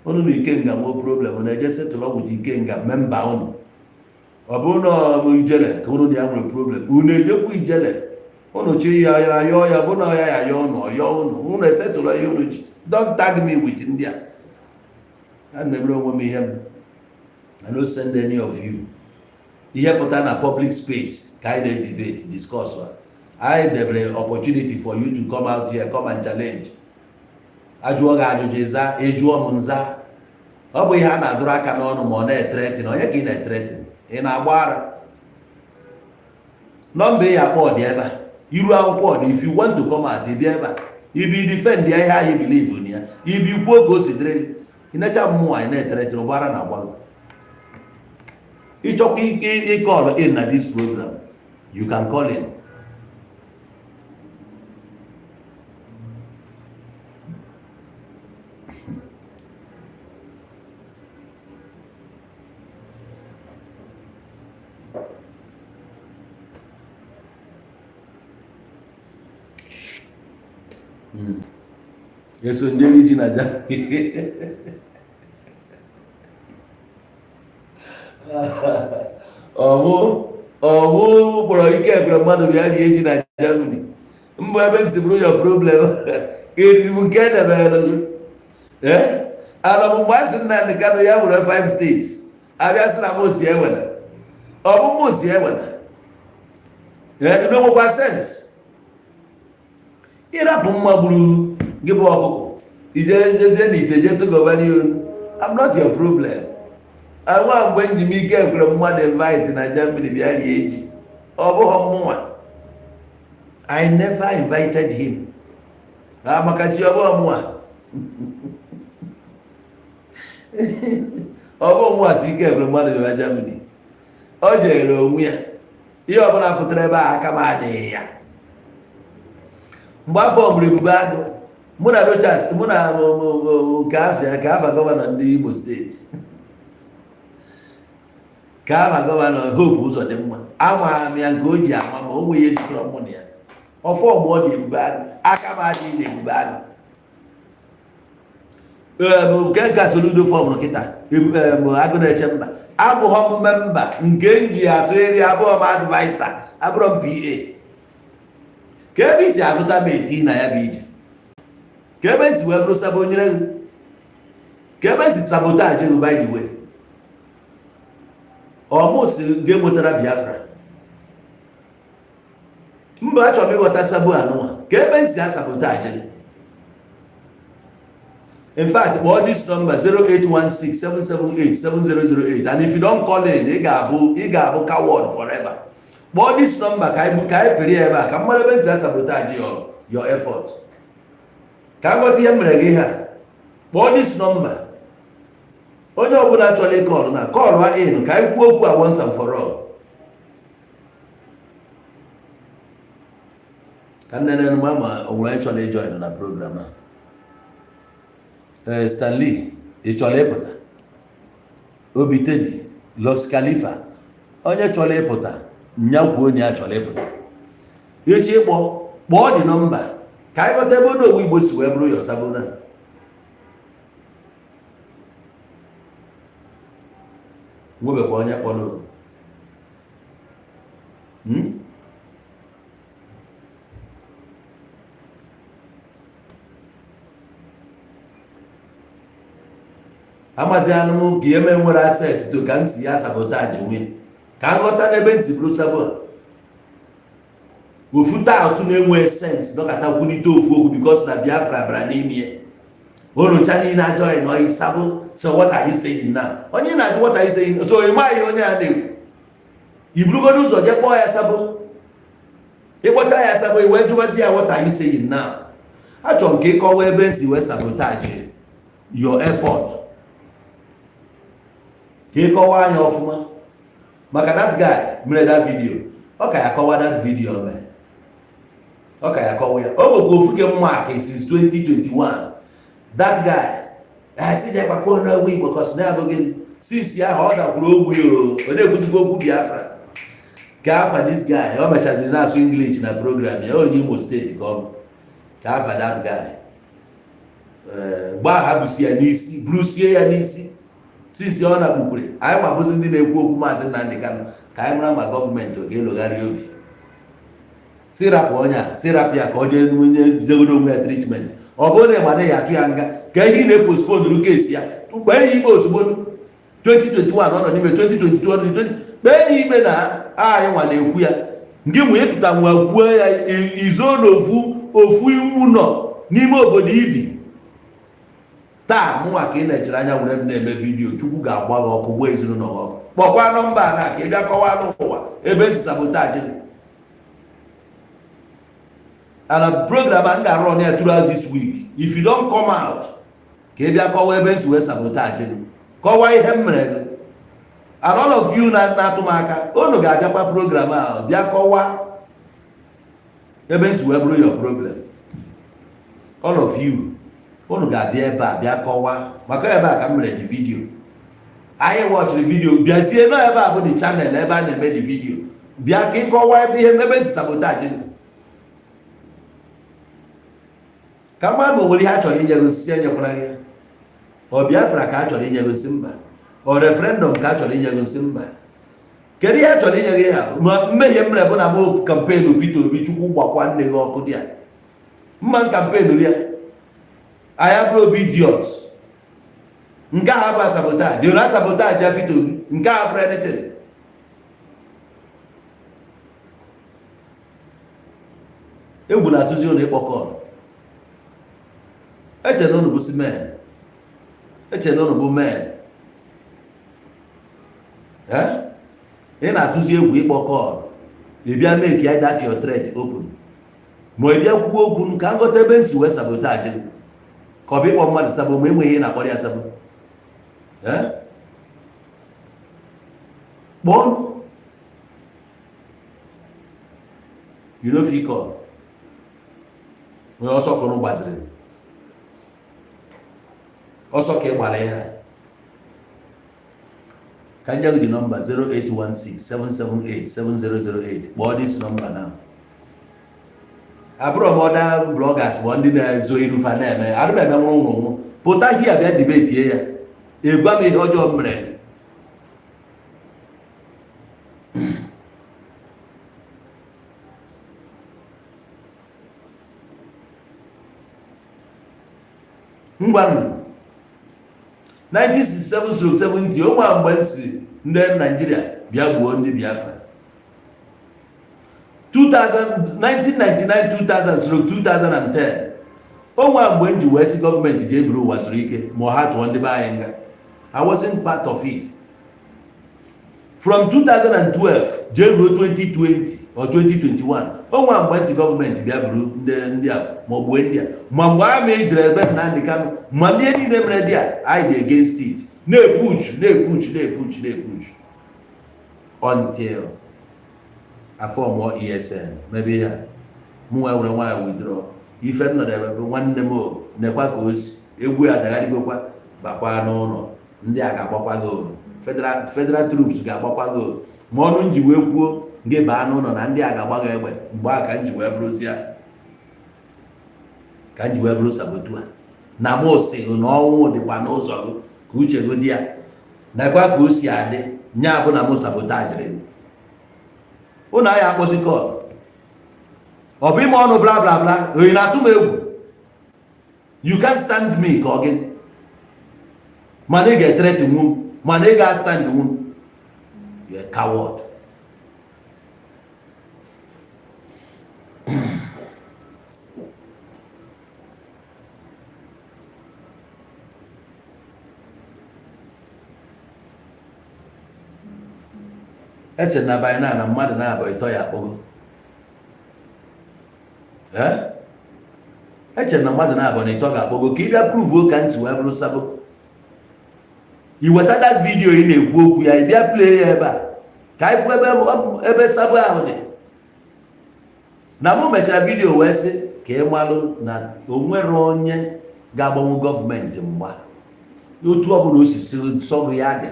Unu na Ikenga nwee problem, unu eje settle with Ikenga member unu. Ọ bụrụ na ọ bụ Ijele ka unu na ya nwere problem, unu ejekwu Ijele. Unu chi ya ya yọọ ya, bụ na ya ya yọọ unu, ọyọọ unu, unu esettle ihe unu ji. Don't tag me with ndị a. A na-emere onwe m ihe m. I no send any of you. Ihe pụta na public space ka anyị na-debate, discuss. Anyị debere opportunity for you to come out here, come and challenge. Ajụọ gị ajụjụ, ịza. Ịjụọ m, nza. Ọ bụ ihe a na-adụrụ aka n'ọnụ ma ọ na-ethreaten onye ka ị na-ethreaten, ị na-agba ara. Nọmba ị akpọ dị ebe a, iru akwụkwọ dị. If you want to come out, ị bịa ebe a, ibi defend ya ihe ahụ believe na ya, ibi kwuo ka o si dịrị gị. Ịnecha mmụọ anyị na-ethreaten, ụgbara na-agba gị. Ịchọkwa ịcall in na this program, you can call in. Eso njeri ji na ja. Ọmụ ọmụ kpọrọ ike ekwere mmadụ bịa rie ji na Germany mbụ ebe ntị bụrụ your problem. Eriri m nke edebere gị. Ee, ala m mgbe a sị Nnamdị Kanụ ya nwere 5 states, abịa sị na m si ewena, ọ bụ m si ewena. Ee, n'onwekwa sense ịrapụ mma gburu gị bụ ọkụkọ ije jezie na ite jee tụgọba n'ihu. I'm not your problem. Anwa mgbe nji m ike ekwere mmadụ invite na Germany bịa rie ji, ọ bụghị mụnwa. I never invited him. Maka chi, ọ bụghị mụnwa, ọ bụghị mụnwa si ike ekwere mmadụ bịa Germany. O jere onwe ya. Ihe ọbụla pụtara ebe a, aka m adịghị ya. Mgbe afọ mụrụ Ebube Agụ, mụ na Rochas, mụ na nke afịa ka afa governor ndị Imo State, ka afa Governor Hope Uzodimma, ama m ya nke o ji ama ma o nweghị ejikọrọ mụ na ya. Ọfọ mụọ dị Ebube Agụ, aka m adịghị na Ebube Agụ. Nke nka Soludo formụrụ kịta Agụ Na-eche Mba, abụghọ m member nke m ji atụ eri, abụọ m adviser, abụrọ m PA. Ka ebe isi agụta m eti na ya bụ ije, ka ebe si wee bụrụ sabo nyere gị, ka ebe si sabotage gị. By the way, ọmụ si ga-enwetara Biafra mba. Achọrọ m ịghọta sabo anụnwa, ka ebe si a sabotage gị. In fact, kpọọ this number, 08167787008, and if you don't call in, ị ga-abụ coward forever. Kpọọ this number ka anyị pịrị ya ebe a, ka mmadụ ebe si a sabotage your effort, ka a ghọta ihe m mere gị ha. Kpọọ this number. Onye ọbụla chọrọ ịcall na call in, ka anyị kwuo okwu a once and for all. Ka nne ma ma o nwere chọrọ ịjoin na program a. Ee, Stanley, ị chọrọ ịpụta? Obi Teddy, Lux Khalifa, onye chọrọ ịpụta nyakwuo onye a chọrọ ịpụta echi ịkpọ, kpọọ dị number ka anyị ghọta ebe Onowu Igbo si wee bụrụ yosabona. Nwebekwa onye kpọrọ. Hmm? Amazi anụ m ka ihe m nwere access to ka m si ya sabotage nwunye, ka m ghọta n'ebe m si bụrụ sabo. Ofu taụtụ na-enwe sense dọkata kwulite ofu okwu because na Biafra bara n'ime ya, unu ncha niile ajọghị na oyi sabo. So what are you saying now? Onye na-ajụ, what are you saying? So ị maghị onye a na-ekwu. Iburugodo ụzọ jee kpọọ ya sabo, ịkpọcha ya sabo, i wee jụbazi ya, what are you saying now? Achọrọ m ka ị kọwaa ebe m si wee sabotage your effort, ka ị kọwaa anya ọfụma, maka that guy mere that video, ọ ka ya kọwa that video mee, ọ ka ya kọwa ya. O nwekwa ofu ke mma ka since 2021 that guy asị je gbakwa n'ogwu Igbo kọsị na abụghị since ya ahụ ọ dakwuru ogwu ya o, ọ na-ekwuzikwa okwu Biafra. Ka afa this guy, ọ mechaziri na-asụ English na program ya, onye Imo State ka ọ bụ. Ka afa that guy gbaa ha busi ya n'isi, burusie ya n'isi since ọ na-kpukwere anyị ma bụzi ndị na-ekwu okwu Maazị Nnamdị Kanụ, ka anyị mara ma gọọmenti ọ ga-elogharị obi si rapụ onye a, si rapụ ya ka ọ jee onye jegodo onwe ya treatment. Ọ bụrụ na ịgbada ya atụ ya nga, ka ihe ị na-epostpone case ya, kpee ya ikpe ozugbo. 2021 ọ nọ n'ime 2022, ọ nọ n'ime 20, kpee ya ikpe na anyị nwa na-ekwu ya. Nke nwee pụta nwa kwuo ya izo n'ofu ofu iwu nọ n'ime obodo ibi taa. Mụnwa ka ị na-echere anya were m na-eme video. Chukwu ga-agba gị ọkụ, gbaa ezinụlọ gị ọkụ. Kpọkwa number na ka ị bịa kọwaa n'ụwa ebe esi sabotage gị. And program a m ga-arụ on ya throughout this week. If you don't come out ka ị bịa kọwaa ebe nsi wee sabotage gị, kọwaa ihe m mere gị, and all of you na-atụ m aka, unu ga-abịakwa program ahụ bịa kọwaa ebe nsi wee bụrụ your problem. All of you, unu ga-abịa ebe a bịa kọwaa, maka ebe a ka m mere the video. Anyị watchịrị video, bịazie nọ ebe a bụ the channel ebe a na-eme the video. Bịa ka ị kọwaa ebe ihe ebe nsi sabotage gị, ka mmadụ nwere ihe a chọrọ inye gosi enyekwara gị. Ọ Biafra ka a chọrọ inye gosi mba, ọ referendum ka a chọrọ inye gosi mba. Kedu ihe a chọrọ inye gị ha? Ma mmehie m mere bụ na m campaign Peter Obi. Chukwu gbakwa nne gị ọkụ dị ya mma. M campaign ya, anyị abụrụ obi idiot. Nke a bụ sabotage na sabotage ya Peter Obi, nke a bụrụ anything. Egwu na-atụzi ụlọ ịkpọ call. Eche na unu bụ si men, eche na unu bụ men. Ị na-atụzi egwu ịkpọ call. Ị bịa make ya that your threat open, ma ị bịa kwuo okwu ka nghọta ebe nsi wee sabotage gị, ka ọ bụ ịkpọ mmadụ sabo ma enweghị ihe na-akpọrọ ya sabo. Kpọọ. You no fit call. Onye ọsọ kụrụ gbaziri ọsọ ka ị gbara ihe a. Ka nye gị nọmba 08167787008. Kpọọ this number now. Abụrọ m other bloggers bụ ndị na-ezo irufa na-eme adị m eme nwụrụ nwụrụ. Pụta hia, bịa debate ya. Egwa m ihe ọjọọ m mere. Ngwanụ, 1967/70, onwe mgbe m si ndị Naijiria bịa gbuo ndị Biafra. 2000, 1999, 2000/2010, onwe mgbe m ji wee sị gọọmenti ji eburu ụwa zuru ike ma ọ ha tụọ ndị be anyị nga. I wasn't part of it. From 2012 jee ruo 2020 or 2021, onwe mgbe si gọọmenti bịa buru ndị a ma ọ gbue ndị a, ma mgbe amị jere ebe Nnamdi Kanu, ma ndị niile mere dị a, anyị dị against it, na-epuch, na-epuch, na-epuch, na-epuch until afọmụọ ESN mebe ihe a. Mụ nwa were nwaanyị withdraw ife m nọdebe bụ nwanne m o nekwa ka o si egwu ya adagharịgokwa bakwa n'ụlọ. Ndị a ga-agbakwa gị o, federal troops ga-agbakwa gị o. Ma ọnụ nji wee kwuo gị baa n'ụlọ na ndị a ga-agba gị egbe, mgbe a ka m ji wee bụrụzie, ka m ji wee bụrụ saboteur na mụ sị gị na ọnwụ dịkwa n'ụzọ gị, ka uche gị dị ya. Nakwa ka o si adị nya bụ na mụ sabotageri gị. Ụnụ ahịa akpọzi call, ọ bụ ime ọnụ bla bla bla. Oyi na-atụ m egwu. You can't stand me ka ọ gị, mana ị ga-ethreaten nwu m, mana ị ga-stand nwu m. You a coward. Eche na banye na mmadụ na-abụ ịtọ ya akpọgo. Ee, eche na mmadụ na-abụ na ịtọ ga-akpọgo ka ị bịa proveuo ka ntị wee bụrụ sabo. I weta that video ị na-ekwu okwu ya, ị bịa play ya ebe a ka anyị fụ ebe sabo ahụ dị. Na mụ mechara video wee sị ka ị malụ na o nwere onye ga-agbanwe gọọmenti mgba otu ọbụla o si sọgụ ya dị.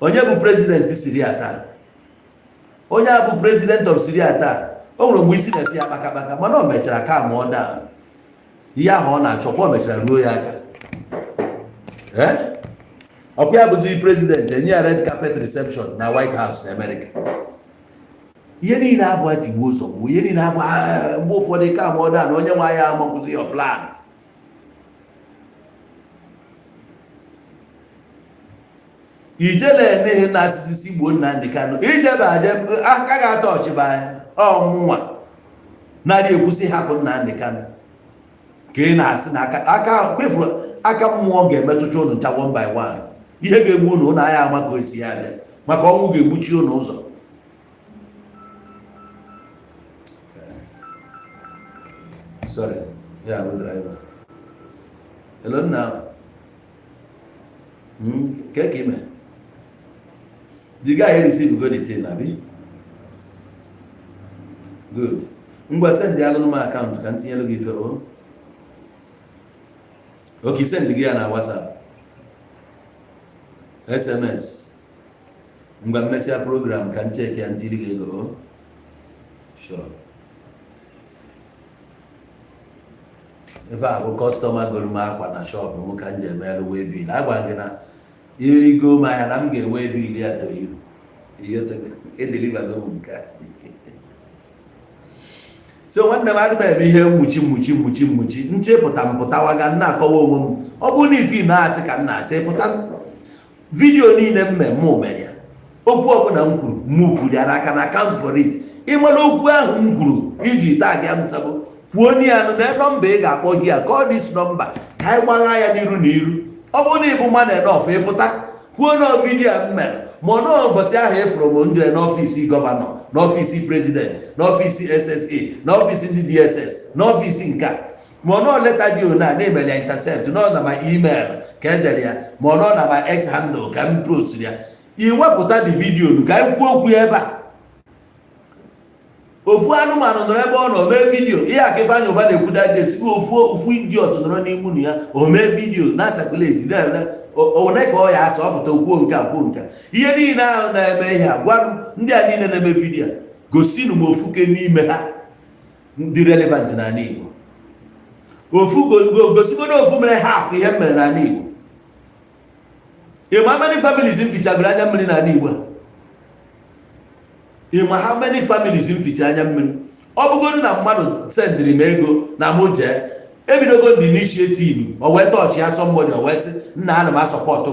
Onye bụ president Syria taa? Onye a bụ president of Syria taa, o nwere mgbe isi na-efe ya kpakakpaka, mana o mechara ka mụọ down. Ihe ahụ ọ na-achọkwa, o mechara ruo ya aka. Ee, ọkwa ya bụzi president, enye ya red carpet reception na White House na America. Ihe niile abụ tigbuo ụzọ bụ ihe niile abụ. Mgbe ụfọdụ ka mụọ down, onye nwe ya amakwụzi your plan. Ijele n'ihi na asịsị si gbuo Nnamdi Kanu, ijebe aje aka ga-atọ ọchịba ọnwụnwa narị ekwusị hapụ Nnamdi Kanu ka ị na-asị na aka aka kwefuru aka mmụọ ga-emetụcha ụnụ ncha one by one. Ihe ga-egbu ụnụ, ụnụ anya ama ka o si ya dị, maka ọnwụ ga-egbuchi ụnụ ụzọ. Sorry, ya bụ driver. Hello nna. Ke ka ime? The guy receive go the thing, abi? Good. Ngwa, send alụnụ m account ka m tinyelu gị ife o. Okay, send gị ya na WhatsApp, SMS. Ngwa, mmesịa program ka m check ya, ntiri gị ego o. Sure. Ife a bụ customer goro m akwa na shop m ka m ji emelụ waybill. Agwa gị na igo m ahịa na m ga-ewe bill ya to you. Edelivergo m nke a. So nwanne m, adị m eme ihe mmuchi mmuchi mmuchi mmuchi nchepụta m pụtawaga m na-akọwa onwe m. Ọ bụrụ na ife na-asị ka m na-asị pụta, video niile m mee, mụ mere ya. Okwu ọbụla m kwuru, mụ kwuru ya n'aka na account for it. Ịmara okwu ahụ m kwuru iji tag ya m sabo, kwuo na ya nụ na nọmba ị ga-akpọ gị ya. Call this number ka anyị gbagha ya n'iru na iru. Ọ bụrụ na ịbụ mmadụ enough, ịpụta kwuo na video m mere, ma ọ nọọ ụbọchị ahụ ịfụrụ m njere n'ọfịs governor, n'ọfịs president, n'ọfịs SSA, n'ọfịs ndị DSS, n'ọfịs nke a, ma ọ nọọ letter dị ona na-emere ya intercept nọ na ma email ka edere ya, ma ọ nọ na ma X handle ka m posturu ya, iwepụta the video ka anyị kwuo okwu ebe a. Ofu anụmanụ nọrọ ebe ọ nọ mee video. Ihe a ka Ifeanyị Ụba na-ekwu that day, si ofu ofu idiot nọrọ n'ime ụlọ ya, o mee video na circulate na one ka ọ ya asa, ọ pụta kwuo nke a, kwuo nke a. Ihe niile ahụ na-eme ihe a, gwa m ndị a niile na-eme video a, gosinụ m ofuke n'ime ha ndị relevant n'ala Igbo. Ofu gosigodo ofu mere half ihe m mere n'ala Igbo. Ịma many families m fichagoro anya mmiri n'ala Igbo a? Ịma how many families m ficha anya mmiri? Ọ bụgodu na mmadụ sendịrị m ego na mụ jee ebidogo ndị initiative, o wee touch ya somebody, o wee sị, "Nna, ana m asupport."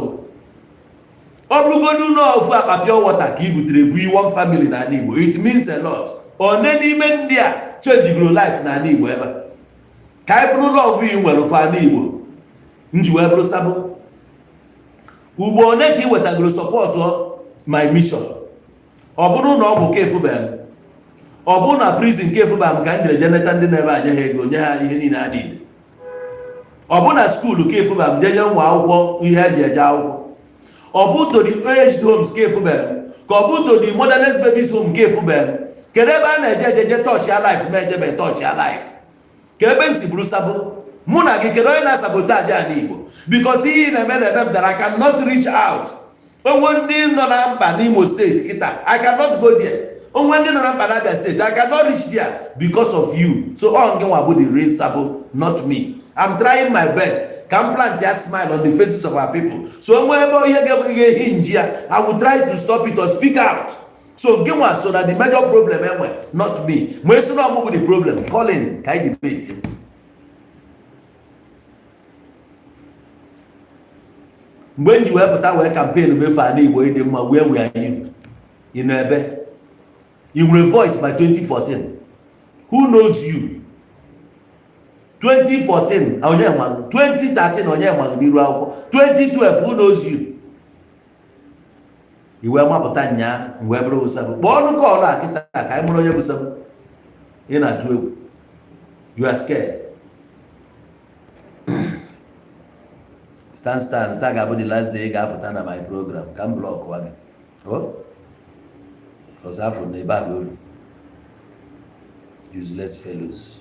Ọ bụrụgodu na ofu akpa pure water ka i butere bu one family n'ala Igbo, it means a lot. One n'ime ndị a changegoro life n'ala Igbo ebe a ka anyị fụrụ love ị nwere ụfụ ala Igbo nji wee bụrụ sabo. Ugbo one ka ị wetagoro support my mission? Ọ bụrụ na ọ bụ ka efubeghị m, ọ bụrụ na prison ka efubeghị m, ka m jere jee neta ndị na-ebe anye ha ego, nye ha ihe niile ha niile. Ọ bụ na school ka efubeghị m jee nye ụmụ akwụkwọ ihe eji eje akwụkwọ. Ọ bụ to the aged homes ka efubeghị m, ka ọ bụ to the motherless babies home ka efubeghị m. Kedu ebe a na-eje eje je touch ya life? Ma ejebe touch ya life, ka ebe m si bụrụ sabo mụ na gị, kedu onye na-asabotage ala Igbo? Because ihe ị na-eme na-eme m dara. I cannot reach out. Onwe ndị nọ na mkpa n'Imo Steeti kịta, I cannot go there. Onwe ndị nọ na mkpa na Abia Steeti, I cannot reach there because of you. So ọ ngị nwa bụ the real sabo, not me. I'm trying my best ka m plant ya smile on the faces of our people. So onwe ebe ihe ga-ehi nji ya, I will try to stop it or speak out. So gị nwa so na the major problem enwe, not me. Ma esi na ọmụ bụ the problem, calling ka anyị debate. Mgbe m ji wee pụta wee campaign mefe ala Igbo ịdị mma, where were you? Ị nọ ebe ị nwere voice by 2014? Who knows you? 2014, onye nwaghị? 2013, onye nwaghị n'iru akwụkwọ? 2012, who knows you? I wee mapụta nyaa wee bụrụ sabo. Kpọọ ọnụ call a kịta ka anyị mụrụ onye bụ sabo. Ị na-atụ egwu. You are scared. Stand, stand. Taa ga-abụ the last day ị ga-apụta na my program ka m block gị. Ọzọ afọ na ebe ahụ uru. Useless fellows.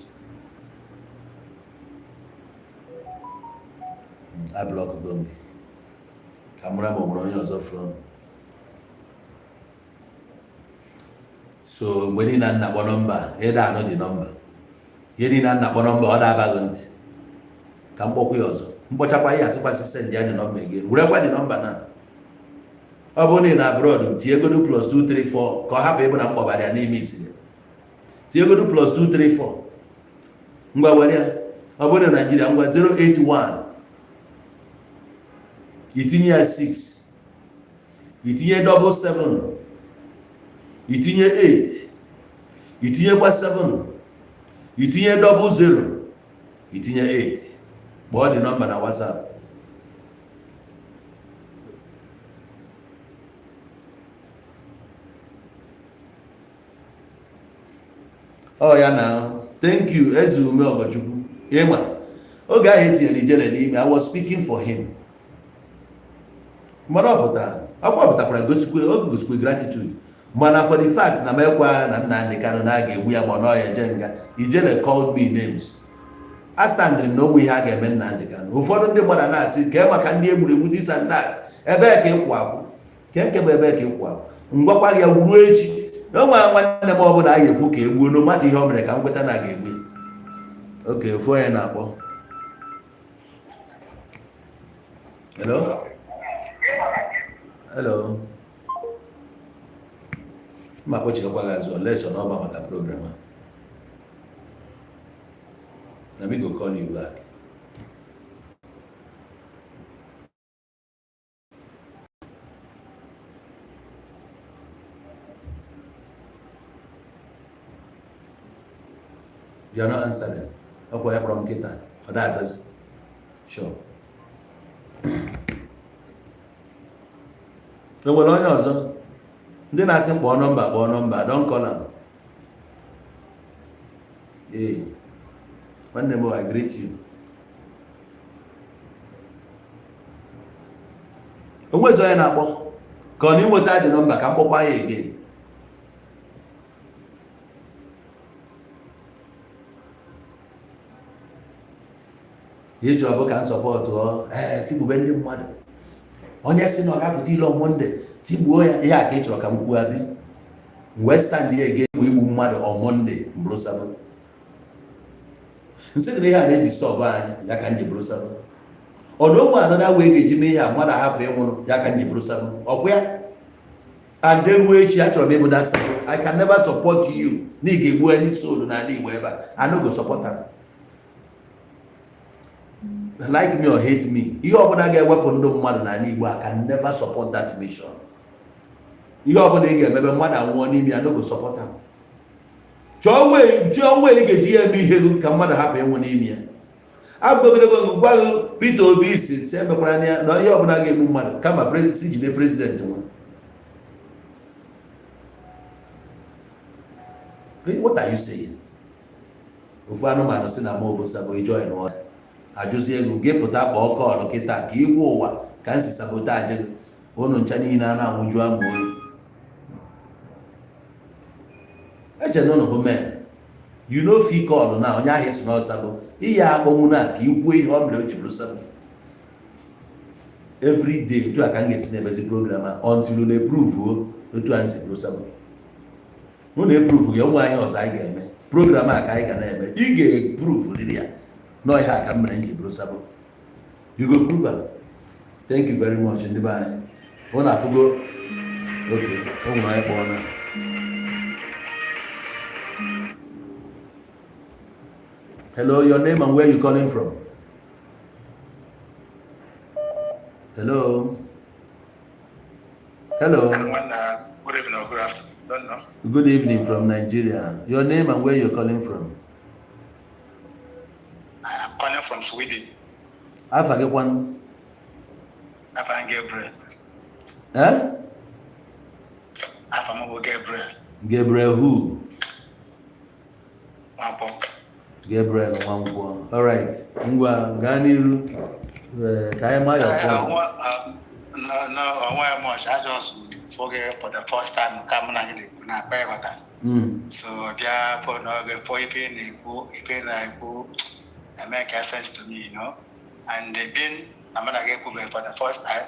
A block go m gị ka mụra ma ọ nwere onye ọzọ from. So mgbe niile a na-akpọ nọmba, ịda anụ dị nọmba, ihe niile a na-akpọ nọmba, ọ na-abaghị ntị. Ka m kpọkwa ya ọzọ, mkpọchakwa ya, asịkwasị send ya dị nọmba gị. Werekwa dị nọmba na ọ bụrụ na ị na abroad, tinye godu plus 234 ka ọ hapụ ịbụ na m kpọbara ya n'ime isi ya. Tinye godu plus 234. Ngwa, were ya. Ọ bụrụ na Naijiria, ngwa, 081, itinye ya 6, itinye 77, itinye 8, itinyekwa 7, itinye 00, itinye 8. Kpọọ dị nọmba na WhatsApp. Ọ ya na thank you, Eze Ume Ọgọchukwu. Ịma oge ahụ etinyere Ijele n'ime, I was speaking for him. Mana ọ pụtara ọkwa pụtakwara gosikwe o gosikwe gratitude, mana for the fact na m ekwe na Nnamdi Kanu na a ga-egbu ya, ma ọ nọ ya eje nga. Ijele called me names. A standịrị m na onwe ihe a ga-eme Nnamdi Kanu. Ụfọdụ ndị mmadụ na-asị kee maka ndị egburu egbu, this and that. Ebee ka ịkwụ akwụ ke nke bụ ebee ka ịkwụ akwụ? Ngwakwa gị ya ruo echi na onwe nwanne m ọbụla a ga-ekwu ka egbuo, no mata ihe o mere, ka m kweta na a ga-egbu ya. Oke ofu onye na-akpọ. Hello, hello. Mma kpọchikwa gị azụ unless ọ na ọgba maka program a. Na me go call you back. You are not answering. Ọkwa ya kpọrọ m nkịta, ọ da azazi. Sure. E nwere onye ọzọ? Ndị na-asị m kpọọ nọmba, kpọọ nọmba, don call am. Ee, nwanne m, I greet you. Onwezi onye na-akpọ ka ọ na ịnweta dị nọmba ka m kpọkwa ya again. Ihe chọrọ bụ ka m support ee si gbube ndị mmadụ. Onye si na ọ ga-apụta ile Monday, tigbuo ya. Ihe a ka ị chọrọ ka m kwuo, abi m wee stand ya again igbu mmadụ on Monday, mbụrụ sabo nsị gị na ihe a na-edisturb anyị, ya ka m ji bụrụ sabo. Ọ na onwe another way ga-eji mee ihe a mmadụ ahapụ ịnwụrụ, ya ka m ji bụrụ sabo. Ọkwa ya and then ruo echi, achọrọ m ịbụ that sabo. I can never support you na ị ga-egbu any soul n'ala Igbo ebe a. I no go support am. Like me or hate me, ihe ọbụla ga-ewepụ ndụ mmadụ n'ala Igbo, I can never support that mission. Ihe ọbụla ị ga-emebe mmadụ anwụọ n'ime ya, no go support am. Chọọ wee, chọọ wee ị ga-eji ya eme ihe gị ka mmadụ hapụ ịnwụ n'ime ya. Abụgogologo gwa gị Peter Obi si emekwara ya na ihe ọbụla ga-egbu mmadụ, kama si jide president nwe. What are you saying? Ofu anụmanụ si na ma sabo ijoin ọ ajụzi ego gị pụta kpọọ call kịta ka igwe ụwa ka m si sabotage gị. Unu ncha niile a na-anwụju amụ oyi. Eche na unu bụ men, you know, fit call na onye ahụ si na ọsabo ihe akpọnwụ na ka ikwuo ihe ọ mere o ji bụrụ sabo. Every day otu a ka m ga-esi na-emezi program a until unu eprove otu a si bụrụ sabo. Unu eprove gị onwe anyị ọzọ, anyị ga-eme program a ka anyị ga na-eme. Ị ga-eprove riri ya nọ ihe a ka m mere m ji bụrụ sabo. You go prove am. Thank you very much, ndị be anyị. Unu afụgo. Oke o nwere onye kpọọ na. Hello, your name and where you calling from? Hello, hello. Good evening or good afternoon. Don't know. Good evening from Nigeria. Your name and where you're calling from? I am calling from Sweden. Afa gị kwanụ? Afa Gabriel. Eh? Afa m bụ Gabriel. Gabriel who? Nwankwo. Gabriel Nwankwọ. All right, ngwa, gaa n'iru. Ka anyị maa your point. No, onwe much. I just forget for the first time ka mụ na gị na-ekwu na akpa ịghọta. So bịa for n'oge for ife ị na-ekwu, ife ị na-ekwu eme ka sense to me. And being na mụ na gị ekwubeghị for the first time,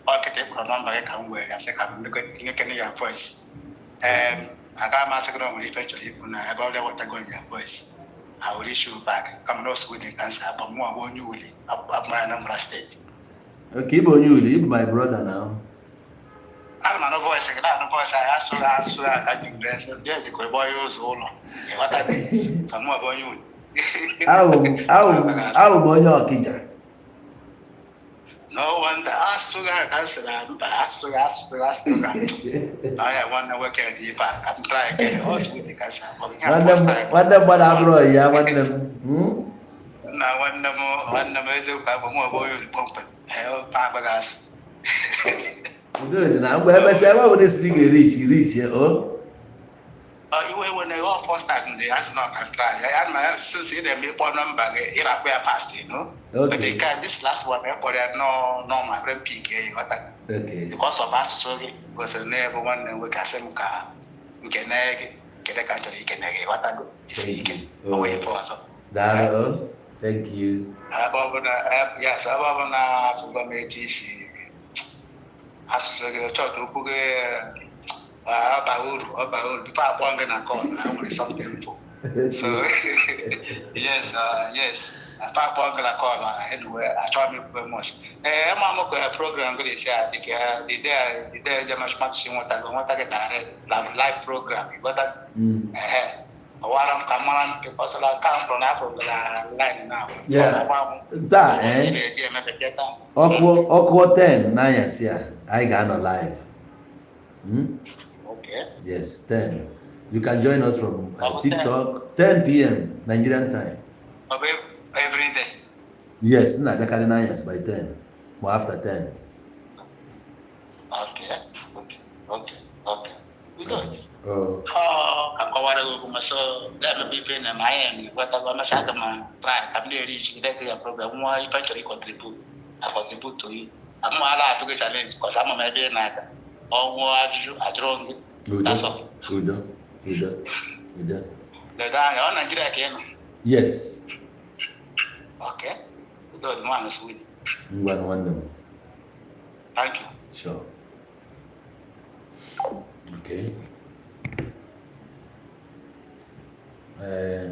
ọ kịta ịkpọrọ nọmba gị ka m were asị ka m nukene ya voice. Agaghị m asị gị na o nwere ife chọrọ ikwu na ebe ọ wetago ya voice. I will issue back. Kama na Sweden ka m si akpọ mụ abụ onye Uli, abụ Anambra State. Okay, ịbụ onye Uli, ịbụ my brother now. Ana m anụ voice gị, na-anụ voice anyị asụghị asụ aka ji were sị bịa dịka ebe onye ụzọ ụlọ ịghọta, so mụ abụ onye Uli. Ahụ m onye Ọkịja. No wonder asụsụ gị ka m sị na mba asụsụ gị asụsụ gị asụsụ gị na ya nwanne nwoke dị ife a ka m try kene ọ Sweden ka m si akpọ gị. Nwanne m, nwanne mmadụ abụrụ ọyị ya nwanne m. Nna nwanne m, nwanne m, eziokwu abụ mụ abụ onye Uli kpọmkwem. Ee, ọ pa agbaghị asụ. Udo dị na mgbe emesịa ebe ọ bụla esiri ga-erichi richi o. Iwe iwe na ọ first time dị asị na ọ ka try ya na since ị na-eme ịkpọ nọmba gị ịrapụ ya fast. But Okay. nke a, this last one ekpọrọ ya nọ nọ ma were pick ya, ịghọta, because of asụsụ gị gosiri na ebe nwanne m nwoke asị m ka nkene gị nkene ka m chọrọ ikene gị, ịghọtago, isi ike o nwee ife ọzọ. Daalụ o. Thank you. Ebe ọ bụla, yes, ebe ọ bụla afụgo m etu isi asụsụ gị chọọchị okwu gị, ọ bara uru, ọ bara uru. Before akpọ gị na call na nwere something for so yes, yes, before akpọ gị na call. Anyway, achọghị m ikwube much. Ee, ama m ka program gị na-esi adị ka the day jemachmatụ si nweta gị, nweta gị direct na live program, ịghọta. Ehe, ọwara m ka m mara because na nke a m kpọrọ na apụrụ gị na line na Taa, eh? ga-eji emepe taa. Ọkụ ọkụ 10 n'anyasị a, anyị ga-anọ live. Okay. Yes, 10. You can join us from Ọ bụ 10? TikTok, 10 p.m. Nigerian time. Ọ bụ every day? Yes, m na-abịakarị n'anyasị by 10 ma after 10. Okay. Good. Oh, Ọ ka kọwara gị okwu ma so ga-emebe ife na ma anyị eme masị aga m try ka m na-eri isi gị ya program nwa ife chọrọ ịcontribute, I contribute to you. Amụ ala atụ gị challenge cause ama m ebe ị na-aga ọnwụ ajụjụ ajụrụ gị. Udo, That's all. udo, udo, udo. Ledo anya, ọ Naijiria ka ị nọ? Yes. Okay. Udo dị nwaanyị Sweden. Ngwa, nwanne m. Thank you. Sure. Okay. Ee,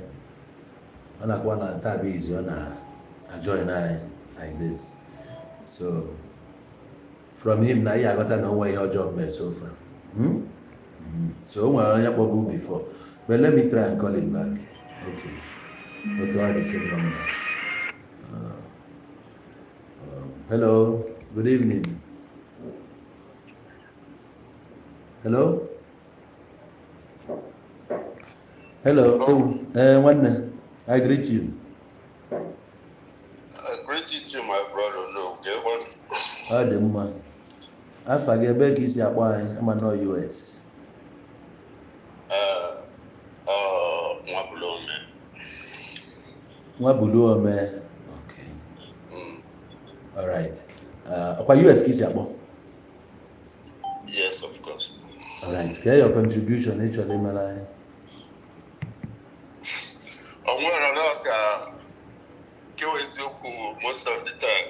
ọ na-akwa na taa bụ izu ọ na-ajoin anyị like this. So from him na ihe aghọta na onwe ihe ọjọọ mee so far. So o nwere onye kpọbụ before, but let me try and call him back. Okay, all the same number. Hello, good evening. Hello, hello. Hello. Eh, nwanne, I greet you. I greet you too, my brother. No, get one. Ọ dị mma. Afa gị, ebe ka isi akpọ anyị? Ama nọ US. Nwabulome. Nwa Buluome, okay. Alright. Ọkwa US ka isi akpọ? Yes, of course. Alright, kee your contribution ị chọrọ imere anyị? O nwere na ka kewa eziokwu, most of the time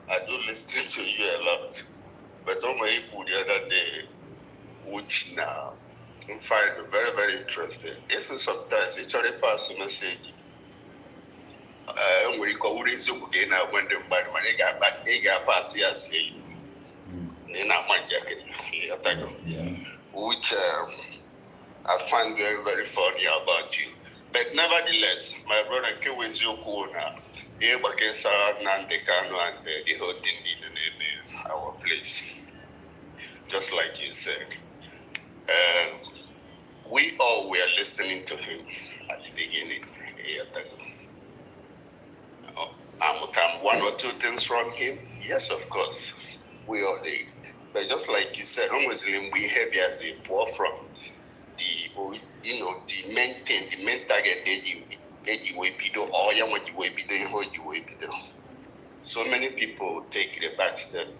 I do listen to you a lot, but on my ikwu the other day, which now I find very, very interesting. It's sometimes ị chọrọ pass message, enwere ike ọ wụrụ eziokwu ka ị na-agwa ndị mmadụ, mana ị ga-apasị ya sie na ị na-ama njakịrị. Ịghọtago? Yeah. Which I find very, very funny about you. But nevertheless, my brother, nke wụ eziokwu na ihe gbakesara Nnamdi Kanu and the whole thing niile na-eme our place, just like you said, we all were listening to him at the beginning. Ịghọtago? Amụta m one or two things from him. Yes, of course, we all did. But just like you said, o nweziri mgbe ihe bịaziri pụọ from the you know the main thing, the main target eji wee bido, or ya nwe ji wee bido ihe o ji wee bido. So many people take the back steps,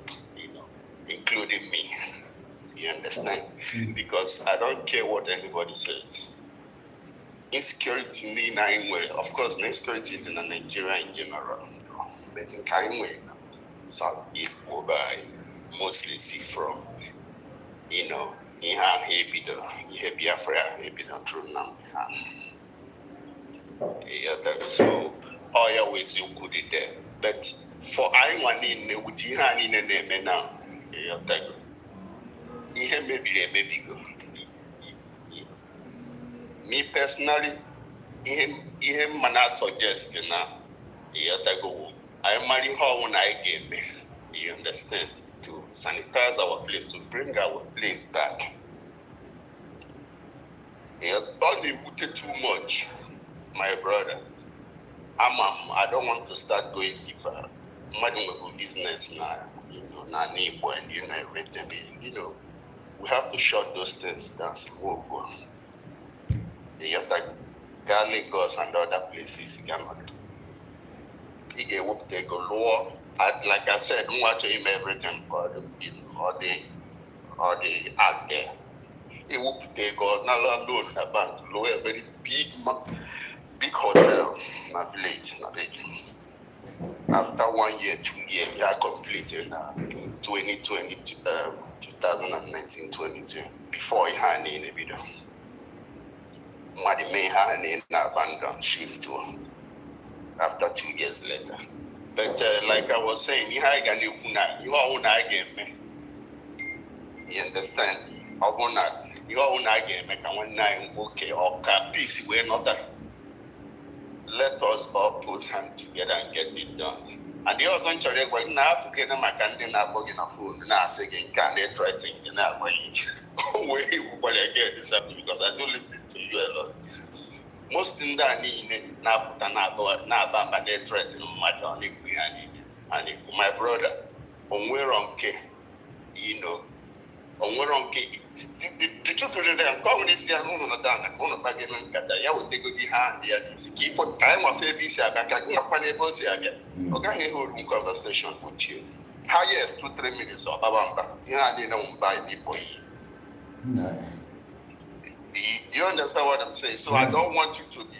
including me. You understand? Because I don't care what anybody says. Insecurity niile anyị nwere, of course, na insecurity dị na Nigeria in general, but nke anyị nwere na South East webe anyị mostly see from ihe ahụ ebidoro, ihe Biafra ahụ ebidoro through Nnamdi Kanu. Ịghọtago? So ọ ya wụ eziokwu dị there. But for anyị nwa niile, with ihe a niile na-eme now, ịghọtago, ihe mebiri emebigo. Me personally, ihe mma na suggest na, ịghọtago, wụ anyị mara ihe ọnwụ na anyị ga-eme, you understand, to sanitize our place, to bring our place back. Ọ na-ewute too much, my brother. Ama m, I don't want to start going deeper. Mmadụ nwere business na na ala Igbo and everything. We have to shut those things down, move on. Ịghọta? Gaa Lagos and other places, ga nọdụ, ị ga-ewepụta ego lụọ. Like I said, nwa chọrọ ime everything ka ọ dị ọ dị out there. Ewepụta ego, nala loan na bank, lụọ a very big big hotel na village na village. After one year, 2 year, ya complete na 2020, 2019, 22, before ihe a niile bido, mmadụ mee ihe a niile na abandon shift to after 2 years later. But like I was saying, ihe anyị ga na-ekwu na ihe ọwụ na anyị ga-eme, you understand, ọ bụrụ na ihe ọwụ na anyị ga-eme ka nwanne anyị nwoke ọka peace wee nọta, let us all put hand together and get it done. And the ọzọ m chọrọ ịgwa gị, na-apụkene maka ndị na-akpọ gị na phone na-asị gị nke a, na-ethreaten gị, na-agwa gị wee iwukwara again this afternoon, because I do listen to you a lot. Most ndị a niile na-apụta na-aba mba, na-ethreaten mmadụ, ọ na-ekwu ihe a niile a na-ekwu, my brother, onwero nke onwero nke the truth is that nke ọ bụla isi ya n'ụlọ nọdụ ala ka ụnụ kpagoro nkata ya, wetegodi ihe ahụ dị ya n'isi ka ịfọ ka anyị nwafe ebe isi abịa, ka gị nwakwa n'ebe o si abịa. Ọ gaghị ehe conversation with you, highest 2-3 minutes, ọ baba mba. Ihe a niile wụ mba n'ịkpọ iyi. Nna. Do you understand what I'm saying? So I don't want you to be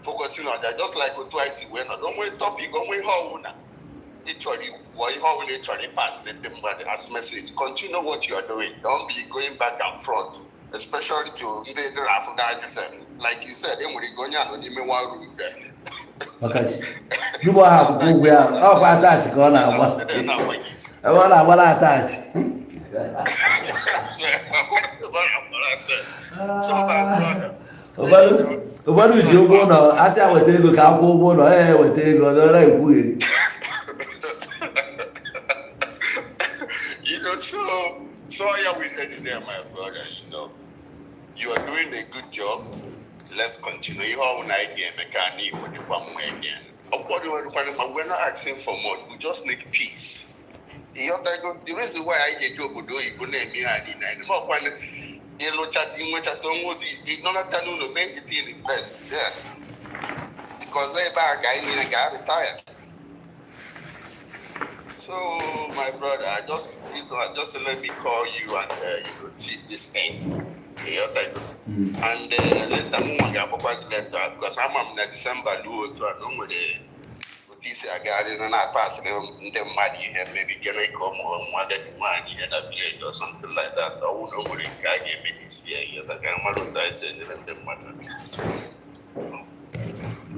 Focusing on that, just like otu anyị si wee nọdụ, onwe topic, onwe ihe ọwụna ị chọrọ ikwu, ihe ọbụla ị chọrọ ịpass ndị mmadụ as message, continue what you are doing. Don't be going back and front, especially to ndị dịrị afụ n'anya sef. Like you said, enwere ike onye anọ n'ime one room there. Ọkachi n'ugbo ha akwụkwọ ụgwọ ya, ọkwa atachi ka ọ na-agba. Ndị na-agba gị isi. Ebe ọ na-agbara atachi. So my brother, Ụfọdụ ji ụgwọ ụlọ asị a weta ego ka akwụ ụgwọ ụlọ ya, eweta ego ọ na-ekwugheri. So yeah, we headed there, my brother. You are doing a good job. Let's continue. You all again, mechanic, when you come again. Of course, we're not asking for much. We just need peace. The reason why I get obodo oyibo na-eme ihe a niile, anyị ọkwa ịlụchata inwechata onwe otu ịnọnata n'ụlọ mee the thing invest there because ebe a ka anyị niile ga-retire. So, my brother, I just, you know, I just let me call you and teach this thing. And later, mụ nwa ga-akpọkwa gị later because ama m na December luo otu a na o nwere otu isi agagharị na na-apasịrị ndị mmadụ ihe, maybe gịnị ka ụmụ ụmụ agadi nwaanyị ihe na village or something like that. Ọ wụ na o nwere nke a ga-eme n'isi ya, ihe ka mmadụ otu anyị si enyere ndị mmadụ aka.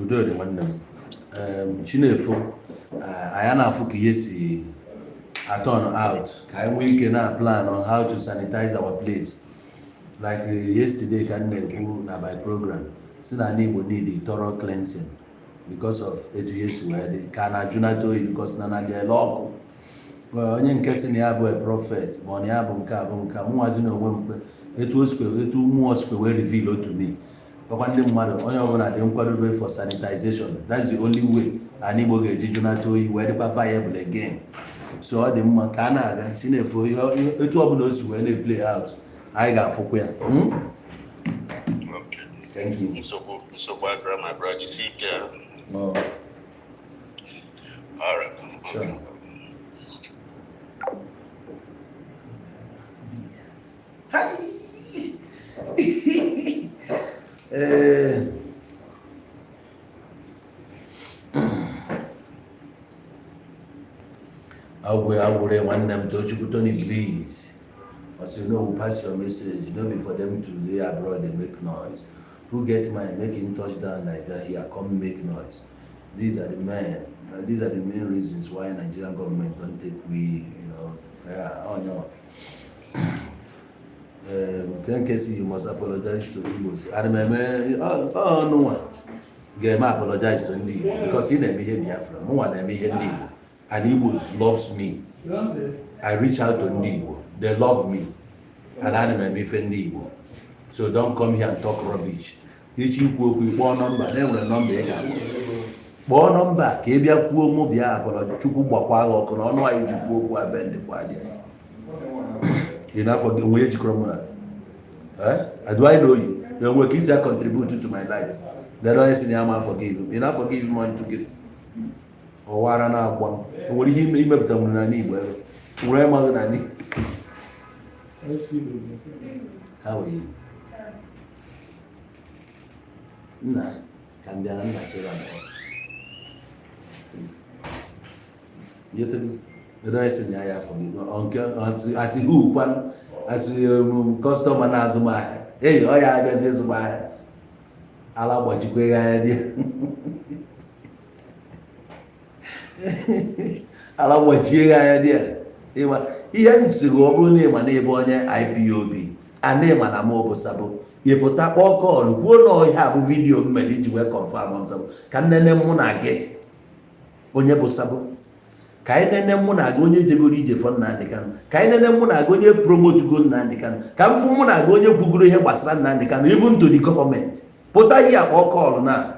Udo dị, nwanne m. Chinefo, anyị na-afụ ka ihe si turn out, ka anyị nwee ike na plan on how to sanitize our place. Like yesterday ka m na-ekwu na by program si na ala Igbo need a thorough cleansing because of etu ihe si wee dị ka a na-ajụnata oyi, because na dị ele ọkụ. Well, onye nke si na ya bụ a prophet, ma ọ na ya bụ nke a bụ nke a, mụnwazi na onwe m kwe etu o sikwe, etu mmụọ sikwe wee reveal otu me gwakwa ndị mmadụ, onye ọbụla dị nkwadobe for sanitization. That's the only way ala Igbo ga-eji jụnata oyi wee dịkwa viable again. So ọ dị mma ka a na-aga Chinefu, etu ọbụla o si wee na-play out, anyị ga-afụkwa ya. Okay. Thank you. Nsogbu adịrọ, my brother. Isi ike. Oh, All right. Sure. Hi. Ee, agwụ agwụrụ nwanne m Tochukwu Tony, please. I say no, we pass your message. No be for them to dey abroad dey make noise. Who get mind make him touch down Naija here come make noise. These are the men. These are the main reasons why Nigerian government don take we. Yeah, oh no. Nke si you must apologize to Igbos. Ana m eme ọnụnwa ga-eme apologize to ndị Igbo because ị na-eme ihe Biafra, mụnwa na-eme ihe ndị Igbo, and Igbos loves me. I reach out to ndị Igbo, they love me, and ana m eme ife ndị Igbo. So don't come here and talk rubbish. Ichi ikwu okwu, kpọọ nọmba na enwere nọmba ị ga-akpọ. Kpọọ nọmba ka ị bịa kwuo mụ bịa apọlọ. Chukwu gbakwa agha ọkụ na ọnụ anyị ji kwuo okwu abe ndịkwa dị ị n'afọ gị onwe ejikọrọ mụ na. Eh? Do I know you? Enwe ka isi contribute to my life. Then onye si na ya ma forgive him. Ị na forgive him on to give. Ọwara na-agba m. O nwere ihe imepụta nwere n'ala Igbo ebe. Nwere ịmaghị n'ala Igbo. How are you? Nna, ka m bịa na nna sịrị na Yetego. Kedu onye sị na ya forgive? Ọ nke asị who kwan asị customer na-azụ m ahịa. Ei, ọ ya abịazi ịzụ m ahịa. Ala gbajikwa gị anya dị. Ala gbachie gị anya dị ya. Ịma ihe m sịrị, ọ bụrụ na ịma na ịbụ onye IPOB, a na ịma na mụ bụ sabo, ị pụta kpọọ call kwuo na ọhịa bụ video m mere iji wee confirm m sabo, ka nnene mụ na gị onye bụ sabo, ka anyị nene mụ na gị onye jegoro ije fọ Nnamdị Kanụ, ka anyị nene mụ na gị onye promotugo Nnamdị Kanụ, ka m fụ mụ na gị onye kwugoro ihe gbasara Nnamdị Kanụ even to the government. Pụta ihe akpọ call na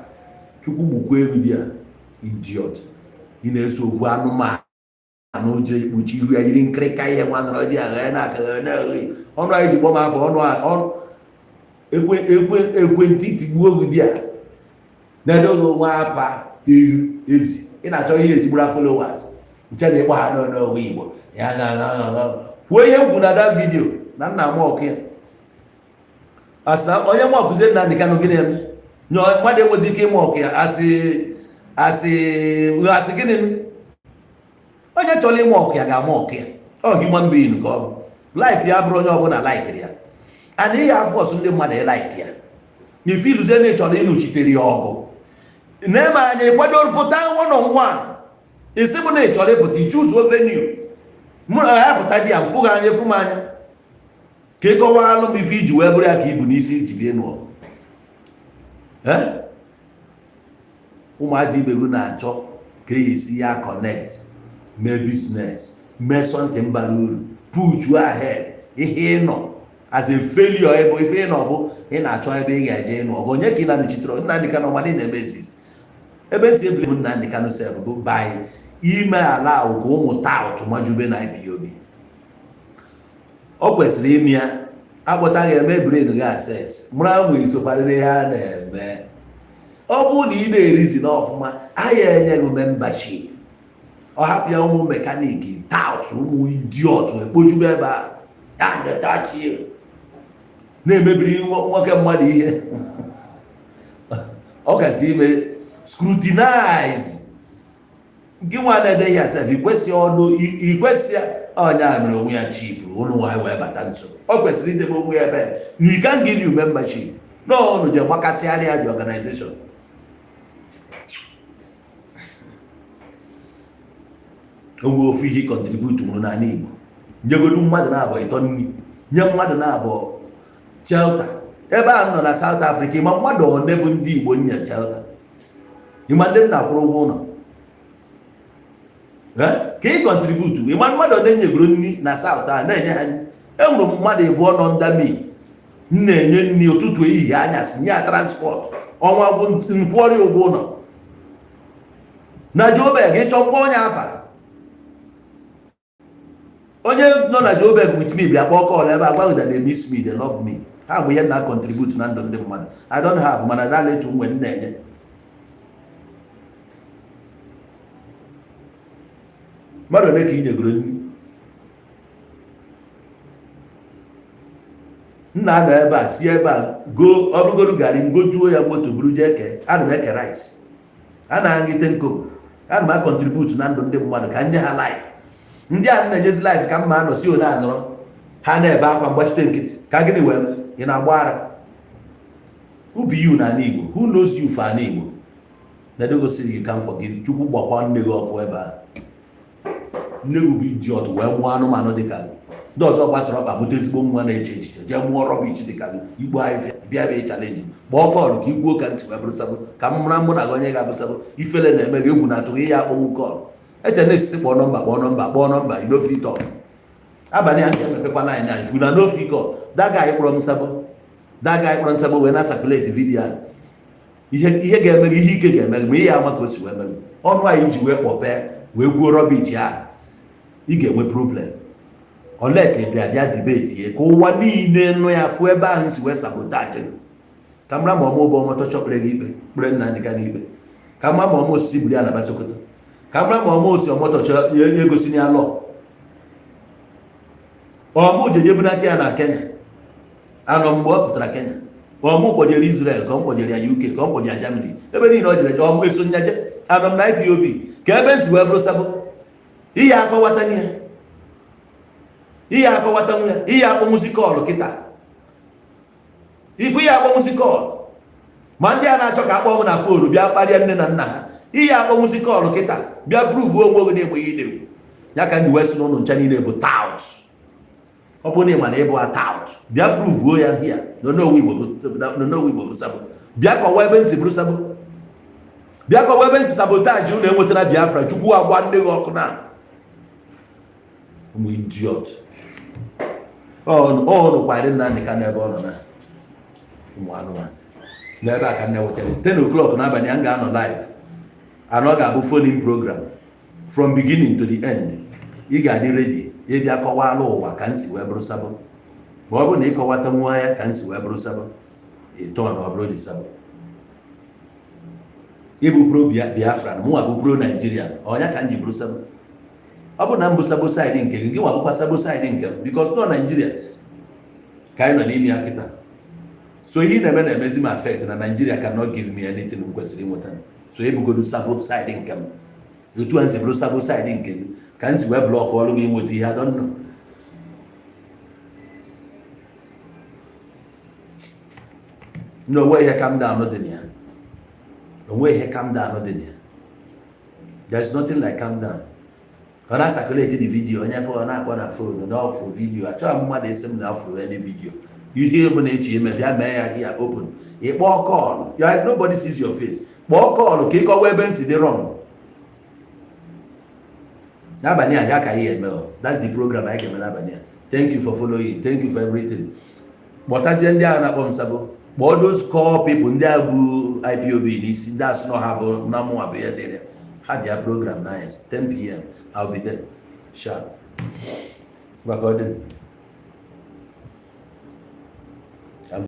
Chukwu gbukwa ego dị ya, idiot. Ị na-eso ovu anụmanụ jere ikpuchi ihu ya yiri nkịrịka ihe nwa nọrọ dị agha na aka na ọnụ anyị ji kpọọ m afọ ọnụ ekwe ekwe ekwentị tigbuo ogu dị a na-edoghị nwa apa ehu ezi. Ị na-achọ ihe ejigbura followers nche na ịkpọ ha n'ọnụ Igbo ya na na kwuo ihe m kwuru na that video na nna m ọkụ ya a sị na onye nwa ọkụzie Nnamdị Kanụ gịnị eme. Mmadụ enwezi ike ịma ọkụ ya asị asị asị gịnị. Onye chọrọ ịma ọkụ ya ga-ama ọkụ ya. Ọ human being ka ọ bụ. Life ya bụrụ onye ọbụla like ya, and ihe a-force ndị mmadụ ị-like ya. Na ife iluzie na ị chọrọ ịnụchitere ya ọgụ na-eme anya ịkwado pụta one on one, isi bụ na ị chọrọ ịpụta, ichuzuo venue mụ na ya pụta, di ya mfụ gị anya, efu m anya, ka ị kọwaalụ m ife iji wee bụrụ ya ka ibu n'isi iji bie n'ọgụ. Ụmụazị ibe gị na-achọ ka e esi ya connect, mee business, mee something bara uru, push ahead. Ihe ị nọ as a failure ebe ife ị nọ bụ ị na-achọ ebe ị ga-eje ịnụ ọgụ. Onye ka ị na-anọchitere? Nnamdị Kanụ mana ị na-eme exist. Ebe nsi ebule m Nnamdị Kanụ sef bụ by ime ala ahụ ka ụmụ tout majube na IPOB. Ọ kwesịrị ime ya akpọtaghị eme brain gị access mara mụ isokwarịrị ihe a na-eme. Ọ bụrụ na ị na-erizi n'ọfụma, anyị enyeghị membership. Ọ hapụ ya, ụmụ mechanic tout, ụmụ idiot ekpojube ebe a ya ndetachie na-emebiri nwoke mmadụ ihe. Ọ kasị ime scrutinize gị nwa na-ede ihe asef ikwesị ọnụ ikwesị onye a mere onwe ya cheap. Ụnụ nwa wee bata nso, ọ kwesịrị idebe onwe ya ebe we can give you membership. No, unu je gbakasịarịa ya the organization. Onwe ofu ihe contribute nwụrụ n'ala Igbo, nyegodu mmadụ na-abụ ịtọ nri, nye mmadụ na-abụ shelter. Ebe a nọ na South Africa, ịma mmadụ one bụ ndị Igbo nye shelter? Ịma ndị m na-akwụrụ ụgwọ ụlọ ka ị contribute? Ịma mmadụ one nyegoro nri na South a na-enye ha nri? Enwere m mmadụ ịbụọ nọ ndami m na-enye nri ụtụtụ, ehihie, anyasị, nye ya transport, ọnwa gwụ nkwụọrọ ya ụgwọ ụlọ na Joburg. Ịchọ mkpọ onye afa, onye nọ na Joburg with me, bịa kpọọ call ebe a gwa that they miss me, they love me. Ha bụ ihe na contribute na ndụ ndị mmadụ. I don't have, mana that little nwe m na-enye. Mmadụ ole ka ị nyegoro nri? Nna anọ ebe a, si ebe a go ọbụgoro garị ngojuo ya moto buru jee kee. Ana m eke rice, a na-aṅite nkobo, ana m a-contribute na ndụ ndị mmadụ ka nye ha life. Ndị a na-enyezi life ka mma anọ si one anọrọ ha na-ebe akwa mgbachite nkịtị ka gịnị wee mee? Ị na-agba ara. Who be you n'ala Igbo? Who knows you for ala Igbo? Na-edogosi you can forgive. Chukwu gbakwa nne gị ọkụ ebe a. Nne gị bụ idiot wee mụọ anụmanụ dịka gị. Ndị ọzọ gbasara ọkpa mụta ezigbo nwa na-eche echiche, jee mụọ rubbish dịka gị. Igbo ahịfịa bịa bịa challenge, kpọọ call ka ikwuo ka ntị wee bụrụ sabo, ka m mara mụ na gị onye ga-abụ sabo. Ifele na-eme gị, egwu na-atụ gị ya. Akpọnwụ call eche na-esisi, kpọọ number, kpọọ number, kpọọ number. You no fit talk. Abalị a nke emepekwa line a, if una no fit call, that guy kpọrọ m sabo, that guy kpọrọ m sabo wee na circulate video a. Ihe ihe ga-eme gị, ihe ike ga-eme gị ma ihe ama ka o si wee mee gị. Ọnụ anyị ji wee kpọpee wee gwuo rubbish a, ị ga-enwe problem unless ị bịa bịa debate ya ka ụwa niile nụ ya, fụ ebe ahụ si wee sabotage gị, ka mara ma ọma ụbọ ọmọtọ chọkpere gị ikpe, kpere Nnamdị Kanụ ikpe, ka mara ma ọma osisi buru ya na Sokoto, ka mara ma ọma osi ọmọtọ chọrọ egosi ya lọ ọmụ jeje bunata ya na Kenya. Anọ mgbe ọ pụtara Kenya, ọmụ kpọjere Israel, ka ọ kpọjere ya UK, ka ọ kpọjere ya Germany, ebe niile ọ jere ọmụ eso nyaje. Anọ m na IPOB ka ebe ntị wee bụrụ sabo. Ihe akọwata ya, ihe akọwata ya, ihe akpọnwụzi call kịta ikwu, ihe akpọnwụzi call. Ma ndị a na-achọ ka akpọ m na phone bịa kparịa nne na nna ha, ihe akpọnwụzi call kịta bịa prove onwe gị na-enweghị idewu ya ka ndị wee sị n'ụlọ ncha niile bụ tout. Ọ bụrụ na ị ma na ịbụ a tout, bịa prove ya hia n'onowu Igbo bụ sabo. Bịa kọwa ebe nsi bụrụ sabo, bịa kọwa ebe nsi sabotage unu enwetara Biafra. Chukwu agba nne gị ọkụ na ụmụ idiot ọnụ kwanyere Nnamdị Kanụ ebe ọ nọ na ụmụ anụmanụ n'ebe a ka nne wetara. 10 o'clock n'abalị a m ga-anọ live, and ọ ga-abụ phone program from beginning to the end. Ị ga-adị ready ịbịa kọwala ụwa ka m si wee bụrụ sabo. Ma ọ bụrụ na ịkọwata nwa ya ka m si wee bụrụ sabo, ịtọ na ọ bụrụ dị sabo. Ịbụ pro Biafra, mụnwa bụ pro Naijiria, ọnya ka m ji bụrụ sabo. Ọ bụ na m bụ sabo side nke gị, gị nwa bụkwa sabo side nke m, because nọ Naijiria ka anyị nọ n'ime ya kịta. So ihe ị na-eme na-emezi m affect na Nigeria cannot give me anything m kwesịrị inweta. So ebugodu sabo side nke m, otu a nsi bụrụ sabo side nke gị ka m si wee block ọrụ gị inweta ihe. I don't know. Na onwe ihe calm down dị na ya, onwe ihe calm down dị na ya. There is nothing like calm down. Ọ na-circulate the video, onye fọ na-akpọ na phone na ọfụ video. Achọghị mmadụ esi m na ọfụ any video. Ihe bụ na echi ime, bịa mee ya here open. Ị kpọọ call ya, nobody sees your face. Kpọọ call ka ị kọwa ebe nsi dị wrong. N'abalị a ya ka ihe eme o. That's the program anyị ga-eme n'abalị a. Thank you for following, thank you for everything. Kpọtazie ndị ahụ na-akpọ m sabo, kpọọ those core people, ndị ahụ bụ IPOB n'isi, ndị asụ na ha bụ na mụnwa bụ ihe dịrị ha. Bịa program na 10 p.m., I'll be there sharp. Maka ọ dị.